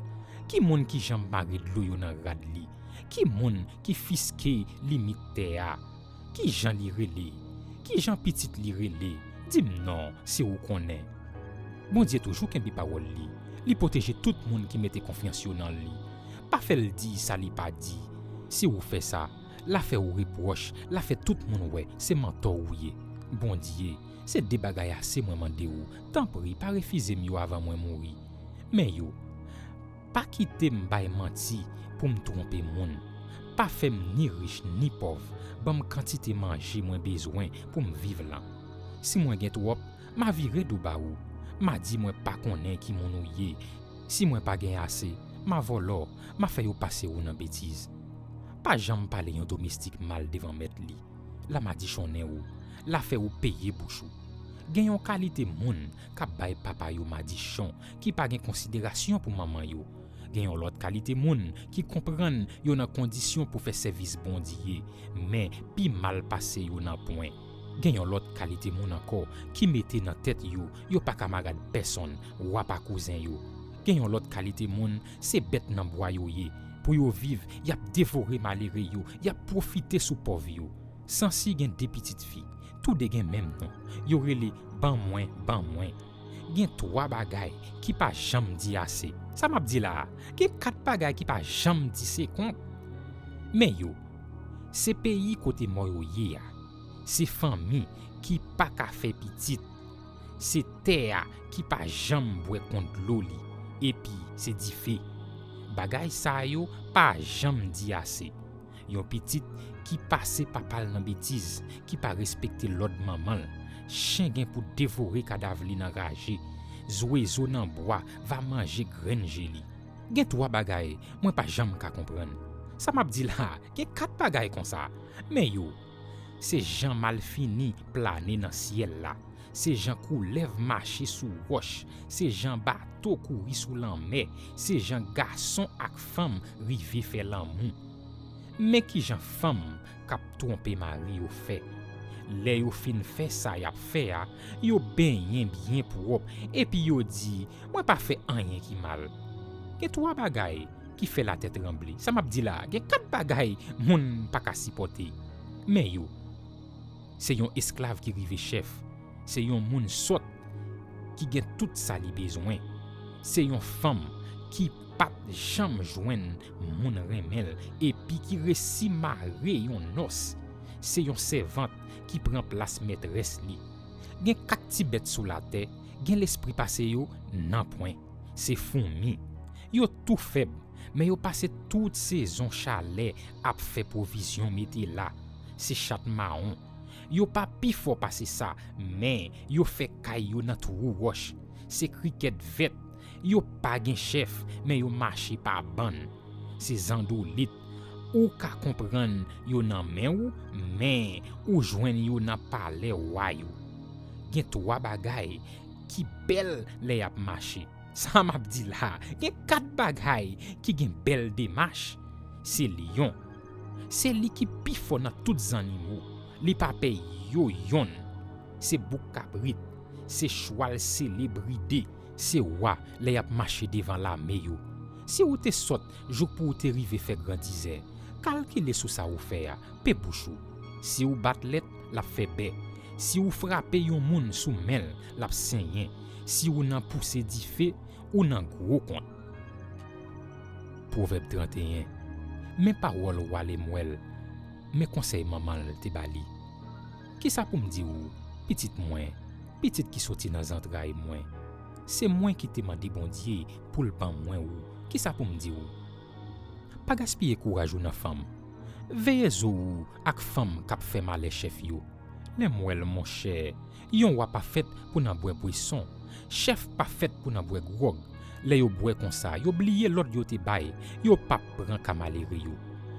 Ki moun ki janm mare dlo yo nan rad li? Ki moun ki fiske limit tè a? Ki jan li rele? Ki jan pitit li rele? Di m non, si w konnen. Bondye toujou kenbe pawòl li. Li pwoteje tout moun ki mete konfyans yo nan li. Pa fè l di sa li pa di. Si w fè sa, l a fè w repwòch, l a fè tout moun wè se mantò w ye. Bondye, se de bagay ase mwen mande w. Tanpri, pa refize m yo avan mwen mouri. Men yo, pa kite m bay manti pou m twonpe moun. Pa fè m ni rich ni pòv. Ban m kantite manje mwen bezwen pou m viv lan. Si mwen gen twòp, m a vire do ba ou. M a di mwen pa konnen ki moun ou ye. Si mwen pa gen ase, m a vòlò, m a fè yo pase ou nan betiz. Pa janm pale yon domestik mal devan mèt li. L a madichonnen ou, l a fè ou peye bouch ou. Gen yon kalite moun k ap bay papa yo madichon ki pa gen konsiderasyon pou manman yo. Gen yon lòt kalite moun ki konprann yo nan kondisyon pou fè sèvis Bondye, men pi mal pase yo nan pwen. Gen yon lòt kalite moun ankò ki mete nan tèt yo, yo pa kamarad pèsonn, wa pa kouzen yo. Gen yon lòt kalite moun, se bèt nan bwa yo ye. Pou yo viv, y ap devore malere yo, y ap pwofite sou pòv yo. Sansi gen de pitit fi, toude gen menm non. Yo rele ban mwen, ban mwen. Gen twa bagay ki pa janm di ase. Sa m ap di la a, gen kat bagay ki pa janm di se kont. Men yo, se peyi kote mò yo ye a. Se fanmi ki pa ka fè pitit. Se tè a ki pa janm bwè kont dlo li, epi se dife. Bagay sa yo pa janm di ase. Yon pitit ki pase papa l nan betiz, ki pa respekte lòd manman l. Chen gen pou devore kadav li nan raje. Zwezo nan bwa va manje grenn je li. Gen twa bagay mwen pa janm ka konprann. Sa m ap di la a, gen kat bagay konsa. Men yo, se jan malfini plane nan syèl la. Se jan koulèv mache sou wòch, se jan bato kouri sou lanmè, se jan gason ak fanm rive fè lanmou. Men kijan fanm k ap twonpe mari yo fè. Lè yo fin fè sa y ap fè a, yo benyen byen pwòp, epi yo di, "Mwen pa fè anyen ki mal." Gen twa bagay ki fè latè tranble. Sa m ap di la a, gen kat bagay moun pa ka sipòte. Men yo, se yon esklav ki rive chèf. Se yon moun sòt ki gen tout sa li bezwen. Se yon fanm ki pa t janm jwenn moun renmen l epi ki resi mare yon nòs. Se yon sèvant ki pran plas mètrès li. Gen kat ti bèt sou latè, gen lespri pase yo, nanpwen. Se foumi. Yo tou fèb, men yo pase tout sezon chalè ap fè pwovizyon mete la. Se chat mawon. Yo pa pi fò pase sa, men yo fè kay yo nan twou wòch. Se krikèt vèt. Yo pa gen chèf, men yo mache pa bann. Se zandolit. Ou ka konprann yo nan men w, men ou jwenn yo nan palè wa yo. Gen twa bagay ki bèl lè y ap mache. Sa m ap di la, gen kat bagay ki gen bèl demach. Se lyon. Se li ki pi fò nan tout zannimo. Li pa pè yo yonn. Se bouk kabrit. Se chwal sele bride. Se wa lè y ap mache devan lame yo. Si w te sòt jouk pou w te rive fè grandizè, Kalkile sou sa ou fè a, pe bouch ou. Si ou bat lèt, l ap fè bè. Si ou frape yon moun sou men l, l ap senyen. Si ou nan pouse dife, ou nan gwo kont. Pwovèb trannteyen. Men pawòl wa Lemwèl, men konsèy manman l te ba li. Kisa pou m di w, pitit mwen, pitit ki soti nan zantray mwen? Se mwen ki te mande Bondye pou l ban mwen ou. Kisa pou m di w? Pa gaspiye kouraj ou nan fanm. Veye zo ou ak fanm k ap fè malè chèf yo. Lemwèl, monchè, yon wa pa fèt pou nan bwè bweson. Chèf pa fèt pou nan bwè gwòg. Lè yo bwè konsa, yo bliye lòd yo te bay. Yo p ap pran ka malere yo.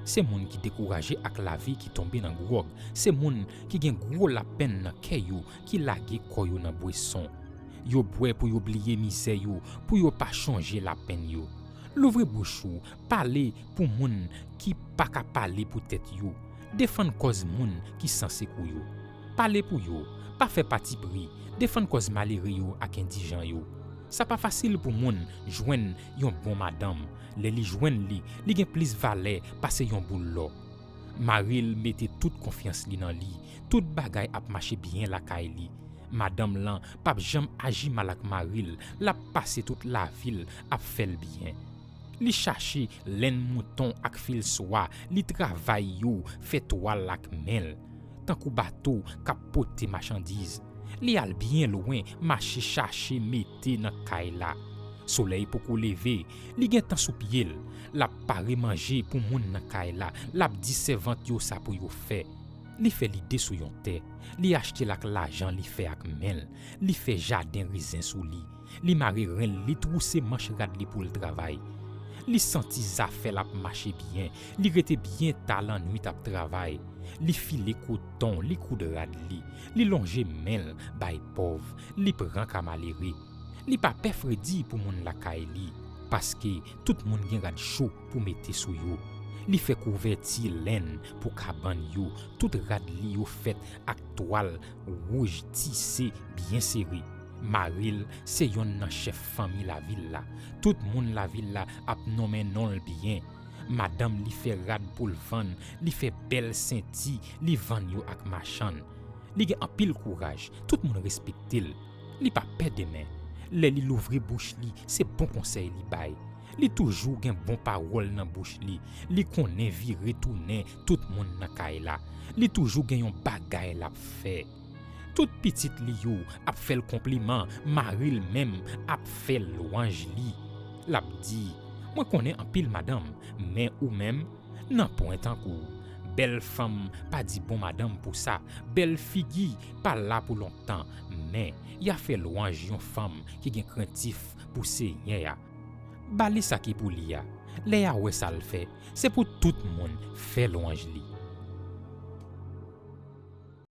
Se moun ki dekouraje ak lavi ki tonbe nan gwòg. Se moun ki gen gwo lapenn nan kè yo ki lage kò yo nan bweson. Yo bwè pou yo bliye mizè yo, pou yo pa chonje lapenn yo. Louvri bouch ou, pale pou moun ki pa ka pale pou tèt yo. Defann kòz moun ki san sekou yo. Pale pou yo, pa fè patipri, defann kòz malere yo ak endijan yo. Sa pa fasil pou moun jwenn yon bon madanm. Lè li jwenn li, li gen plis valè pase yon boul lò. Mari l mete tout konfyans li nan li. Tout bagay ap mache byen lakay li. Madanm lan p ap janm aji mal ak mari l, l ap pase tout lavi l ap fè l byen. Li chache lenn mouton ak fil swa, li travay yo, fè twal ak men l, tankou bato k ap pote machandiz. Li al byen lwen, mache chache mete nan kay la. Solèy poko leve, li gentan sou pye l. L ap pare manje pou moun nan kay la, l ap di sèvant yo sa pou yo fè. Li fè lide sou yon tè, li achte l ak lajan li fè ak men l, li fè jaden rezen sou li, li mare ren l, li twouse manch rad li pou l travay. Li santi zafè l ap mache byen, li rete byen ta lannwit ap travay. Li file koton, li koud rad li, li lonje men l bay pòv, li pran ka malere. Li pa pè fredi pou moun lakay li, paske tout moun gen rad cho pou mete sou yo. Li fè kouvèti lenn pou kabann yo, tout rad li yo fèt ak twal wouj tise byen sere. Mari l se yonn nan chèf fanmi lavil la. Tout moun lavil la ap nonmen non l byen. Madanm li fè rad pou l vann, li fè bèl senti, li vann yo ak machann. Li gen anpil kouraj, tout moun respekte l. Li pa pè demen. Lè li louvri bouch li, se bon konsèy li bay. Li toujou gen bon pawòl nan bouch li. Li konnen vire tounen tout moun nan kay la. Li toujou gen yon bagay l ap fè. Tout pitit li yo ap fè l konpliman, mari l menm ap fè lwanj li. L ap di, "Mwen konnen anpil madanm, men ou menm, nanpwen tankou w. Bèl fanm pa di bon madanm pou sa, bèl figi pa la pou lontan, men y a fè lwanj yon fanm ki gen krentif pou Senyè a." Ba li sa ki pou li a. Lè y a wè sa l fè, se pou tout moun fè lwanj li.